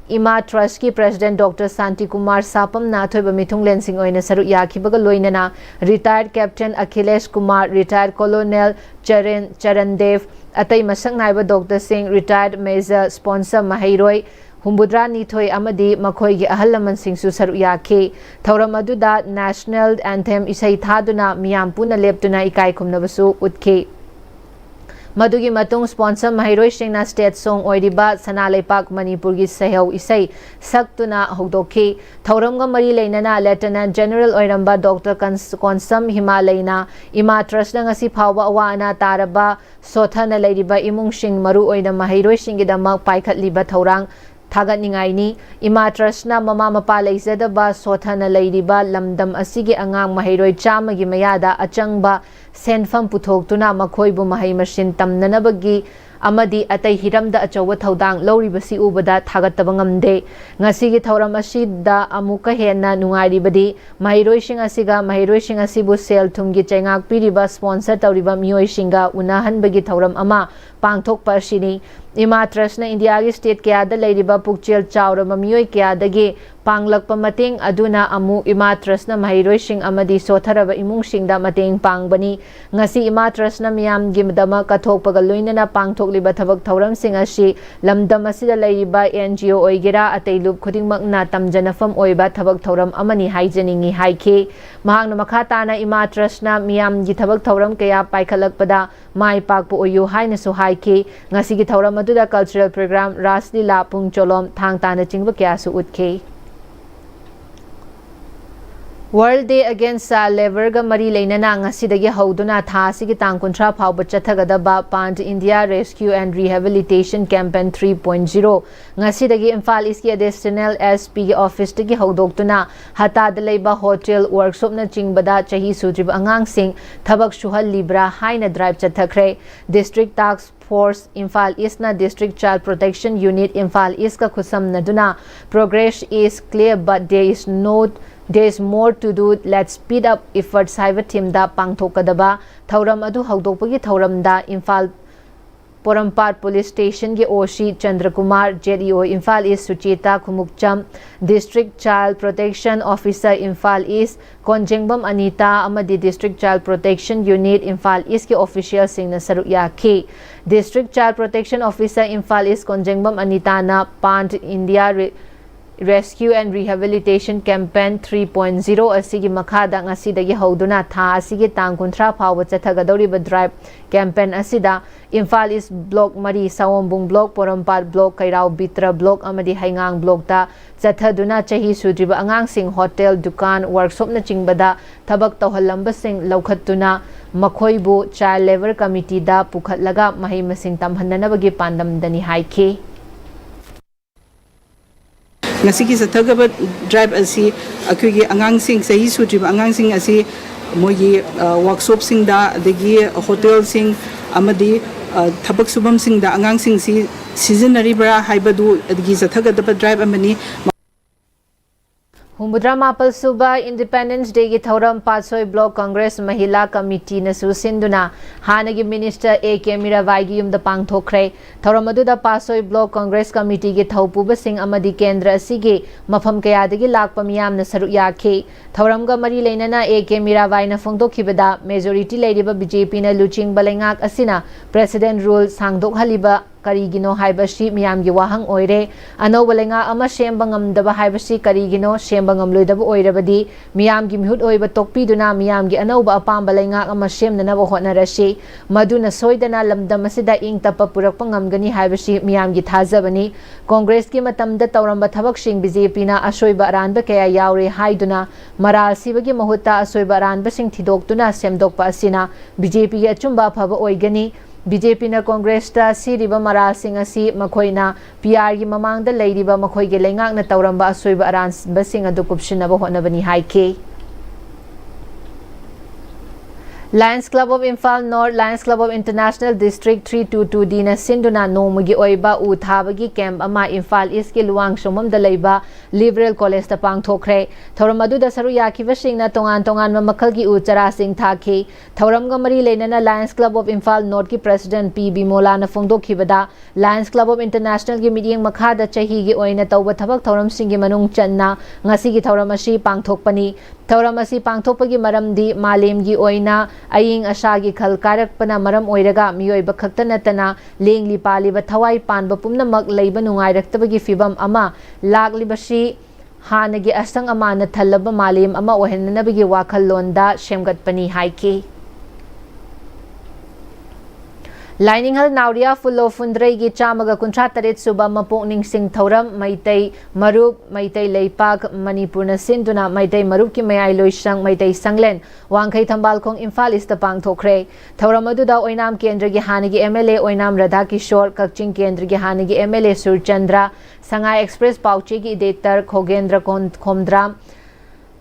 Ima Trustꯀꯤ President Doctor ꯁꯥꯟꯇꯤ ꯀꯨꯃꯥꯔ ꯁꯥꯄꯝꯅ ꯑꯊꯣꯏꯕ ꯃꯤꯊꯨꯡꯂꯦꯟꯁꯤꯡ ꯑꯣꯏꯅ ꯁꯔꯨꯛ ꯌꯥꯈꯤꯕꯒ ꯂꯣꯏꯅꯅ retired Captain Akhilesh Kumar, retired Colonel ꯆꯔꯦꯟ, ꯆꯔꯟꯗꯦꯕ, ꯑꯇꯩ ꯃꯁꯛ ꯅꯥꯏꯕ ꯗꯣꯛꯇꯔꯁꯤꯡ, retired Major, sponsor ꯃꯍꯩꯔꯣꯏ ꯍꯨꯝꯐꯨꯇꯔꯥꯅꯤꯊꯣꯏ ꯑꯃꯗꯤ ꯃꯈꯣꯏꯒꯤ ꯑꯍꯜ ꯂꯃꯟꯁꯤꯡꯁꯨ ꯁꯔꯨꯛ ꯌꯥꯈꯤ꯫ ꯊꯧꯔꯝ ꯑꯗꯨꯗ National Anthem ꯏꯁꯩ ꯊꯥꯗꯨꯅ ꯃꯤꯌꯥꯝ ꯄꯨꯟꯅ ꯂꯦꯞꯇꯨꯅ ꯏꯀꯥꯏ ꯈꯨꯝꯅꯕꯁꯨ ꯎꯠꯈꯤ꯫ ꯃꯗꯨꯒꯤ ꯃꯇꯨꯡ sponsor ꯃꯍꯩꯔꯣꯏꯁꯤꯡꯅ state song ꯑꯣꯏꯔꯤꯕ ꯁꯅꯥ ꯂꯩꯄꯥꯛ ꯃꯅꯤꯄꯨꯔꯒꯤ ꯁꯩꯍꯧ ꯏꯁꯩ ꯁꯛꯇꯨꯅ ꯍꯧꯗꯣꯛꯈꯤ꯫ ꯊꯧꯔꯝꯒ ꯃꯔꯤ ꯂꯩꯅꯅ Lieutenant General ꯑꯣꯏꯔꯝꯕ ꯗꯣꯛꯇꯔ ꯀꯟꯁ-, ꯀꯣꯟꯁꯝ ꯍꯤꯃꯥꯂꯩꯅ ꯏꯃꯥ Trustꯅ ꯉꯁꯤ ꯐꯥꯎꯕ ꯑꯋꯥ ꯑꯅꯥ ꯇꯥꯔꯕ ꯁꯣꯊꯅ ꯂꯩꯔꯤꯕ ꯏꯃꯨꯡꯁꯤꯡ, ꯃꯔꯨꯑꯣꯏꯅ ꯃꯍꯩꯔꯣꯏꯁꯤꯡꯒꯤꯗꯃꯛ ꯄꯥꯏꯈꯠꯂꯤꯕ ꯊꯧꯔꯥꯡ ꯊꯥꯒꯠꯅꯤꯡꯉꯥꯏꯅꯤ꯫ ꯏꯃꯥ Trustꯅ ꯃꯃꯥ ꯃꯄꯥ ꯂꯩꯖꯗꯕ ꯁꯣꯊꯅ ꯂꯩꯔꯤꯕ ꯂꯝꯗꯝ ꯑꯁꯤꯒꯤ ꯑꯉꯥꯡ ꯃꯍꯩꯔꯣꯏ ꯆꯥꯝꯃꯒꯤ ꯃꯌꯥꯗ ꯑꯆꯪꯕ ꯁꯦꯟꯐꯝ ꯄꯨꯊꯣꯛꯇꯨꯅ ꯃꯈꯣꯏꯕꯨ ꯃꯍꯩ ꯃꯁꯤꯡ ꯇꯝꯅꯅꯕꯒꯤ ꯑꯃꯗꯤ ꯑꯇꯩ ꯍꯤꯔꯝꯗ ꯑꯆꯧꯕ ꯊꯧꯗꯥꯡ ꯂꯧꯔꯤꯕꯁꯤ ꯎꯕꯗ ꯊꯥꯒꯠꯇꯕ ꯉꯝꯗꯦ꯫ ꯉꯁꯤꯒꯤ ꯊꯧꯔꯝ ꯑꯁꯤꯗ ꯑꯃꯨꯛꯀ ꯍꯦꯟꯅ ꯅꯨꯡꯉꯥꯏꯔꯤꯕꯗꯤ ꯃꯍꯩꯔꯣꯏꯁꯤꯡ ꯑꯁꯤꯒ ꯃꯍꯩꯔꯣꯏꯁꯤꯡ ꯑꯁꯤꯕꯨ ꯁꯦꯜ ꯊꯨꯝꯒꯤ ꯆꯩꯉꯥꯛ ꯄꯤꯔꯤꯕ sponsor ꯇꯧꯔꯤꯕ ꯃꯤꯑꯣꯏꯁꯤꯡꯒ ꯎꯅꯍꯟꯕꯒꯤ ꯊꯧꯔꯝ ꯑꯃ ꯄꯥꯡꯊꯣꯛꯄ ꯑꯁꯤꯅꯤ꯫ ꯏꯃꯥ Trustꯅ ꯏꯟꯗꯤꯌꯥꯒꯤ state ꯀꯌꯥꯗ ꯂꯩꯔꯤꯕ ꯄꯨꯛꯆꯦꯜ ꯆꯥꯎꯔꯕ ꯃꯤꯑꯣꯏ ꯀꯌꯥꯗꯒꯤ ꯄꯥꯡꯂꯛꯄ ꯃꯇꯦꯡ ꯑꯗꯨꯅ ꯑꯃꯨꯛ ꯏꯃꯥ Trustꯅ ꯃꯍꯩꯔꯣꯏꯁꯤꯡ ꯑꯃꯗꯤ ꯁꯣꯊꯔꯕ ꯏꯃꯨꯡꯁꯤꯡꯗ ꯃꯇꯦꯡ ꯄꯥꯡꯕꯅꯤ꯫ ꯉꯁꯤ ꯏꯃꯥ Trustꯅ ꯃꯤꯌꯥꯝꯒꯤꯗꯃꯛ ꯀꯠꯊꯣꯛꯄꯒ ꯂꯣꯏꯅꯅ ꯄꯥꯡꯊꯣꯛꯂꯤꯕ ꯊꯕꯛ ꯊꯧꯔꯝꯁꯤꯡ ꯑꯁꯤ ꯂꯝꯗꯝ ꯑꯁꯤꯗ ꯂꯩꯔꯤꯕ N G O ꯑꯣꯏꯒꯦꯔꯥ, ꯑꯇꯩ ꯂꯨꯞ ꯈꯨꯗꯤꯡꯃꯛꯅ ꯇꯝꯖꯅꯐꯝ ꯑꯣꯏꯕ ꯊꯕꯛ ꯊꯧꯔꯝ ꯑꯃꯅꯤ ꯍꯥꯏꯖꯅꯤꯡꯏ ꯍꯥꯏꯈꯤ꯫ ꯃꯍꯥꯛꯅ ꯃꯈꯥ ꯇꯥꯅ ꯏꯃꯥ Trustꯅ ꯃꯤꯌꯥꯝꯒꯤ ꯊꯕꯛ ꯊꯧꯔꯝ ꯀꯌꯥ ꯄꯥꯏꯈꯠꯂꯛꯄꯗ ꯃꯥꯏ ꯄꯥꯛꯄ ꯑꯣꯏꯌꯨ ꯍꯥꯏꯅꯁꯨ ꯍꯥꯏꯈꯤ꯫ ꯉꯁꯤꯒꯤ ꯊꯧꯔꯝ ꯑꯗꯨꯗ cultural program, ꯔꯥꯁ ꯂꯤꯂꯥ, ꯄꯨꯡ ꯆꯣꯂꯣꯝ, ꯊꯥꯡ ꯇꯥꯅꯆꯤꯡꯕ ꯀꯌꯥꯁꯨ ꯎꯠꯈꯤ꯫ World Day Against Child Labourꯒ ꯃꯔꯤ ꯂꯩꯅꯅ ꯉꯁꯤꯗꯒꯤ ꯍꯧꯗꯨꯅ ꯊꯥ ꯑꯁꯤꯒꯤ ꯇꯥꯡ ꯀꯨꯟꯊ꯭ꯔꯥ ꯐꯥꯎꯕ ꯆꯠꯊꯒꯗꯕ Pan India Rescue and Rehabilitation Campaign three point zero ꯉꯁꯤꯗꯒꯤ ꯏꯝꯐꯥꯜ ꯏꯁꯀꯤ additional S Pꯒꯤ officeꯇꯒꯤ ꯍꯧꯗꯣꯛꯇꯨꯅ ꯍꯇꯥꯗ ꯂꯩꯕ hotel, workshopꯅꯆꯤꯡꯕꯗ ꯆꯍꯤ ꯁꯨꯗ꯭ꯔꯤꯕ ꯑꯉꯥꯡꯁꯤꯡ ꯊꯕꯛ ꯁꯨꯍꯜꯂꯤꯕ꯭ꯔꯥ ꯍꯥꯏꯅ drive ꯆꯠꯊꯈ꯭ꯔꯦ꯫ District Task Force Imphal East ꯅ District Child Protection Unit Imphal East ꯀ ꯈꯨꯠꯁꯝꯅꯗꯨꯅ Progress is clear but there is no there is more to do, let's speed up efforts ꯍꯥꯏꯕ theme ꯗ ꯄꯥꯡꯊꯣꯛꯀꯗꯕ ꯊꯧꯔꯝ ꯑꯗꯨ ꯍꯧꯗꯣꯛꯄꯒꯤ ꯊꯧꯔꯝꯗ ꯏꯝꯐꯥꯜ ꯄꯣꯔꯣꯝꯄꯥꯠ Police Station ꯒꯤ OC ꯆꯟꯗ꯭ꯔꯀꯨꯃꯥꯔ, ZEO Imphal East Sucheta Khumukcham, District Child Protection Officer Imphal East ꯀꯣꯟꯖꯦꯡꯕꯝ Anita ꯑꯃꯗꯤ District Child Protection Unit Imphal East ꯀꯤ official ꯁꯤꯡꯅ ꯁꯔꯨꯛ ꯌꯥꯈꯤ꯫ District Child Protection Officer Imphal East ꯀꯣꯟꯖꯦꯡꯕꯝ ꯑꯅꯤꯇꯥꯅ Pan India Re- Rescue and Rehabilitation Campaign three point zero ꯑꯁꯤꯒꯤ ꯃꯈꯥꯗ ꯉꯁꯤꯗꯒꯤ ꯍꯧꯗꯨꯅ ꯊꯥ ꯑꯁꯤꯒꯤ ꯇꯥꯡ ꯀꯨꯟꯊ꯭ꯔꯥ ꯐꯥꯎꯕ ꯆꯠꯊꯒꯗꯧꯔꯤꯕ drive campaign ꯑꯁꯤꯗ ꯏꯝꯐꯥꯜ East Block ꯃꯔꯤ, ꯁꯥꯋꯣꯝꯕꯨꯡ Block, ꯄꯣꯔꯣꯝꯄꯥꯠ Block, ꯀꯩꯔꯥꯎ ꯕꯤꯇ꯭ꯔ Block ꯑꯃꯗꯤ ꯍꯩꯉꯥꯡ Block ꯇ ꯆꯠꯊꯗꯨꯅ ꯆꯍꯤ ꯁꯨꯗ꯭ꯔꯤꯕ ꯑꯉꯥꯡꯁꯤꯡ hotel, ꯗꯨꯀꯥꯟ, workshop ꯅꯆꯤꯡꯕꯗ ꯊꯕꯛ ꯇꯧꯍꯜꯂꯝꯕꯁꯤꯡ ꯂꯧꯈꯠꯇꯨꯅ ꯃꯈꯣꯏꯕꯨ Child Labour Committee ꯗ ꯄꯨꯈꯠꯂꯒ ꯃꯍꯩ ꯃꯁꯤꯡ ꯇꯝꯍꯟꯅꯅꯕꯒꯤ ꯄꯥꯟꯗꯝꯗꯅꯤ ꯍꯥꯏꯈꯤ꯫ ꯉꯁꯤꯒꯤ ꯆꯠꯊꯒꯕ drive ꯑꯁꯤ ꯑꯩꯈꯣꯏꯒꯤ ꯑꯉꯥꯡꯁꯤꯡ, ꯆꯍꯤ ꯁꯨꯗ꯭ꯔꯤꯕ ꯑꯉꯥꯡꯁꯤꯡ ꯑꯁꯤ ꯃꯣꯏꯒꯤ workshop ꯁꯤꯡꯗ, ꯑꯗꯒꯤ hotel ꯁꯤꯡ ꯑꯃꯗꯤ ꯊꯕꯛ ꯁꯨꯐꯝꯁꯤꯡꯗ ꯑꯉꯥꯡꯁꯤꯡꯁꯤ ꯁꯤꯖꯤꯟꯅꯔꯤꯕ꯭ꯔꯥ ꯍꯥꯏꯕꯗꯨꯒꯤ ꯆꯠꯊꯒꯗꯕ drive ꯑꯃꯅꯤ꯫ ꯍꯨꯝꯐꯨꯇꯔꯥ ꯃꯥꯄꯜ ꯁꯨꯕ Independence Day ꯒꯤ ꯊꯧꯔꯝ ꯄꯥꯠꯁꯣꯏ Block Congress ꯃꯍꯤꯂꯥ Committee ꯅꯁꯨ ꯁꯤꯟꯗꯨꯅ ꯍꯥꯟꯅꯒꯤ Minister A K ꯃꯤꯔꯥꯕꯥꯏꯒꯤ ꯌꯨꯝꯗ ꯄꯥꯡꯊꯣꯛꯈ꯭ꯔꯦ꯫ ꯊꯧꯔꯝ ꯑꯗꯨꯗ ꯄꯥꯠꯁꯣꯏ Block Congress Committee ꯒꯤ ꯊꯧꯄꯨꯕꯁꯤꯡ ꯑꯃꯗꯤ ꯀꯦꯟꯗ꯭ꯔ ꯑꯁꯤꯒꯤ ꯃꯐꯝ ꯀꯌꯥꯗꯒꯤ ꯂꯥꯛꯄ ꯃꯤꯌꯥꯝꯅ ꯁꯔꯨꯛ ꯌꯥꯈꯤ꯫ ꯊꯧꯔꯝꯒ ꯃꯔꯤ ꯂꯩꯅꯅ A K ꯃꯤꯔꯥꯕꯥꯏꯅ ꯐꯣꯡꯗꯣꯛꯈꯤꯕꯗ, majority ꯂꯩꯔꯤꯕ BJP ꯅ ꯂꯨꯆꯤꯡꯕ ꯂꯩꯉꯥꯛ ꯑꯁꯤꯅ President Rule ꯁꯥꯡꯗꯣꯛꯍꯜꯂꯤꯕ ꯀꯔꯤꯒꯤꯅꯣ ꯍꯥꯏꯕꯁꯤ ꯃꯤꯌꯥꯝꯒꯤ ꯋꯥꯍꯪ ꯑꯣꯏꯔꯦ꯫ ꯑꯅꯧꯕ ꯂꯩꯉꯥꯛ ꯑꯃ ꯁꯦꯝꯕ ꯉꯝꯗꯕ ꯍꯥꯏꯕꯁꯤ ꯀꯔꯤꯒꯤꯅꯣ? ꯁꯦꯝꯕ ꯉꯝꯂꯣꯏꯗꯕ ꯑꯣꯏꯔꯕꯗꯤ ꯃꯤꯌꯥꯝꯒꯤ ꯃꯤꯍꯨꯠ ꯑꯣꯏꯕ ꯇꯣꯛꯄꯤꯗꯨꯅ ꯃꯤꯌꯥꯝꯒꯤ ꯑꯅꯧꯕ ꯑꯄꯥꯝꯕ ꯂꯩꯉꯥꯛ ꯑꯃ ꯁꯦꯝꯅꯅꯕ ꯍꯣꯠꯅꯔꯁꯤ꯫ ꯃꯗꯨꯅ ꯁꯣꯏꯗꯅ ꯂꯝꯗꯝ ꯑꯁꯤꯗ ꯏꯪ ꯇꯞꯄ ꯄꯨꯔꯛꯄ ꯉꯝꯒꯅꯤ ꯍꯥꯏꯕꯁꯤ ꯃꯤꯌꯥꯝꯒꯤ ꯊꯥꯖꯕꯅꯤ꯫ ꯀꯣꯡꯒ꯭ꯔꯦꯁꯀꯤ ꯃꯇꯝꯗ ꯇꯧꯔꯝꯕ ꯊꯕꯛꯁꯤꯡ BJP ꯅ ꯑꯁꯣꯏꯕ ꯑꯔꯥꯟꯕ ꯀꯌꯥ ꯌꯥꯎꯔꯦ ꯍꯥꯏꯗꯨꯅ ꯃꯔꯥꯜ ꯁꯤꯕꯒꯤ ꯃꯍꯨꯠꯇ ꯑꯁꯣꯏꯕ ꯑꯔꯥꯟꯕꯁꯤꯡ ꯊꯤꯗꯣꯛꯇꯨꯅ ꯁꯦꯝꯗꯣꯛꯄ ꯑꯁꯤꯅ BJP ꯒꯤ ꯑꯆꯨꯝꯕ ꯑꯐꯕ ꯑꯣꯏꯒꯅꯤ꯫ BJP ꯅ ꯀꯣꯡꯒ꯭ꯔꯦꯁꯇ ꯁꯤꯔꯤꯕ ꯃꯔꯥꯜꯁꯤꯡ ꯑꯁꯤ ꯃꯈꯣꯏꯅ P R ꯒꯤ ꯃꯃꯥꯡꯗ ꯂꯩꯔꯤꯕ ꯃꯈꯣꯏꯒꯤ ꯂꯩꯉꯥꯛꯅ ꯇꯧꯔꯝꯕ ꯑꯁꯣꯏꯕ ꯑꯔꯥꯟꯕꯁꯤꯡ ꯑꯗꯨ ꯀꯨꯞꯁꯤꯟꯅꯕ ꯍꯣꯠꯅꯕꯅꯤ ꯍꯥꯏꯈꯤ꯫ Lions Club of Imphal North, Lions Club of International District three two two D ꯅ ꯁꯤꯟꯗꯨꯅ ꯅꯣꯡꯃꯒꯤ ꯑꯣꯏꯕ ꯎ ꯊꯥꯕꯒꯤ ꯀꯦꯝꯞ ꯑꯃ ꯏꯝꯐꯥꯜ ꯏꯁꯀꯤ ꯂꯨꯋꯥꯡ ꯁꯣꯝꯕꯝꯗ ꯂꯩꯕ ꯂꯤꯕꯔꯦꯜ ꯀꯣꯂꯦꯖꯇ ꯄꯥꯡꯊꯣꯛꯈ꯭ꯔꯦ꯫ ꯊꯧꯔꯝ ꯑꯗꯨꯗ ꯁꯔꯨꯛ ꯌꯥꯈꯤꯕꯁꯤꯡꯅ ꯇꯣꯉꯥꯟ ꯇꯣꯉꯥꯟꯕ ꯃꯈꯜꯒꯤ ꯎ ꯆꯥꯔꯥꯁꯤꯡ ꯊꯥꯈꯤ꯫ ꯊꯧꯔꯝꯒ ꯃꯔꯤ ꯂꯩꯅꯅ Lions Club of Imphal North ꯀꯤ ꯄ꯭ꯔꯦꯁꯤꯗꯦꯟꯠ ꯄꯤ ꯕꯤꯃꯣꯂꯥꯅ ꯐꯣꯡꯗꯣꯛꯈꯤꯕꯗ, Lions Club of International ꯒꯤ ꯃꯤꯠꯌꯦꯡ ꯃꯈꯥꯗ ꯆꯍꯤꯒꯤ ꯑꯣꯏꯅ ꯇꯧꯕ ꯊꯕꯛ ꯊꯧꯔꯝꯁꯤꯡꯒꯤ ꯃꯅꯨꯡ ꯆꯟꯅ ꯉꯁꯤꯒꯤ ꯊꯧꯔꯝ ꯑꯁꯤ ꯄꯥꯡꯊꯣꯛꯄꯅꯤ꯫ ꯊꯧꯔꯝ ꯑꯁꯤ ꯄꯥꯡꯊꯣꯛꯄꯒꯤ ꯃꯔꯝꯗꯤ ꯃꯥꯂꯦꯝꯒꯤ ꯑꯣꯏꯅ ꯑꯏꯪ ꯑꯁꯥꯒꯤ ꯈꯜ ꯀꯥꯏꯔꯛꯄꯅ ꯃꯔꯝ ꯑꯣꯏꯔꯒ ꯃꯤꯑꯣꯏꯕ ꯈꯛꯇ ꯅꯠꯇꯅ ꯂꯦꯡꯂꯤ ꯄꯥꯜꯂꯤꯕ ꯊꯋꯥꯏ ꯄꯥꯟꯕ ꯄꯨꯝꯅꯃꯛ ꯂꯩꯕ ꯅꯨꯡꯉꯥꯏꯔꯛꯇꯕꯒꯤ ꯐꯤꯚꯝ ꯑꯃ ꯂꯥꯛꯂꯤꯕꯁꯤ ꯍꯥꯟꯅꯒꯤ ꯑꯁꯪ ꯑꯃꯥꯟꯅ ꯊꯜꯂꯕ ꯃꯥꯂꯦꯝ ꯑꯃ ꯑꯣꯏꯍꯟꯅꯅꯕꯒꯤ ꯋꯥꯈꯜꯂꯣꯟꯗ ꯁꯦꯝꯒꯠꯄꯅꯤ ꯍꯥꯏꯈꯤ꯫ ꯂꯥꯏꯅꯤꯡꯍꯜ ꯅꯥꯎꯔꯤꯌꯥ ꯐꯨꯂꯣ ꯐꯨꯟꯗ꯭ꯔꯩꯒꯤ ꯆꯥꯝꯃꯒ ꯀꯨꯟꯊ꯭ꯔꯥ ꯇꯔꯦꯠ ꯁꯨꯕ ꯃꯄꯣꯛ ꯅꯤꯡꯁꯤꯡ ꯊꯧꯔꯝ ꯃꯩꯇꯩ ꯃꯔꯨꯞ, ꯃꯩꯇꯩ ꯂꯩꯄꯥꯛ, ꯃꯅꯤꯄꯨꯔꯅ ꯁꯤꯟꯗꯨꯅ ꯃꯩꯇꯩ ꯃꯔꯨꯞꯀꯤ ꯃꯌꯥꯏ ꯂꯣꯏꯁꯪ, ꯃꯩꯇꯩ ꯁꯪꯂꯦꯟ, ꯋꯥꯡꯈꯩ ꯊꯝꯕꯥꯜꯈꯣꯡ, ꯏꯝꯐꯥꯜ ꯏꯁꯇ ꯄꯥꯡꯊꯣꯛꯈ꯭ꯔꯦ꯫ ꯊꯧꯔꯝ ꯑꯗꯨꯗ ꯑꯣꯏꯅꯥꯝ ꯀꯦꯟꯗ꯭ꯔꯒꯤ ꯍꯥꯟꯅꯒꯤ ꯑꯦꯝ ꯑꯦꯜ ꯑꯦ ꯑꯣꯏꯅꯥꯝ ꯔꯥꯙꯥꯀꯤꯁꯣꯔ, ꯀꯛꯆꯤꯡ ꯀꯦꯟꯗ꯭ꯔꯒꯤ ꯍꯥꯟꯅꯒꯤ M L A Surchandra, Sangai express ꯄꯥꯎꯆꯦꯒꯤ ꯏꯗꯤꯇꯔ ꯈꯣꯒꯦꯟꯗ꯭ꯔ ꯀꯣꯟ-, ꯈꯣꯝꯗ꯭ꯔꯥꯝ,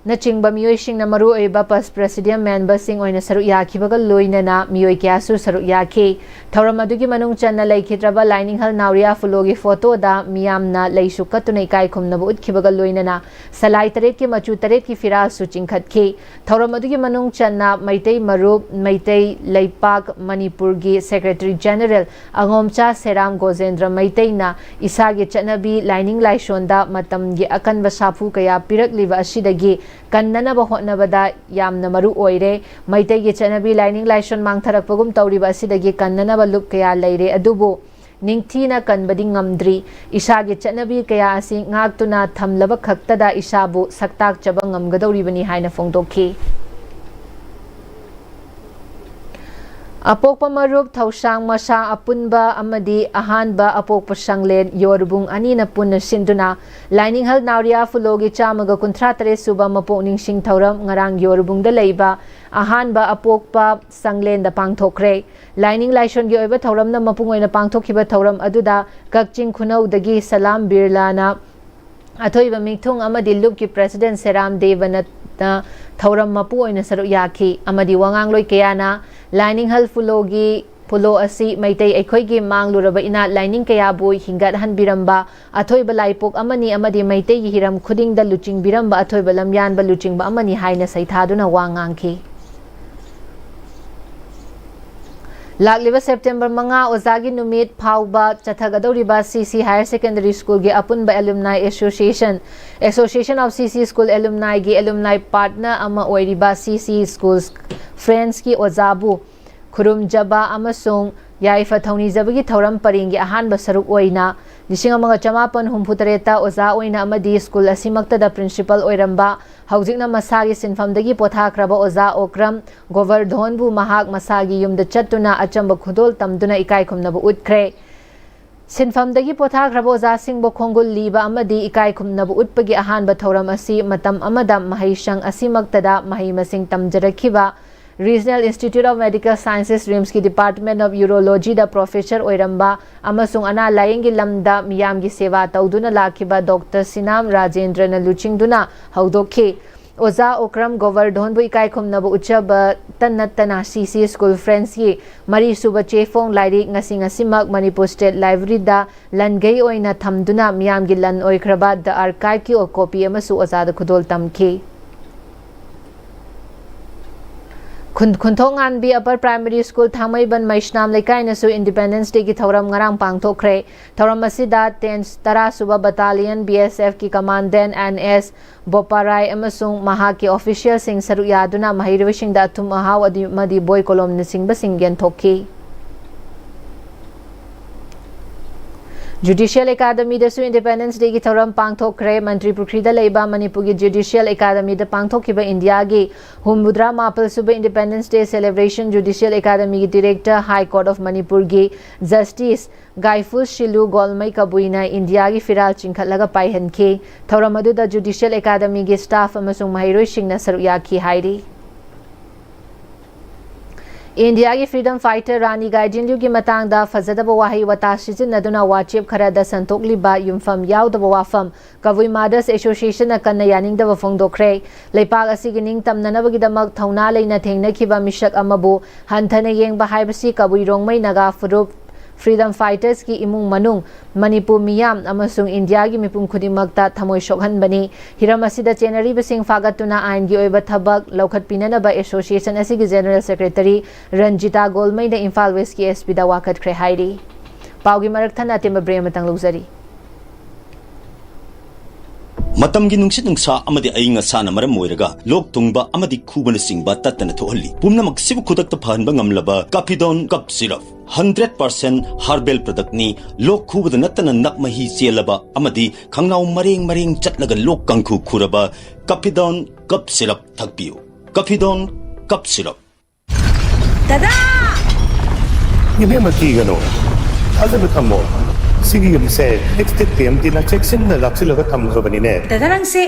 ꯅꯆꯤꯡꯕ ꯃꯤꯑꯣꯏꯁꯤꯡꯅ ꯃꯔꯨꯑꯣꯏꯕ ꯄꯁ ꯄ꯭ꯔꯦꯁꯤꯗꯦꯟ ꯃꯦꯝꯕꯔꯁꯤꯡ ꯑꯣꯏꯅ ꯁꯔꯨꯛ ꯌꯥꯈꯤꯕꯒ ꯂꯣꯏꯅꯅ ꯃꯤꯑꯣꯏ ꯀꯌꯥꯁꯨ ꯁꯔꯨꯛ ꯌꯥꯈꯤ꯫ ꯊꯧꯔꯝ ꯑꯗꯨꯒꯤ ꯃꯅꯨꯡ ꯆꯟꯅ ꯂꯩꯈꯤꯗ꯭ꯔꯕ ꯂꯥꯏꯅꯤꯡꯍꯜ ꯅꯥꯎꯔꯤꯌꯥ ꯐꯨꯂꯣꯒꯤ ꯐꯣꯇꯣꯗ ꯃꯤꯌꯥꯝꯅ ꯂꯩꯁꯨ ꯀꯠꯇꯨꯅ ꯏꯀꯥꯏ ꯈꯨꯝꯅꯕ ꯎꯠꯈꯤꯕꯒ ꯂꯣꯏꯅꯅ ꯁꯂꯥꯏ ꯇꯔꯦꯠꯀꯤ ꯃꯆꯨ ꯇꯔꯦꯠꯀꯤ ꯐꯤꯔꯥꯜꯁꯨ ꯆꯤꯡꯈꯠꯈꯤ꯫ ꯊꯧꯔꯝ ꯑꯗꯨꯒꯤ ꯃꯅꯨꯡ ꯆꯟꯅ ꯃꯩꯇꯩ ꯃꯔꯨꯞ, ꯃꯩꯇꯩ ꯂꯩꯄꯥꯛ ꯃꯅꯤꯄꯨꯔꯒꯤ ꯁꯦꯀ꯭ꯔꯦꯇꯔꯤ ꯖꯦꯅꯔꯦꯜ ꯑꯉꯣꯝꯆꯥ ꯁꯦꯔꯥꯝ ꯒꯣꯖꯦꯟꯗ꯭ꯔ ꯃꯩꯇꯩꯅ ꯏꯁꯥꯒꯤ ꯆꯠꯅꯕꯤ ꯂꯥꯏꯅꯤꯡ ꯂꯥꯏꯁꯣꯟꯗ ꯃꯇꯝꯒꯤ ꯑꯀꯟꯕ ꯁꯥꯐꯨ ꯀꯌꯥ ꯄꯤꯔꯛꯂꯤꯕ ꯑꯁꯤꯗꯒꯤ ꯀꯟꯅꯅꯕ ꯍꯣꯠꯅꯕꯗ ꯌꯥꯝꯅ ꯃꯔꯨ ꯑꯣꯏꯔꯦ꯫ ꯃꯩꯇꯩꯒꯤ ꯆꯠꯅꯕꯤ ꯂꯥꯏꯅꯤꯡ ꯂꯥꯏꯁꯣꯟ ꯃꯥꯡꯊꯔꯛꯄꯒꯨꯝ ꯇꯧꯔꯤꯕ ꯑꯁꯤꯗꯒꯤ ꯀꯟꯅꯅꯕ ꯂꯨꯞ ꯀꯌꯥ ꯂꯩꯔꯦ, ꯑꯗꯨꯕꯨ ꯅꯤꯡꯊꯤꯅ ꯀꯟꯕꯗꯤ ꯉꯝꯗ꯭ꯔꯤ꯫ ꯏꯁꯥꯒꯤ ꯆꯠꯅꯕꯤ ꯀꯌꯥ ꯑꯁꯤ ꯉꯥꯛꯇꯨꯅ ꯊꯝꯂꯕ ꯈꯛꯇꯗ ꯏꯁꯥꯕꯨ ꯁꯛꯇꯥꯛꯆꯕ ꯉꯝꯒꯗꯧꯔꯤꯕꯅꯤ ꯍꯥꯏꯅ ꯐꯣꯡꯗꯣꯛꯈꯤ꯫ ꯑꯄꯣꯛꯄ ꯃꯔꯨꯞ ꯊꯧꯁꯥꯡ ꯃꯁꯥ ꯑꯄꯨꯟꯕ ꯑꯃꯗꯤ ꯑꯍꯥꯟꯕ ꯑꯄꯣꯛꯄ ꯁꯪꯂꯦꯟ ꯌꯣꯔꯕꯨꯡ ꯑꯅꯤꯅ ꯄꯨꯟꯅ ꯁꯤꯟꯗꯨꯅ ꯂꯥꯏꯅꯤꯡꯍꯜ ꯅꯥꯎꯔꯤꯌꯥ ꯐꯨꯂꯣꯒꯤ ꯆꯥꯝꯃꯒ ꯀꯨꯟꯊ꯭ꯔꯥ ꯇꯔꯦꯠ ꯁꯨꯕ ꯃꯄꯣꯛ ꯅꯤꯡꯁꯤꯡ ꯊꯧꯔꯝ ꯉꯔꯥꯡ ꯌꯣꯔꯕꯨꯡꯗ ꯂꯩꯕ ꯑꯍꯥꯟꯕ ꯑꯄꯣꯛꯄ ꯁꯪꯂꯦꯟꯗ ꯄꯥꯡꯊꯣꯛꯈ꯭ꯔꯦ꯫ ꯂꯥꯏꯅꯤꯡ ꯂꯥꯏꯁꯣꯟꯒꯤ ꯑꯣꯏꯕ ꯊꯧꯔꯝꯅ ꯃꯄꯨꯡ ꯑꯣꯏꯅ ꯄꯥꯡꯊꯣꯛꯈꯤꯕ ꯊꯧꯔꯝ ꯑꯗꯨꯗ ꯀꯛꯆꯤꯡ ꯈꯨꯅꯧꯗꯒꯤ ꯁꯂꯥꯝ ꯕꯤꯔꯂꯥꯅ ꯑꯊꯣꯏꯕ ꯃꯤꯊꯨꯡ ꯑꯃꯗꯤ ꯂꯨꯞꯀꯤ ꯄ꯭ꯔꯦꯁꯤꯗꯦꯟ ꯁꯦꯔꯥꯝ ꯗꯦꯕꯅ ꯊꯧꯔꯝ ꯃꯄꯨ ꯑꯣꯏꯅ ꯁꯔꯨꯛ ꯌꯥꯈꯤ ꯑꯃꯗꯤ ꯋꯥꯉꯥꯡꯂꯣꯏ ꯀꯌꯥꯅ ꯂꯥꯏꯅꯤꯡꯍꯜ ꯐꯨꯂꯣꯒꯤ ꯐꯨꯂꯣ ꯑꯁꯤ ꯃꯩꯇꯩ ꯑꯩꯈꯣꯏꯒꯤ ꯃꯥꯡꯂꯨꯔꯕ ꯏꯅꯥꯠ ꯂꯥꯏꯅꯤꯡ ꯀꯌꯥꯕꯨ ꯍꯤꯡꯒꯠꯍꯟꯕꯤꯔꯝꯕ ꯑꯊꯣꯏꯕ ꯂꯥꯏꯄꯣꯛ ꯑꯃꯅꯤ ꯑꯃꯗꯤ ꯃꯩꯇꯩꯒꯤ ꯍꯤꯔꯝ ꯈꯨꯗꯤꯡꯗ ꯂꯨꯆꯤꯡꯕꯤꯔꯝꯕ ꯑꯊꯣꯏꯕ ꯂꯝꯌꯥꯟꯕ ꯂꯨꯆꯤꯡꯕ ꯑꯃꯅꯤ ꯍꯥꯏꯅ ꯁꯩꯊꯥꯗꯨꯅ ꯋꯥ ꯉꯥꯡꯈꯤ꯫ ꯂꯥꯛꯂꯤꯕ ꯁꯦꯞꯇꯦꯝꯕꯔ ꯃꯉꯥ ꯑꯣꯖꯥꯒꯤ ꯅꯨꯃꯤꯠ ꯐꯥꯎꯕ ꯆꯠꯊꯒꯗꯧꯔꯤꯕ ꯁꯤ ꯁꯤ Higher Secondary Schoolꯒꯤ ꯑꯄꯨꯟꯕ Alumni Association, Association of C C School Alumniꯒꯤ alumni partner ꯑꯃ ꯑꯣꯏꯔꯤꯕ C C Schools Friendsꯀꯤ ꯑꯣꯖꯥꯕꯨ ꯈꯨꯔꯨꯝꯖꯕ ꯑꯃꯁꯨꯡ ꯌꯥꯏꯐ ꯊꯧꯅꯤꯖꯕꯒꯤ ꯊꯧꯔꯝ ꯄꯔꯦꯡꯒꯤ ꯑꯍꯥꯟꯕ ꯁꯔꯨꯛ ꯑꯣꯏꯅ ꯂꯤꯁꯤꯡ ꯑꯃꯒ ꯆꯃꯥꯄꯟ ꯍꯨꯝꯐꯨ ꯇꯔꯦꯠꯇ ꯑꯣꯖꯥ ꯑꯣꯏꯅ ꯑꯃꯗꯤ ꯁ꯭ꯀꯨꯜ ꯑꯁꯤꯃꯛꯇꯗ ꯄ꯭ꯔꯤꯟꯁꯤꯄꯜ ꯑꯣꯏꯔꯝꯕ, ꯍꯧꯖꯤꯛꯅ ꯃꯁꯥꯒꯤ ꯁꯤꯟꯐꯝꯗꯒꯤ ꯄꯣꯊꯥꯈ꯭ꯔꯕ ꯑꯣꯖꯥ ꯑꯣꯀ꯭ꯔꯝ ꯒꯣꯕꯔꯙꯣꯟꯕꯨ ꯃꯍꯥꯛ ꯃꯁꯥꯒꯤ ꯌꯨꯝꯗ ꯆꯠꯇꯨꯅ ꯑꯆꯝꯕ ꯈꯨꯗꯣꯜ ꯇꯝꯗꯨꯅ ꯏꯀꯥꯏ ꯈꯨꯝꯅꯕ ꯎꯠꯈ꯭ꯔꯦ꯫ ꯁꯤꯟꯐꯝꯗꯒꯤ ꯄꯣꯊꯥꯈ꯭ꯔꯕ ꯑꯣꯖꯥꯁꯤꯡꯕꯨ ꯈꯣꯡꯒꯨꯜ ꯂꯤꯕ ꯑꯃꯗꯤ ꯏꯀꯥꯏ ꯈꯨꯝꯅꯕ ꯎꯠꯄꯒꯤ ꯑꯍꯥꯟꯕ ꯊꯧꯔꯝ ꯑꯁꯤ ꯃꯇꯝ ꯑꯃꯗ ꯃꯍꯩꯁꯪ ꯑꯁꯤꯃꯛꯇꯗ ꯃꯍꯩ ꯃꯁꯤꯡ ꯇꯝꯖꯔꯛꯈꯤꯕ Regional Institute of Medical Sciences RIMSꯀꯤ Department of Urologyꯗ professor ꯑꯣꯏꯔꯝꯕ ꯑꯃꯁꯨꯡ ꯑꯅꯥ ꯂꯥꯌꯦꯡꯒꯤ ꯂꯝꯗ ꯃꯤꯌꯥꯝꯒꯤ ꯁꯦꯕꯥ ꯇꯧꯗꯨꯅ ꯂꯥꯛꯈꯤꯕ Doctor ꯁꯤꯅꯥꯝ ꯔꯥꯖꯦꯟꯗ꯭ꯔꯅ ꯂꯨꯆꯤꯡꯗꯨꯅ ꯍꯧꯗꯣꯛꯈꯤ꯫ ꯑꯣꯖꯥ ꯑꯣꯀ꯭ꯔꯝ ꯒꯣꯕꯔꯙꯣꯟꯕꯨ ꯏꯀꯥꯏ ꯈꯨꯝꯅꯕ ꯎꯠꯆꯕꯇ ꯅꯠꯇꯅ C C School Friendsꯀꯤ ꯃꯔꯤꯁꯨꯕ ꯆꯦꯐꯣꯡ ꯂꯥꯏꯔꯤꯛ ꯉꯁꯤ ꯉꯁꯤꯃꯛ Manipur State Libraryꯗ ꯂꯟꯒꯩ ꯑꯣꯏꯅ ꯊꯝꯗꯨꯅ ꯃꯤꯌꯥꯝꯒꯤ ꯂꯟ ꯑꯣꯏꯈ꯭ꯔꯕ The Archiveꯀꯤ copy ꯑꯃꯁꯨ ꯑꯣꯖꯥꯗ ꯈꯨꯗꯣꯜ ꯇꯝꯈꯤ꯫ ꯈꯨꯟ-, ꯈꯨꯟꯊꯣꯛꯉꯥꯟꯕꯤ Upper Primary School ꯊꯥꯡꯃꯩꯕꯟ ꯃꯩꯁꯅꯥꯝ ꯂꯩꯀꯥꯏꯅꯁꯨ Independence Dayꯒꯤ ꯊꯧꯔꯝ ꯉꯔꯥꯡ ꯄꯥꯡꯊꯣꯛꯈ꯭ꯔꯦ꯫ ꯊꯧꯔꯝ ꯑꯁꯤꯗ ten, ꯇꯔꯥ ꯁꯨꯕ Battalion BSFꯀꯤ Commandant N S ꯕꯣꯄꯥꯔꯥꯏ ꯑꯃꯁꯨꯡ ꯃꯍꯥꯛꯀꯤ officialꯁꯤꯡ ꯁꯔꯨꯛ ꯌꯥꯗꯨꯅ ꯃꯍꯩꯔꯣꯏꯁꯤꯡꯗ ꯑꯊꯨꯝ ꯑꯍꯥꯎ ꯑꯗꯨ-, ꯑꯃꯗꯤ ꯕꯣꯏ ꯀꯣꯂꯣꯝꯅꯆꯤꯡꯕꯁꯤꯡ ꯌꯦꯟꯊꯣꯛꯈꯤ꯫ Judicial Academyꯗꯁꯨ Independence Dayꯒꯤ ꯊꯧꯔꯝ ꯄꯥꯡꯊꯣꯛꯈ꯭ꯔꯦ꯫ ꯃꯟꯇ꯭ꯔꯤ ꯄꯨꯈ꯭ꯔꯤꯗ ꯂꯩꯕ ꯃꯅꯤꯄꯨꯔꯒꯤ Judicial Academyꯗ ꯄꯥꯡꯊꯣꯛꯈꯤꯕ ꯏꯟꯗꯤꯌꯥꯒꯤ ꯍꯨꯝꯐꯨꯇꯔꯥ ꯃꯥꯄꯜ ꯁꯨꯕ Independence Day Celebration Judicial Academyꯒꯤ Director, High Court of Manipurꯒꯤ Justice ꯒꯥꯏꯐꯨ ꯁꯤꯂꯨ ꯒꯣꯜꯃꯩ ꯀꯕꯨꯏꯅ ꯏꯟꯗꯤꯌꯥꯒꯤ ꯐꯤꯔꯥꯜ ꯆꯤꯡꯈꯠꯂꯒ ꯄꯥꯏꯍꯟꯈꯤ꯫ ꯊꯧꯔꯝ ꯑꯗꯨꯗ Judicial Academyꯒꯤ staff ꯑꯃꯁꯨꯡ ꯃꯍꯩꯔꯣꯏꯁꯤꯡꯅ ꯁꯔꯨꯛ ꯌꯥꯈꯤ ꯍꯥꯏꯔꯤ꯫ ꯏꯟꯗꯤꯌꯥꯒꯤ freedom fighter ꯔꯥꯅꯤ ꯒꯥꯏꯗꯤꯟꯂ꯭ꯌꯨꯒꯤ ꯃꯇꯥꯡꯗ ꯐꯖꯗꯕ ꯋꯥꯍꯩ ꯋꯥꯇꯥ ꯁꯤꯖꯤꯟꯅꯗꯨꯅ ꯋꯥꯆꯦꯞ ꯈꯔꯗ ꯁꯟꯗꯣꯛꯂꯤꯕ ꯌꯨꯝꯐꯝ ꯌꯥꯎꯗꯕ ꯋꯥꯐꯝ ꯀꯕꯨꯏ Mothers Association ꯅ ꯀꯟꯅ ꯌꯥꯅꯤꯡꯗꯕ ꯐꯣꯡꯗꯣꯛꯈ꯭ꯔꯦ꯫ ꯂꯩꯄꯥꯛ ꯑꯁꯤꯒꯤ ꯅꯤꯡꯇꯝꯅꯅꯕꯒꯤꯗꯃꯛ ꯊꯧꯅꯥ ꯂꯩꯅ ꯊꯦꯡꯅꯈꯤꯕ ꯃꯤꯁꯛ ꯑꯃꯕꯨ ꯍꯟꯊꯅ ꯌꯦꯡꯕ ꯍꯥꯏꯕꯁꯤ ꯀꯕꯨꯏ ꯔꯣꯡꯃꯩ ꯅꯥꯒꯥ ꯐꯨꯔꯨꯞ, freedom fighters ꯀꯤ ꯏꯃꯨꯡ ꯃꯅꯨꯡ, ꯃꯅꯤꯄꯨꯔ ꯃꯤꯌꯥꯝ ꯑꯃꯁꯨꯡ ꯏꯟꯗꯤꯌꯥꯒꯤ ꯃꯤꯄꯨꯝ ꯈꯨꯗꯤꯡꯃꯛꯇ ꯊꯃꯣꯏ ꯁꯣꯛꯍꯟꯕꯅꯤ꯫ ꯍꯤꯔꯝ ꯑꯁꯤꯗ ꯆꯦꯟꯅꯔꯤꯕꯁꯤꯡ ꯐꯥꯒꯠꯇꯨꯅ ꯑꯥꯏꯟꯒꯤ ꯑꯣꯏꯕ ꯊꯕꯛ ꯂꯧꯈꯠꯄꯤꯅꯅꯕ association ꯑꯁꯤꯒꯤ general secretary Ranjita ꯒꯣꯜꯃꯩꯅ Imphal West ꯀꯤ S P ꯗ ꯋꯥꯀꯠꯈ꯭ꯔꯦ ꯍꯥꯏꯔꯤ꯫ ꯄꯥꯎꯒꯤ ꯃꯔꯛ ꯊꯠꯅ ꯑꯇꯦꯝꯕ ꯕ꯭ꯔꯦꯝ ꯑꯃꯇꯪ ꯂꯧꯖꯔꯤ꯫ ꯃꯇꯝꯒꯤ ꯅꯨꯡꯁꯤꯠ ꯅꯨꯡꯁꯥ ꯑꯃꯗꯤ ꯑꯏꯪ ꯑꯁꯥꯅ ꯃꯔꯝ ꯑꯣꯏꯔꯒ ꯂꯣꯛ ꯊꯨꯡꯕ ꯑꯃꯗꯤ ꯈꯨꯕꯅꯆꯤꯡꯕ ꯇꯠꯇꯅ ꯊꯣꯛꯍꯜꯂꯤ꯫ ꯄꯨꯝꯅꯃꯛꯁꯤꯕꯨ ꯈꯨꯗꯛꯇ ꯐꯍꯟꯕ ꯉꯝꯂꯕ ꯀꯥꯐꯤꯗꯣꯟ ꯀꯞ syrup, hundred percent herbal product ꯅꯤ꯫ ꯂꯣꯛ ꯈꯨꯕꯗ ꯅꯠꯇꯅ ꯅꯞ ꯃꯍꯤ ꯆꯦꯜꯂꯕ ꯑꯃꯗꯤ ꯈꯪꯅꯥꯎ ꯃꯔꯦꯡ ꯃꯔꯦꯡ ꯆꯠꯂꯒ ꯂꯣꯛ ꯀꯥꯡꯈꯨ ꯈꯨꯔꯕ ꯀꯥꯐꯤꯗꯣꯟ ꯀꯞ ꯁꯤꯔꯞ ꯊꯛꯄꯤꯌꯨ꯫ ꯀꯥꯐꯤꯗꯣꯟ ꯀꯞ ꯁꯤꯔꯞ꯫ ꯗꯗꯥ! ꯏꯕꯦꯝꯃ, ꯀꯤꯒꯅꯨ, ꯊꯥꯖꯕ ꯊꯝꯃꯣ꯫ ꯁꯤꯒꯤ ꯌꯨꯝꯁꯦ Extech T M T ꯅ ꯆꯦꯛꯁꯤꯟꯅ ꯂꯥꯛꯁꯤꯜꯂꯒ ꯊꯝꯈ꯭ꯔꯕꯅꯤꯅꯦ꯫ ꯗꯗꯥ, ꯅꯪꯁꯦ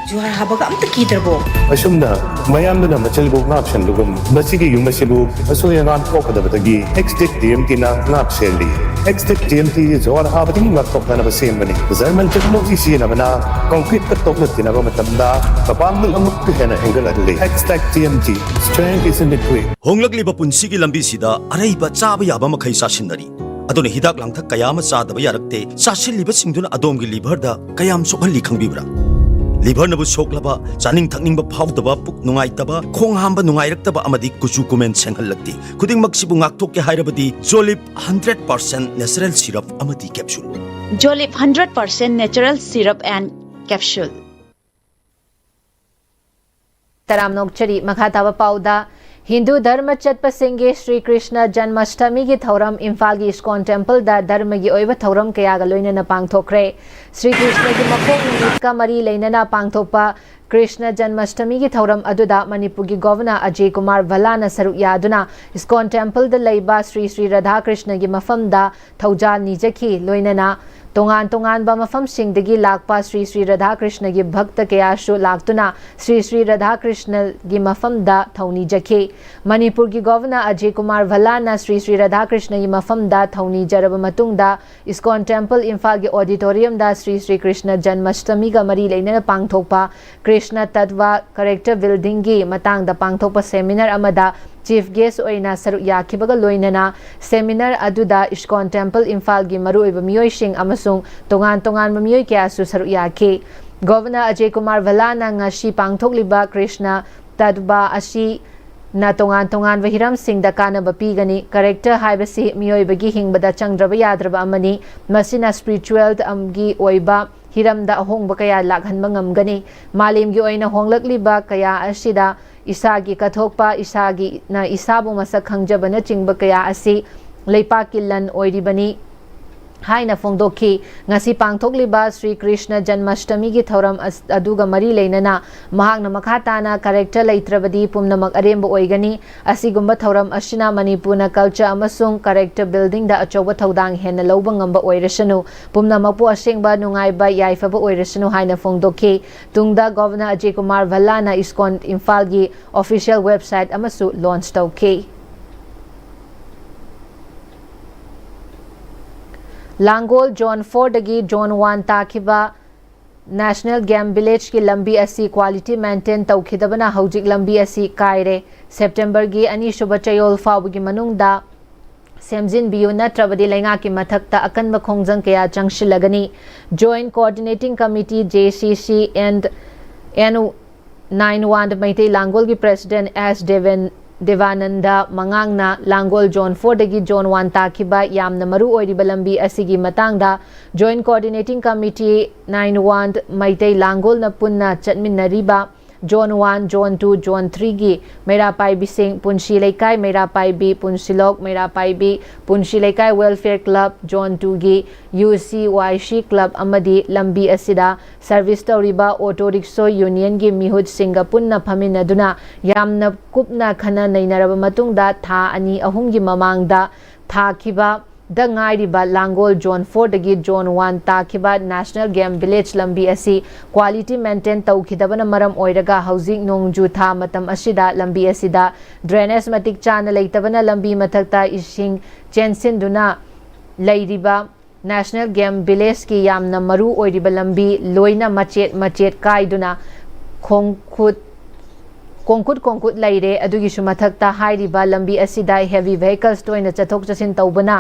ꯖꯨꯍꯥꯔ ꯍꯥꯕꯒ ꯑꯝꯇ ꯀꯤꯗ꯭ꯔꯕꯣ? ꯑꯁꯨꯝꯅ ꯃꯌꯥꯝꯗꯨꯅ ꯃꯆꯤꯜꯕꯨ ꯉꯥꯛ ꯁꯦꯟꯕꯒꯨꯝ, ꯃꯁꯤꯒꯤ ꯌꯨꯝ ꯑꯁꯤꯕꯨ ꯑꯁꯣꯏ ꯑꯉꯥꯝ ꯊꯣꯛꯀꯗꯕꯗꯒꯤ Extech T M T ꯅ ꯉꯥꯛ ꯁꯦꯜꯂꯤ꯫ Extech T M T ꯖꯨꯍꯥꯔ ꯍꯥꯕꯗꯒꯤ ꯉꯥꯛꯊꯣꯛꯅꯅꯕ ꯁꯦꯝꯕꯅꯤ꯫ German technology ꯁꯤꯖꯤꯟꯅꯕꯅ concrete ꯀ ꯇꯣꯛꯅ ꯇꯤꯟꯅꯕ ꯃꯇꯝꯗ ꯃꯄꯥꯡꯒꯜ ꯑꯃꯨꯛꯀ ꯍꯦꯟꯅ ꯍꯦꯟꯒꯠꯍꯜꯂꯤ꯫ Extech T M T, strength is in the grit. ꯍꯣꯡꯂꯛꯂꯤꯕ ꯄꯨꯟꯁꯤꯒꯤ ꯂꯝꯕꯤꯁꯤꯗ ꯑꯔꯩꯕ ꯆꯥꯕ ꯌꯥꯕ ꯃꯈꯩ ꯆꯥꯁꯤꯟꯅꯔꯤ꯫ ꯑꯗꯨꯅ ꯍꯤꯗꯥꯛ ꯂꯥꯡꯊꯛ ꯀꯌꯥ ꯑꯃ ꯆꯥꯗꯕ ꯌꯥꯔꯛꯇꯦ꯫ ꯆꯥꯁꯤꯜꯂꯤꯕꯁꯤꯡꯗꯨꯅ ꯑꯗꯣꯝꯒꯤ liver ꯗ ꯀꯌꯥꯝ ꯁꯣꯛꯍꯜꯂꯤ ꯈꯪꯕꯤꯕ꯭ꯔꯥ? Liver ꯅꯕꯨ ꯁꯣꯛꯂꯕ, ꯆꯥꯅꯤꯡ ꯊꯛꯅꯤꯡꯕ ꯐꯥꯎꯗꯕ, ꯄꯨꯛ ꯅꯨꯡꯉꯥꯏꯇꯕ, ꯈꯣꯡ ꯍꯥꯝꯕ ꯅꯨꯡꯉꯥꯏꯔꯛꯇꯕ ꯑꯃꯗꯤ ꯀꯨꯆꯨ ꯀꯨꯃꯦꯟ ꯁꯦꯡꯍꯜꯂꯛꯇꯦ꯫ ꯈꯨꯗꯤꯡꯃꯛꯁꯤꯕꯨ ꯉꯥꯛꯊꯣꯛꯀꯦ ꯍꯥꯏꯔꯕꯗꯤ Jolib hundred percent natural syrup ꯑꯃꯗꯤ capsule꯫ Jolib hundred percent natural syrup and capsule. ꯇꯔꯥꯝꯅ ꯑꯣꯛꯆꯔꯤ꯫ ꯃꯈꯥ ꯇꯥꯕ ꯄꯥꯎꯗ, ꯍꯤꯟꯗꯨ ꯙꯔꯃ ꯆꯠꯄꯁꯤꯡꯒꯤ ꯁ꯭ꯔꯤ ꯀ꯭ꯔꯤꯁꯅ ꯖꯟꯃꯁꯇꯃꯤꯒꯤ ꯊꯧꯔꯝ ꯏꯝꯐꯥꯜꯒꯤ ꯏꯁꯀꯣꯟ ꯇꯦꯝꯄꯜꯗ ꯙꯔꯃꯒꯤ ꯑꯣꯏꯕ ꯊꯧꯔꯝ ꯀꯌꯥꯒ ꯂꯣꯏꯅꯅ ꯄꯥꯡꯊꯣꯛꯈ꯭ꯔꯦ꯫ ꯁ꯭ꯔꯤ ꯀ꯭ꯔꯤꯁꯅꯒꯤ ꯃꯄꯣꯛ ꯅꯨꯃꯤꯠꯀ ꯃꯔꯤ ꯂꯩꯅꯅ ꯄꯥꯡꯊꯣꯛꯄ ꯀ꯭ꯔꯤꯁꯅ ꯖꯟꯃꯁꯇꯃꯤꯒꯤ ꯊꯧꯔꯝ ꯑꯗꯨꯗ ꯃꯅꯤꯄꯨꯔꯒꯤ ꯒꯣꯚꯔꯅꯔ ꯑꯖꯌ ꯀꯨꯃꯥꯔ ꯚꯜꯂꯥꯅ ꯁꯔꯨꯛ ꯌꯥꯗꯨꯅ ꯏꯁꯀꯣꯟ ꯇꯦꯝꯄꯜꯗ ꯂꯩꯕ ꯁ꯭ꯔꯤ ꯁ꯭ꯔꯤ ꯔꯥꯙꯥ ꯀ꯭ꯔꯤꯁꯅꯒꯤ ꯃꯐꯝꯗ ꯊꯧꯖꯥꯜ ꯅꯤꯖꯈꯤ꯫ ꯂꯣꯏꯅꯅ ꯇꯣꯉꯥꯟ ꯇꯣꯉꯥꯟꯕ ꯃꯐꯝꯁꯤꯡꯗꯒꯤ ꯂꯥꯛꯄ ꯁ꯭ꯔꯤ ꯁ꯭ꯔꯤ ꯔꯥꯙꯥꯀ꯭ꯔꯤꯁꯅꯒꯤ ꯚꯛꯇ ꯀꯌꯥꯁꯨ ꯂꯥꯛꯇꯨꯅ ꯁ꯭ꯔꯤ ꯁ꯭ꯔꯤ ꯔꯥꯙꯥꯀ꯭ꯔꯤꯁꯅꯒꯤ ꯃꯐꯝꯗ ꯊꯧꯅꯤꯖꯈꯤ꯫ ꯃꯅꯤꯄꯨꯔꯒꯤ ꯒꯣꯚꯔꯅꯔ ꯑꯖꯌ ꯀꯨꯃꯥꯔ ꯚꯜꯂꯥꯅ ꯁ꯭ꯔꯤ ꯁ꯭ꯔꯤ ꯔꯥꯙꯥꯀ꯭ꯔꯤꯁꯅꯒꯤ ꯃꯐꯝꯗ ꯊꯧꯅꯤꯖꯔꯕ ꯃꯇꯨꯡꯗ ꯏꯁꯀꯣꯟ ꯇꯦꯝꯄꯜ ꯏꯝꯐꯥꯜꯒꯤ ꯑꯣꯗꯤꯇꯣꯔꯤꯌꯝꯗ ꯁ꯭ꯔꯤ ꯁ꯭ꯔꯤ ꯀ꯭ꯔꯤꯁꯅ ꯖꯟꯃꯁꯇꯃꯤꯒ ꯃꯔꯤ ꯂꯩꯅꯅ ꯄꯥꯡꯊꯣꯛꯄ ꯀ꯭ꯔꯤꯁꯅ ꯇꯠꯋꯥ ꯀꯦꯔꯦꯛꯇꯔ ꯕꯤꯜꯗꯤꯡꯒꯤ ꯃꯇꯥꯡꯗ ꯄꯥꯡꯊꯣꯛꯄ ꯁꯦꯃꯤꯅꯥꯔ ꯑꯃꯗ ꯆꯤꯐ ꯒꯦꯁ ꯑꯣꯏꯅ ꯁꯔꯨꯛ ꯌꯥꯈꯤꯕꯒ ꯂꯣꯏꯅꯅ ꯁꯦꯃꯤꯅꯥꯔ ꯑꯗꯨꯗ ꯏꯁꯀꯣꯟ ꯇꯦꯝꯄꯜ ꯏꯝꯐꯥꯜꯒꯤ ꯃꯔꯨꯑꯣꯏꯕ ꯃꯤꯑꯣꯏꯁꯤꯡ ꯑꯃꯁꯨꯡ ꯇꯣꯉꯥꯟ ꯇꯣꯉꯥꯟꯕ ꯃꯤꯑꯣꯏ ꯀꯌꯥꯁꯨ ꯁꯔꯨꯛ ꯌꯥꯈꯤ꯫ ꯒꯣꯚꯔꯅꯔ ꯑꯖꯌ ꯀꯨꯃꯥꯔ ꯚꯜꯂꯥꯅ ꯉꯁꯤ ꯄꯥꯡꯊꯣꯛꯂꯤꯕ ꯀ꯭ꯔꯤꯁꯅ ꯇꯠꯋꯥ ꯑꯁꯤꯅ ꯇꯣꯉꯥꯟ ꯇꯣꯉꯥꯟꯕ ꯍꯤꯔꯝꯁꯤꯡꯗ ꯀꯥꯟꯅꯕ ꯄꯤꯒꯅꯤ꯫ ꯀꯦꯔꯦꯛꯇꯔ ꯍꯥꯏꯕꯁꯤ ꯃꯤꯑꯣꯏꯕꯒꯤ ꯍꯤꯡꯕꯗ ꯆꯪꯗ꯭ꯔꯕ ꯌꯥꯗ꯭ꯔꯕ ꯑꯃꯅꯤ꯫ ꯃꯁꯤꯅ ꯁ꯭ꯄꯤꯔꯤꯆꯨꯋꯦꯜꯒꯤ ꯑꯣꯏꯕ ꯍꯤꯔꯝꯗ ꯑꯍꯣꯡꯕ ꯀꯌꯥ ꯂꯥꯛꯍꯟꯕ ꯉꯝꯒꯅꯤ꯫ ꯃꯥꯂꯦꯝꯒꯤ ꯑꯣꯏꯅ ꯍꯣꯡꯂꯛꯂꯤꯕ ꯀꯌꯥ ꯑꯁꯤꯗ ꯏꯁꯥꯒꯤ ꯀꯠꯊꯣꯛꯄ, ꯏꯁꯥꯒꯤꯅ ꯏꯁꯥꯕꯨ ꯃꯁꯛ ꯈꯪꯖꯕꯅꯆꯤꯡꯕ ꯀꯌꯥ ꯑꯁꯤ ꯂꯩꯄꯥꯛꯀꯤ ꯂꯟ ꯑꯣꯏꯔꯤꯕꯅꯤ ꯍꯥꯏꯅ ꯐꯣꯡꯗꯣꯛꯈꯤ꯫ ꯉꯁꯤ ꯄꯥꯡꯊꯣꯛꯂꯤꯕ ꯁ꯭ꯔꯤ ꯀ꯭ꯔꯤꯁꯅ ꯖꯟꯃꯥꯁꯇꯃꯤꯒꯤ ꯊꯧꯔꯝ ꯑꯁ-, ꯑꯗꯨꯒ ꯃꯔꯤ ꯂꯩꯅꯅ ꯃꯍꯥꯛꯅ ꯃꯈꯥ ꯇꯥꯅ ꯀꯦꯔꯦꯛꯇꯔ ꯂꯩꯇ꯭ꯔꯕꯗꯤ ꯄꯨꯝꯅꯃꯛ ꯑꯔꯦꯝꯕ ꯑꯣꯏꯒꯅꯤ꯫ ꯑꯁꯤꯒꯨꯝꯕ ꯊꯧꯔꯝ ꯑꯁꯤꯅ ꯃꯅꯤꯄꯨꯔꯅ ꯀꯜꯆꯔ ꯑꯃꯁꯨꯡ ꯀꯦꯔꯦꯛꯇꯔ ꯕꯤꯜꯗꯤꯡꯗ ꯑꯆꯧꯕ ꯊꯧꯗꯥꯡ ꯍꯦꯟꯅ ꯂꯧꯕ ꯉꯝꯕ ꯑꯣꯏꯔꯁꯅꯨ, ꯄꯨꯝꯅꯃꯛꯄꯨ ꯑꯁꯦꯡꯕ ꯅꯨꯡꯉꯥꯏꯕ ꯌꯥꯏꯐꯕ ꯑꯣꯏꯔꯁꯅꯨ ꯍꯥꯏꯅ ꯐꯣꯡꯗꯣꯛꯈꯤ꯫ ꯇꯨꯡꯗ ꯒꯣꯚꯔꯅꯔ ꯑꯖꯌ ꯀꯨꯃꯥꯔ ꯚꯜꯂꯥꯅ ꯏꯁꯀꯣꯟ ꯏꯝꯐꯥꯜꯒꯤ ꯑꯣꯐꯤꯁꯤꯌꯦꯜ ꯋꯦꯕꯁꯥꯏꯠ ꯑꯃꯁꯨ ꯂꯣꯟꯆ ꯇꯧꯈꯤ꯫ ꯂꯥꯡꯒꯣꯜ ꯖꯣꯟ ꯐꯣꯔꯗꯒꯤ ꯖꯣꯟ ꯋꯥꯟ ꯇꯥꯈꯤꯕ ꯅꯦꯁꯅꯦꯜ ꯒꯦꯝ ꯚꯤꯂꯦꯖꯀꯤ ꯂꯝꯕꯤ ꯑꯁꯤ ꯀ꯭ꯋꯥꯂꯤꯇꯤ ꯃꯦꯟꯇꯦꯟ ꯇꯧꯈꯤꯗꯕꯅ ꯍꯧꯖꯤꯛ ꯂꯝꯕꯤ ꯑꯁꯤ ꯀꯥꯏꯔꯦ꯫ ꯁꯦꯞꯇꯦꯝꯕꯔꯒꯤ ꯑꯅꯤꯁꯨꯕ ꯆꯌꯣꯜ ꯐꯥꯎꯕꯒꯤ ꯃꯅꯨꯡꯗ ꯁꯦꯝꯖꯤꯟꯕꯤꯌꯨ, ꯅꯠꯇ꯭ꯔꯕꯗꯤ ꯂꯩꯉꯥꯛꯀꯤ ꯃꯊꯛꯇ ꯑꯀꯟꯕ ꯈꯣꯡꯖꯪ ꯀꯌꯥ ꯆꯪꯁꯤꯜꯂꯒꯅꯤ꯫ Joint Coordinating Committee, J C C and N nine one Meitei ꯂꯥꯡꯒꯣꯜꯒꯤ ꯄ꯭ꯔꯦꯁꯤꯗꯦꯟ ꯑꯦꯁ ꯗꯦꯕꯦꯟ-, ꯗꯦꯕꯥꯅꯟꯗ ꯃꯉꯥꯡꯅ ꯂꯥꯡꯒꯣꯜ ꯖꯣꯟ ꯐꯣꯔꯗꯒꯤ ꯖꯣꯟ ꯋꯥꯟ ꯇꯥꯈꯤꯕ ꯌꯥꯝꯅ ꯃꯔꯨ ꯑꯣꯏꯔꯤꯕ ꯂꯝꯕꯤ ꯑꯁꯤꯒꯤ ꯃꯇꯥꯡꯗ Joint Coordinating Committee nine one Meitei ꯂꯥꯡꯒꯣꯜꯅ ꯄꯨꯟꯅ ꯆꯠꯃꯤꯟꯅꯔꯤꯕ zone one, zone two, zone ꯊ꯭ꯔꯤꯒꯤ ꯃꯩꯔꯥ ꯄꯥꯏꯕꯤꯁꯤꯡ, ꯄꯨꯟꯁꯤ ꯂꯩꯀꯥꯏ ꯃꯩꯔꯥ ꯄꯥꯏꯕꯤ, ꯄꯨꯟꯁꯤꯂꯣꯛ ꯃꯩꯔꯥ ꯄꯥꯏꯕꯤ, ꯄꯨꯟꯁꯤ ꯂꯩꯀꯥꯏ ꯋꯦꯜꯐꯤꯌꯔ ꯀ꯭ꯂꯕ, ꯖꯣꯟ ꯇꯨꯒꯤ ꯌꯨ ꯁꯤ ꯋꯥꯏ ꯁꯤ ꯀ꯭ꯂꯕ ꯑꯃꯗꯤ ꯂꯝꯕꯤ ꯑꯁꯤꯗ ꯁꯔꯚꯤꯁ ꯇꯧꯔꯤꯕ ꯑꯣꯇꯣ ꯔꯤꯛꯁꯣ ꯌꯨꯅꯤꯌꯟꯒꯤ ꯃꯤꯍꯨꯠꯁꯤꯡꯒ ꯄꯨꯟꯅ ꯐꯝꯃꯤꯟꯅꯗꯨꯅ ꯌꯥꯝꯅ ꯀꯨꯞꯅ ꯈꯟꯅ ꯅꯩꯅꯔꯕ ꯃꯇꯨꯡꯗ ꯊꯥ ꯑꯅꯤ ꯑꯍꯨꯝꯒꯤ ꯃꯃꯥꯡꯗ ꯊꯥꯈꯤꯕ ꯗ ꯉꯥꯏꯔꯤꯕ ꯂꯥꯡꯒꯣꯜ Zone Four ꯗꯒꯤ Zone One ꯇꯥꯈꯤꯕ National Game Village ꯂꯝꯕꯤ ꯑꯁꯤ quality maintain ꯇꯧꯈꯤꯗꯕꯅ ꯃꯔꯝ ꯑꯣꯏꯔꯒ ꯍꯧꯖꯤꯛ ꯅꯣꯡꯖꯨ ꯊꯥ ꯃꯇꯝ ꯑꯁꯤꯗ ꯂꯝꯕꯤ ꯑꯁꯤꯗ drainage ꯃꯇꯤꯛ ꯆꯥꯅ ꯂꯩꯇꯕꯅ ꯂꯝꯕꯤ ꯃꯊꯛꯇ ꯏꯁꯤꯡ ꯆꯦꯟꯁꯤꯟꯗꯨꯅ ꯂꯩꯔꯤꯕ National Game Village ꯀꯤ ꯌꯥꯝꯅ ꯃꯔꯨ ꯑꯣꯏꯔꯤꯕ ꯂꯝꯕꯤ ꯂꯣꯏꯅ ꯃꯆꯦꯠ ꯃꯆꯦꯠ ꯀꯥꯏꯗꯨꯅ ꯈꯣꯡꯈꯨꯠ ꯀꯣꯡꯀꯨꯠ ꯀꯣꯡꯀꯨꯠ ꯂꯩꯔꯦ꯫ ꯑꯗꯨꯒꯤꯁꯨ ꯃꯊꯛꯇ ꯍꯥꯏꯔꯤꯕ ꯂꯝꯕꯤ ꯑꯁꯤꯗ heavy vehicles ꯇꯣꯏꯅ ꯆꯠꯊꯣꯛ ꯆꯠꯁꯤꯟ ꯇꯧꯕꯅ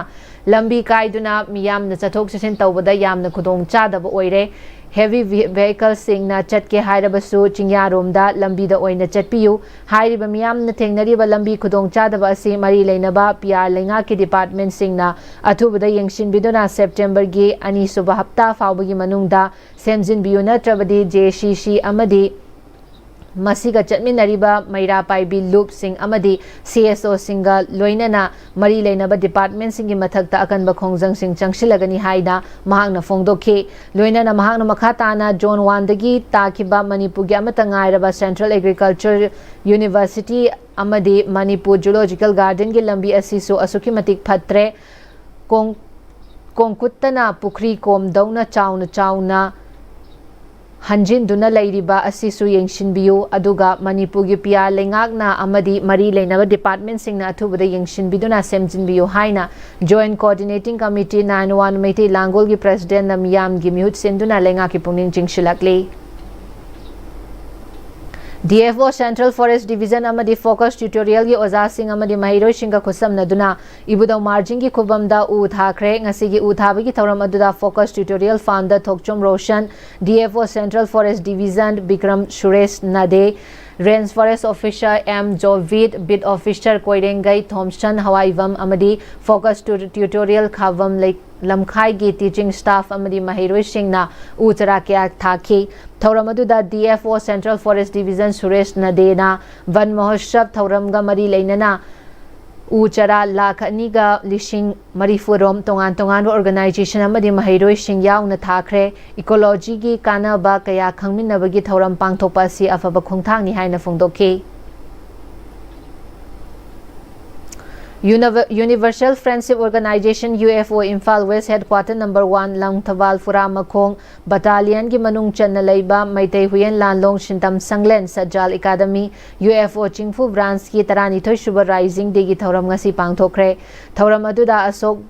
ꯂꯝꯕꯤ ꯀꯥꯏꯗꯨꯅ ꯃꯤꯌꯥꯝꯅ ꯆꯠꯊꯣꯛ ꯆꯠꯁꯤꯟ ꯇꯧꯕꯗ ꯌꯥꯝꯅ ꯈꯨꯗꯣꯡ ꯆꯥꯗꯕ ꯑꯣꯏꯔꯦ꯫ Heavy vehicles ꯁꯤꯡꯅ ꯆꯠꯀꯦ ꯍꯥꯏꯔꯕꯁꯨ ꯆꯤꯡꯌꯥꯔꯣꯝꯗ ꯂꯝꯕꯤꯗ ꯑꯣꯏꯅ ꯆꯠꯄꯤꯌꯨ꯫ ꯍꯥꯏꯔꯤꯕ ꯃꯤꯌꯥꯝꯅ ꯊꯦꯡꯅꯔꯤꯕ ꯂꯝꯕꯤ ꯈꯨꯗꯣꯡ ꯆꯥꯗꯕ ꯑꯁꯤ ꯃꯔꯤ ꯂꯩꯅꯕ P R ꯂꯩꯉꯥꯛꯀꯤ department ꯁꯤꯡꯅ ꯑꯊꯨꯕꯗ ꯌꯦꯡꯁꯤꯟꯕꯤꯗꯨꯅ September ꯒꯤ ꯑꯅꯤꯁꯨꯕ ꯍꯞꯇꯥ ꯐꯥꯎꯕꯒꯤ ꯃꯅꯨꯡꯗ ꯁꯦꯝꯖꯤꯟꯕꯤꯌꯨ, ꯅꯠꯇ꯭ꯔꯕꯗꯤ J C C ꯑꯃꯗꯤ ꯃꯁꯤꯒ ꯆꯠꯃꯤꯟꯅꯔꯤꯕ ꯃꯩꯔꯥ ꯄꯥꯏꯕꯤ ꯂꯨꯞꯁꯤꯡ ꯑꯃꯗꯤ C S O ꯁꯤꯡꯒ ꯂꯣꯏꯅꯅ ꯃꯔꯤ ꯂꯩꯅꯕ department ꯁꯤꯡꯒꯤ ꯃꯊꯛꯇ ꯑꯀꯟꯕ ꯈꯣꯡꯖꯪꯁꯤꯡ ꯆꯪꯁꯤꯜꯂꯒꯅꯤ ꯍꯥꯏꯅ ꯃꯍꯥꯛꯅ ꯐꯣꯡꯗꯣꯛꯈꯤ꯫ ꯂꯣꯏꯅꯅ ꯃꯍꯥꯛꯅ ꯃꯈꯥ ꯇꯥꯅ Zone One ꯗꯒꯤ ꯇꯥꯈꯤꯕ ꯃꯅꯤꯄꯨꯔꯒꯤ ꯑꯃꯠꯇ ꯉꯥꯏꯔꯕ Central Agriculture University ꯑꯃꯗꯤ Manipur Zoological Garden ꯒꯤ ꯂꯝꯕꯤ ꯑꯁꯤꯁꯨ ꯑꯁꯨꯛꯀꯤ ꯃꯇꯤꯛ ꯐꯠꯇ꯭ꯔꯦ꯫ ꯀꯣꯡ-, ꯀꯣꯡꯀꯨꯠꯇꯅ ꯄꯨꯈ꯭ꯔꯤ ꯀꯣꯝꯗꯧꯅ ꯆꯥꯎꯅ ꯆꯥꯎꯅ ꯍꯟꯖꯤꯟꯗꯨꯅ ꯂꯩꯔꯤꯕ ꯑꯁꯤꯁꯨ ꯌꯦꯡꯁꯤꯟꯕꯤꯌꯨ, ꯑꯗꯨꯒ ꯃꯅꯤꯄꯨꯔꯒꯤ P R ꯂꯩꯉꯥꯛꯅ ꯑꯃꯗꯤ ꯃꯔꯤ ꯂꯩꯅꯕ department ꯁꯤꯡꯅ ꯑꯊꯨꯕꯗ ꯌꯦꯡꯁꯤꯟꯕꯤꯗꯨꯅ ꯁꯦꯝꯖꯤꯟꯕꯤꯌꯨ ꯍꯥꯏꯅ Joint Coordinating Committee nine one Meitei ꯂꯥꯡꯒꯣꯜꯒꯤ president ꯅ ꯃꯤꯌꯥꯝꯒꯤ ꯃꯤꯍꯨꯠ ꯁꯤꯟꯗꯨꯅ ꯂꯩꯉꯥꯛꯀꯤ ꯄꯨꯛꯅꯤꯡ ꯆꯤꯡꯁꯤꯜꯂꯛꯂꯤ꯫ D F O Central Forest Division ꯑꯃꯗꯤ Focus Tutorial ꯒꯤ ꯑꯣꯖꯥꯁꯤꯡ ꯑꯃꯗꯤ ꯃꯍꯩꯔꯣꯏꯁꯤꯡꯒ ꯈꯨꯠꯁꯝꯅꯗꯨꯅ ꯏꯕꯨꯙꯧ ꯃꯥꯔꯖꯤꯡꯒꯤ ꯈꯨꯕꯝꯗ ꯎ ꯊꯥꯈ꯭ꯔꯦ꯫ ꯉꯁꯤꯒꯤ ꯎ ꯊꯥꯕꯒꯤ ꯊꯧꯔꯝ ꯑꯗꯨꯗ Focus Tutorial founder ꯊꯣꯛꯆꯣꯝ Roshan, D F O Central Forest Division Bikram Suresh ꯅꯥꯗꯦ, Range Forest Officer M Jovit, Beat Officer Koirengei Thomson ꯍꯋꯥꯏꯕꯝ ꯑꯃꯗꯤ Focus Tu-, Tutorial ꯈꯥꯕꯝ ꯂꯩ-, ꯂꯝꯈꯥꯏꯒꯤ teaching staff ꯑꯃꯗꯤ ꯃꯍꯩꯔꯣꯏꯁꯤꯡꯅ ꯎ ꯆꯥꯔꯥ ꯀꯌꯥ ꯊꯥꯈꯤ꯫ ꯊꯧꯔꯝ ꯑꯗꯨꯗ D F O Central Forest Division Suresh ꯅꯥꯗꯦꯅ Van ꯃꯍꯣꯠꯁꯕ ꯊꯧꯔꯝꯒ ꯃꯔꯤ ꯂꯩꯅꯅ ꯎ ꯆꯥꯔꯥ ꯂꯥꯈ ꯑꯅꯤꯒ ꯂꯤꯁꯤꯡ ꯃꯔꯤꯐꯨ ꯔꯣꯝ ꯇꯣꯉꯥꯟ ꯇꯣꯉꯥꯟꯕ organization ꯑꯃꯗꯤ ꯃꯍꯩꯔꯣꯏꯁꯤꯡ ꯌꯥꯎꯅ ꯊꯥꯈ꯭ꯔꯦ꯫ Ecology ꯒꯤ ꯀꯥꯟꯅꯕ ꯀꯌꯥ ꯈꯪꯃꯤꯟꯅꯕꯒꯤ ꯊꯧꯔꯝ ꯄꯥꯡꯊꯣꯛꯄ ꯑꯁꯤ ꯑꯐꯕ ꯈꯣꯡꯊꯥꯡꯅꯤ ꯍꯥꯏꯅ ꯐꯣꯡꯗꯣꯛꯈꯤ꯫ Univer- Universal Friendship Organization, U F O, Imphal West Headquarter Number One, Langthabal ꯐꯨꯔꯥ ꯃꯈꯣꯡ Battalionꯒꯤ ꯃꯅꯨꯡ ꯆꯟꯅ ꯂꯩꯕ ꯃꯩꯇꯩ ꯍꯨꯏꯌꯦꯟ ꯂꯥꯟꯂꯣꯡ ꯁꯤꯟꯇꯝ ꯁꯪꯂꯦꯟ ꯁꯠꯖꯥꯜ ꯑꯦꯀꯥꯗꯃꯤ, U F O, ꯆꯤꯡꯐꯨ Branchꯀꯤ ꯇꯔꯥꯅꯤꯊꯣꯏ ꯁꯨꯕ Rising Dayꯒꯤ ꯊꯧꯔꯝ ꯉꯁꯤ ꯄꯥꯡꯊꯣꯛꯈ꯭ꯔꯦ꯫ ꯊꯧꯔꯝ ꯑꯗꯨꯗ ꯑꯁꯣꯛ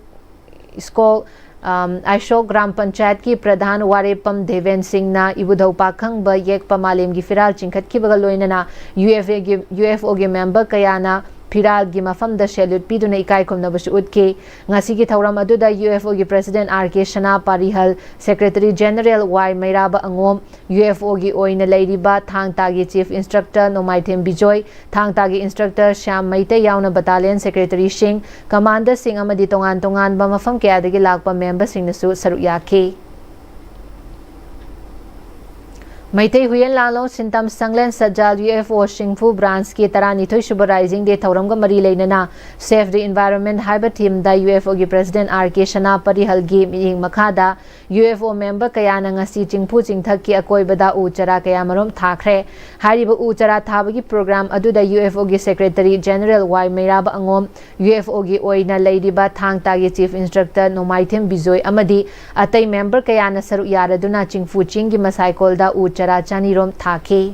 ꯁ꯭ꯀꯣꯜ, ꯑꯝ, ꯑꯥꯏꯁꯣꯛ ꯒ꯭ꯔꯥꯝ ꯄꯟꯆꯥꯌꯠꯀꯤ ꯄ꯭ꯔꯙꯥꯟ ꯋꯥꯔꯦꯞꯄꯝ ꯗꯦꯕꯦꯟ ꯁꯤꯡꯅ ꯏꯕꯨꯙꯧ ꯄꯥꯈꯪꯕ ꯌꯦꯛꯄ ꯃꯥꯂꯦꯝꯒꯤ ꯐꯤꯔꯥꯜ ꯆꯤꯡꯈꯠꯈꯤꯕꯒ ꯂꯣꯏꯅꯅ U F Aꯒꯤ, U F Oꯒꯤ member ꯀꯌꯥꯅ ꯐꯤꯔꯥꯜꯒꯤ ꯃꯐꯝꯗ salute ꯄꯤꯗꯨꯅ ꯏꯀꯥꯏ ꯈꯨꯝꯅꯕꯁꯨ ꯎꯠꯈꯤ꯫ ꯉꯁꯤꯒꯤ ꯊꯧꯔꯝ ꯑꯗꯨꯗ U F Oꯒꯤ President R K ꯁꯅꯥ ꯄꯥꯔꯤꯍꯜ, Secretary General Y ꯃꯩꯔꯥꯕ ꯑꯉꯣꯝ, U F Oꯒꯤ ꯑꯣꯏꯅ ꯂꯩꯔꯤꯕ ꯊꯥꯡ ꯇꯥꯒꯤ Chief Instructor ꯅꯣꯡꯃꯥꯏꯊꯦꯝ ꯕꯤꯖꯣꯏ, ꯊꯥꯡ ꯇꯥꯒꯤ Instructor ꯁ꯭ꯌꯥꯝ ꯃꯩꯇꯩ ꯌꯥꯎꯅ battalionꯁꯤꯡ, Secretaryꯁꯤꯡ, Commanderꯁꯤꯡ ꯑꯃꯗꯤ ꯇꯣꯉꯥꯟ ꯇꯣꯉꯥꯟꯕ ꯃꯐꯝ ꯀꯌꯥꯗꯒꯤ ꯂꯥꯛꯄ memberꯁꯤꯡꯅꯁꯨ ꯁꯔꯨꯛ ꯌꯥꯈꯤ꯫ ꯃꯩꯇꯩ ꯍꯨꯏꯌꯦꯟ ꯂꯥꯟꯂꯣꯡ ꯁꯤꯟꯇꯝ ꯁꯪꯂꯦꯟ ꯁꯠꯖꯥꯜ U F O ꯆꯤꯡꯐꯨ Branchꯀꯤ ꯇꯔꯥꯅꯤꯊꯣꯏ ꯁꯨꯕ Rising Day ꯊꯧꯔꯝꯒ ꯃꯔꯤ ꯂꯩꯅꯅ Save the Environment ꯍꯥꯏꯕ themeꯗ U F Oꯒꯤ President R K ꯁꯅꯥ ꯄꯥꯔꯤꯍꯜꯒꯤ ꯃꯤꯠꯌꯦꯡ ꯃꯈꯥꯗ U F O member ꯀꯌꯥꯅ ꯉꯁꯤ ꯆꯤꯡꯐꯨ ꯆꯤꯡꯊꯛꯀꯤ ꯑꯀꯣꯏꯕꯗ ꯎ ꯆꯥꯔꯥ ꯀꯌꯥꯃꯔꯨꯝ ꯊꯥꯈ꯭ꯔꯦ꯫ ꯍꯥꯏꯔꯤꯕ ꯎ ꯆꯥꯔꯥ ꯊꯥꯕꯒꯤ program ꯑꯗꯨꯗ U F Oꯒꯤ Secretary General Y ꯃꯩꯔꯥꯕ ꯑꯉꯣꯝ, U F Oꯒꯤ ꯑꯣꯏꯅ ꯂꯩꯔꯤꯕ ꯊꯥꯡ ꯇꯥꯒꯤ Chief Instructor ꯅꯣꯡꯃꯥꯏꯊꯦꯝ ꯕꯤꯖꯣꯏ ꯑꯃꯗꯤ ꯑꯇꯩ member ꯀꯌꯥꯅ ꯁꯔꯨꯛ ꯌꯥꯔꯗꯨꯅ ꯆꯤꯡꯐꯨ ꯆꯤꯡꯒꯤ ꯃꯁꯥꯏꯀꯣꯜꯗ ꯎ ꯆꯥꯔꯥ ꯆꯅꯤꯔꯣꯝ ꯊꯥꯈꯤ꯫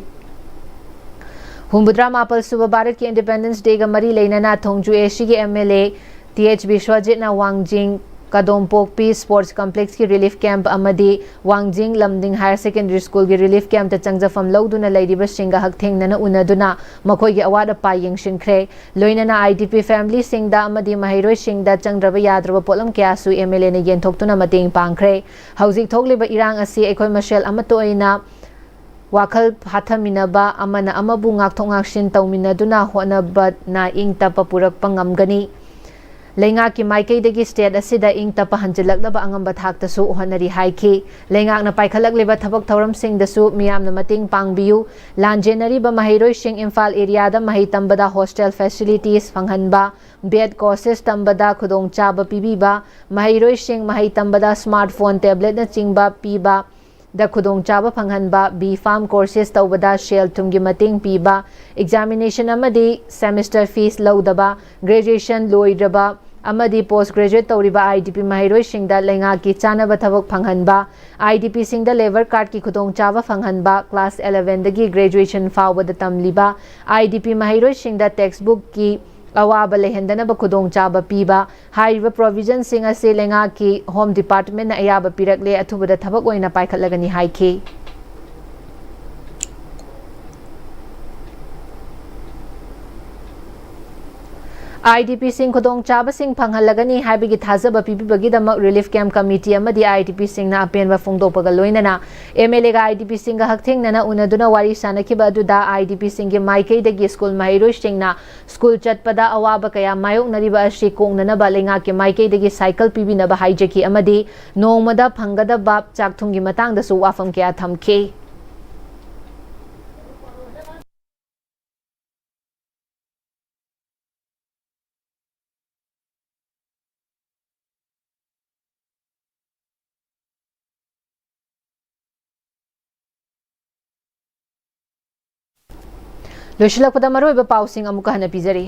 ꯍꯨꯝꯐꯨꯇꯔꯥ ꯃꯥꯄꯜ ꯁꯨꯕ ꯚꯥꯔꯠꯀꯤ Independence Dayꯒ ꯃꯔꯤ ꯂꯩꯅꯅ ꯊꯣꯡꯖꯨ A Cꯒꯤ M L A T H ꯕꯤꯁ꯭ꯋꯖꯤꯠꯅ ꯋꯥꯡꯖꯤꯡ ꯀꯗꯣꯝꯄꯣꯛꯄꯤ Sports Complexꯀꯤ relief camp ꯑꯃꯗꯤ ꯋꯥꯡꯖꯤꯡ ꯂꯝꯗꯤꯡ Higher Secondary Schoolꯒꯤ relief campꯇ ꯆꯪꯖꯐꯝ ꯂꯧꯗꯨꯅ ꯂꯩꯔꯤꯕꯁꯤꯡꯒ ꯍꯛꯊꯦꯡꯅꯅ ꯎꯅꯗꯨꯅ ꯃꯈꯣꯏꯒꯤ ꯑꯋꯥꯠ ꯑꯄꯥ ꯌꯦꯡꯁꯤꯟꯈ꯭ꯔꯦ꯫ ꯂꯣꯏꯅꯅ I D P familyꯁꯤꯡꯗ ꯑꯃꯗꯤ ꯃꯍꯩꯔꯣꯏꯁꯤꯡꯗ ꯆꯪꯗ꯭ꯔꯕ ꯌꯥꯗ꯭ꯔꯕ ꯄꯣꯠꯂꯝ ꯀꯌꯥꯁꯨ M L Aꯅ ꯌꯦꯟꯊꯣꯛꯇꯨꯅ ꯃꯇꯦꯡ ꯄꯥꯡꯈ꯭ꯔꯦ꯫ ꯍꯧꯖꯤꯛ ꯊꯣꯛꯂꯤꯕ ꯏꯔꯥꯡ ꯑꯁꯤ ꯑꯩꯈꯣꯏ ꯃꯁꯦꯜ ꯑꯃꯠꯇ ꯑꯣꯏꯅ ꯋꯥꯈꯜ ꯐꯥꯊꯃꯤꯟꯅꯕ, ꯑꯃꯅ ꯑꯃꯕꯨ ꯉꯥꯛꯊꯣꯛ ꯉꯥꯛꯁꯤꯟ ꯇꯧꯃꯤꯟꯅꯗꯨꯅ ꯍꯣꯠꯅꯕꯅ ꯏꯪ ꯇꯞꯄ ꯄꯨꯔꯛꯄ ꯉꯝꯒꯅꯤ꯫ ꯂꯩꯉꯥꯛꯀꯤ ꯃꯥꯏꯀꯩꯗꯒꯤ state ꯑꯁꯤꯗ ꯏꯪ ꯇꯞꯄ ꯍꯟꯖꯤꯜꯂꯛꯅꯕ ꯑꯉꯝꯕ ꯊꯥꯛꯇꯁꯨ ꯍꯣꯠꯅꯔꯤ ꯍꯥꯏꯈꯤ꯫ ꯂꯩꯉꯥꯛꯅ ꯄꯥꯏꯈꯠꯂꯛꯂꯤꯕ ꯊꯕꯛ ꯊꯧꯔꯝꯁꯤꯡꯗꯁꯨ ꯃꯤꯌꯥꯝꯅ ꯃꯇꯦꯡ ꯄꯥꯡꯕꯤꯌꯨ꯫ ꯂꯥꯟꯖꯦꯟꯅꯔꯤꯕ ꯃꯍꯩꯔꯣꯏꯁꯤꯡ ꯏꯝꯐꯥꯜ areaꯗ ꯃꯍꯩ ꯇꯝꯕꯗ hostel facilities ꯐꯪꯍꯟꯕ, B.Ed courses ꯇꯝꯕꯗ ꯈꯨꯗꯣꯡꯆꯥꯕ ꯄꯤꯕꯤꯕ, ꯃꯍꯩꯔꯣꯏꯁꯤꯡ ꯃꯍꯩ ꯇꯝꯕꯗ smartphone, tabletꯅꯆꯤꯡꯕ ꯄꯤꯕ, ꯗ ꯈꯨꯗꯣꯡꯆꯥꯕ ꯐꯪꯍꯟꯕ, B.Pharm courses ꯇꯧꯕꯗ ꯁꯦꯜ ꯊꯨꯝꯒꯤ ꯃꯇꯦꯡ ꯄꯤꯕ, examination ꯑꯃꯗꯤ semester fees ꯂꯧꯗꯕ, graduation ꯂꯣꯏꯔꯕ ꯑꯃꯗꯤ post graduate ꯇꯧꯔꯤꯕ IDP ꯃꯍꯩꯔꯣꯏꯁꯤꯡꯗ ꯂꯩꯉꯥꯛꯀꯤ ꯆꯥꯅꯕ ꯊꯕꯛ ꯐꯪꯍꯟꯕ, IDPꯁꯤꯡꯗ labour cardꯀꯤ ꯈꯨꯗꯣꯡꯆꯥꯕ ꯐꯪꯍꯟꯕ, class elevenꯗꯒꯤ graduation ꯐꯥꯎꯕꯗ ꯇꯝꯂꯤꯕ IDP ꯃꯍꯩꯔꯣꯏꯁꯤꯡꯗ textbookꯀꯤ ꯑꯋꯥꯕ ꯂꯩꯍꯟꯗꯅꯕ ꯈꯨꯗꯣꯡꯆꯥꯕ ꯄꯤꯕ, ꯍꯥꯏꯔꯤꯕ provisionꯁꯤꯡ ꯑꯁꯤ ꯂꯩꯉꯥꯛꯀꯤ Home Departmentꯅ ꯑꯌꯥꯕ ꯄꯤꯔꯛꯂꯦ, ꯑꯊꯨꯕꯗ ꯊꯕꯛ ꯑꯣꯏꯅ ꯄꯥꯏꯈꯠꯂꯒꯅꯤ ꯍꯥꯏꯈꯤ꯫ IDPꯁꯤꯡ ꯈꯨꯗꯣꯡꯆꯥꯕꯁꯤꯡ ꯐꯪꯍꯜꯂꯒꯅꯤ ꯍꯥꯏꯕꯒꯤ ꯊꯥꯖꯕ ꯄꯤꯕꯤꯕꯒꯤꯗꯃꯛ Relief Camp Committee ꯑꯃꯗꯤ IDPꯁꯤꯡꯅ ꯑꯄꯦꯟꯕ ꯐꯣꯡꯗꯣꯛꯄꯒ ꯂꯣꯏꯅꯅ MLAꯒ IDPꯁꯤꯡꯒ ꯍꯛꯊꯦꯡꯅꯅ ꯎꯅꯗꯨꯅ ꯋꯥꯔꯤ ꯁꯥꯅꯈꯤꯕ ꯑꯗꯨꯗ IDPꯁꯤꯡꯒꯤ ꯃꯥꯏꯀꯩꯗꯒꯤ school ꯃꯍꯩꯔꯣꯏꯁꯤꯡꯅ school ꯆꯠꯄꯗ ꯑꯋꯥꯕ ꯀꯌꯥ ꯃꯥꯌꯣꯛꯅꯔꯤꯕ ꯑꯁꯤ ꯀꯣꯛꯅꯅꯕ ꯂꯩꯉꯥꯛꯀꯤ ꯃꯥꯏꯀꯩꯗꯒꯤ cycle ꯄꯤꯕꯤꯅꯕ ꯍꯥꯏꯖꯈꯤ ꯑꯃꯗꯤ ꯅꯣꯡꯃꯗ ꯐꯪꯒꯗꯕ ꯆꯥꯛꯊꯨꯝꯒꯤ ꯃꯇꯥꯡꯗꯁꯨ ꯋꯥꯐꯝ ꯀꯌꯥ ꯊꯝꯈꯤ꯫ ꯂꯣꯏꯁꯤꯜꯂꯛꯄꯗ ꯃꯔꯨꯑꯣꯏꯕ ꯄꯥꯎꯁꯤꯡ ꯑꯃꯨꯛꯀ ꯍꯟꯅ ꯄꯤꯖꯔꯤ꯫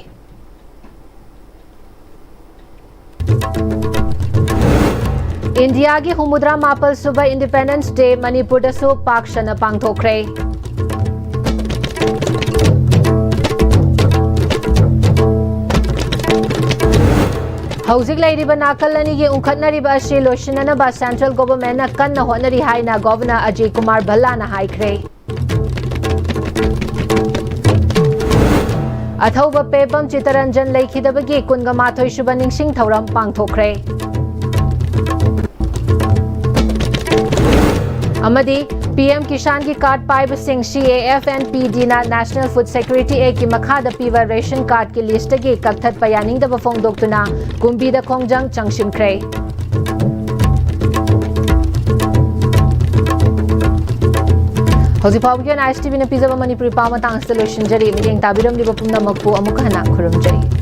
ꯏꯟꯗꯤꯌꯥꯒꯤ ꯍꯨꯝꯐꯨꯇꯔꯥ ꯃꯥꯄꯜ ꯁꯨꯕ Independence Day ꯃꯅꯤꯄꯨꯔꯗꯁꯨ ꯄꯥꯛ ꯁꯟꯅ ꯄꯥꯡꯊꯣꯛꯈ꯭ꯔꯦ꯫ ꯍꯧꯖꯤꯛ ꯂꯩꯔꯤꯕ ꯅꯥꯀꯜ ꯑꯅꯤꯒꯤ ꯎꯪꯈꯠꯅꯔꯤꯕ ꯑꯁꯤ ꯂꯣꯏꯁꯤꯟꯅꯅꯕ central governmentꯅ ꯀꯟꯅ ꯍꯣꯠꯅꯔꯤ ꯍꯥꯏꯅ Governor ꯑꯖꯌ ꯀꯨꯃꯥꯔ ꯚꯜꯂꯥꯅ ꯍꯥꯏꯈ꯭ꯔꯦ꯫ ꯑꯊꯧꯕ ꯄꯦꯕꯝ ꯆꯤꯇꯔꯟꯖꯟ ꯂꯩꯈꯤꯗꯕꯒꯤ ꯀꯨꯟꯒ ꯃꯥꯊꯣꯏ ꯁꯨꯕ ꯅꯤꯡꯁꯤꯡ ꯊꯧꯔꯝ ꯄꯥꯡꯊꯣꯛꯈ꯭ꯔꯦ꯫ ꯑꯃꯗꯤ PM ꯀꯤꯁꯥꯟꯒꯤ card ꯄꯥꯏꯕꯁꯤꯡ CAF and PDꯅ National Food Security Actꯀꯤ ꯃꯈꯥꯗ ꯄꯤꯕ ration cardꯀꯤ listꯇꯒꯤ ꯀꯛꯊꯠꯄ ꯌꯥꯅꯤꯡꯗꯕ ꯐꯣꯡꯗꯣꯛꯇꯨꯅ ꯀꯨꯝꯕꯤꯗ ꯈꯣꯡꯖꯪ ꯆꯪꯁꯤꯟꯈ꯭ꯔꯦ꯫ ꯍꯧꯖꯤꯛ ꯐꯥꯎꯕꯒꯤ ꯑꯣꯏꯅ ISTVꯅ ꯄꯤꯖꯕ ꯃꯅꯤꯄꯨꯔꯤ ꯄꯥꯎ ꯃꯇꯥꯡ ꯑꯁꯤꯗ ꯂꯣꯏꯁꯤꯟꯖꯔꯤ꯫ ꯃꯤꯠꯌꯦꯡ ꯇꯥꯕꯤꯔꯝꯂꯤꯕ ꯄꯨꯝꯅꯃꯛꯄꯨ ꯑꯃꯨꯛ ꯍꯟꯅ ꯈꯨꯔꯨꯝꯖꯔꯤ꯫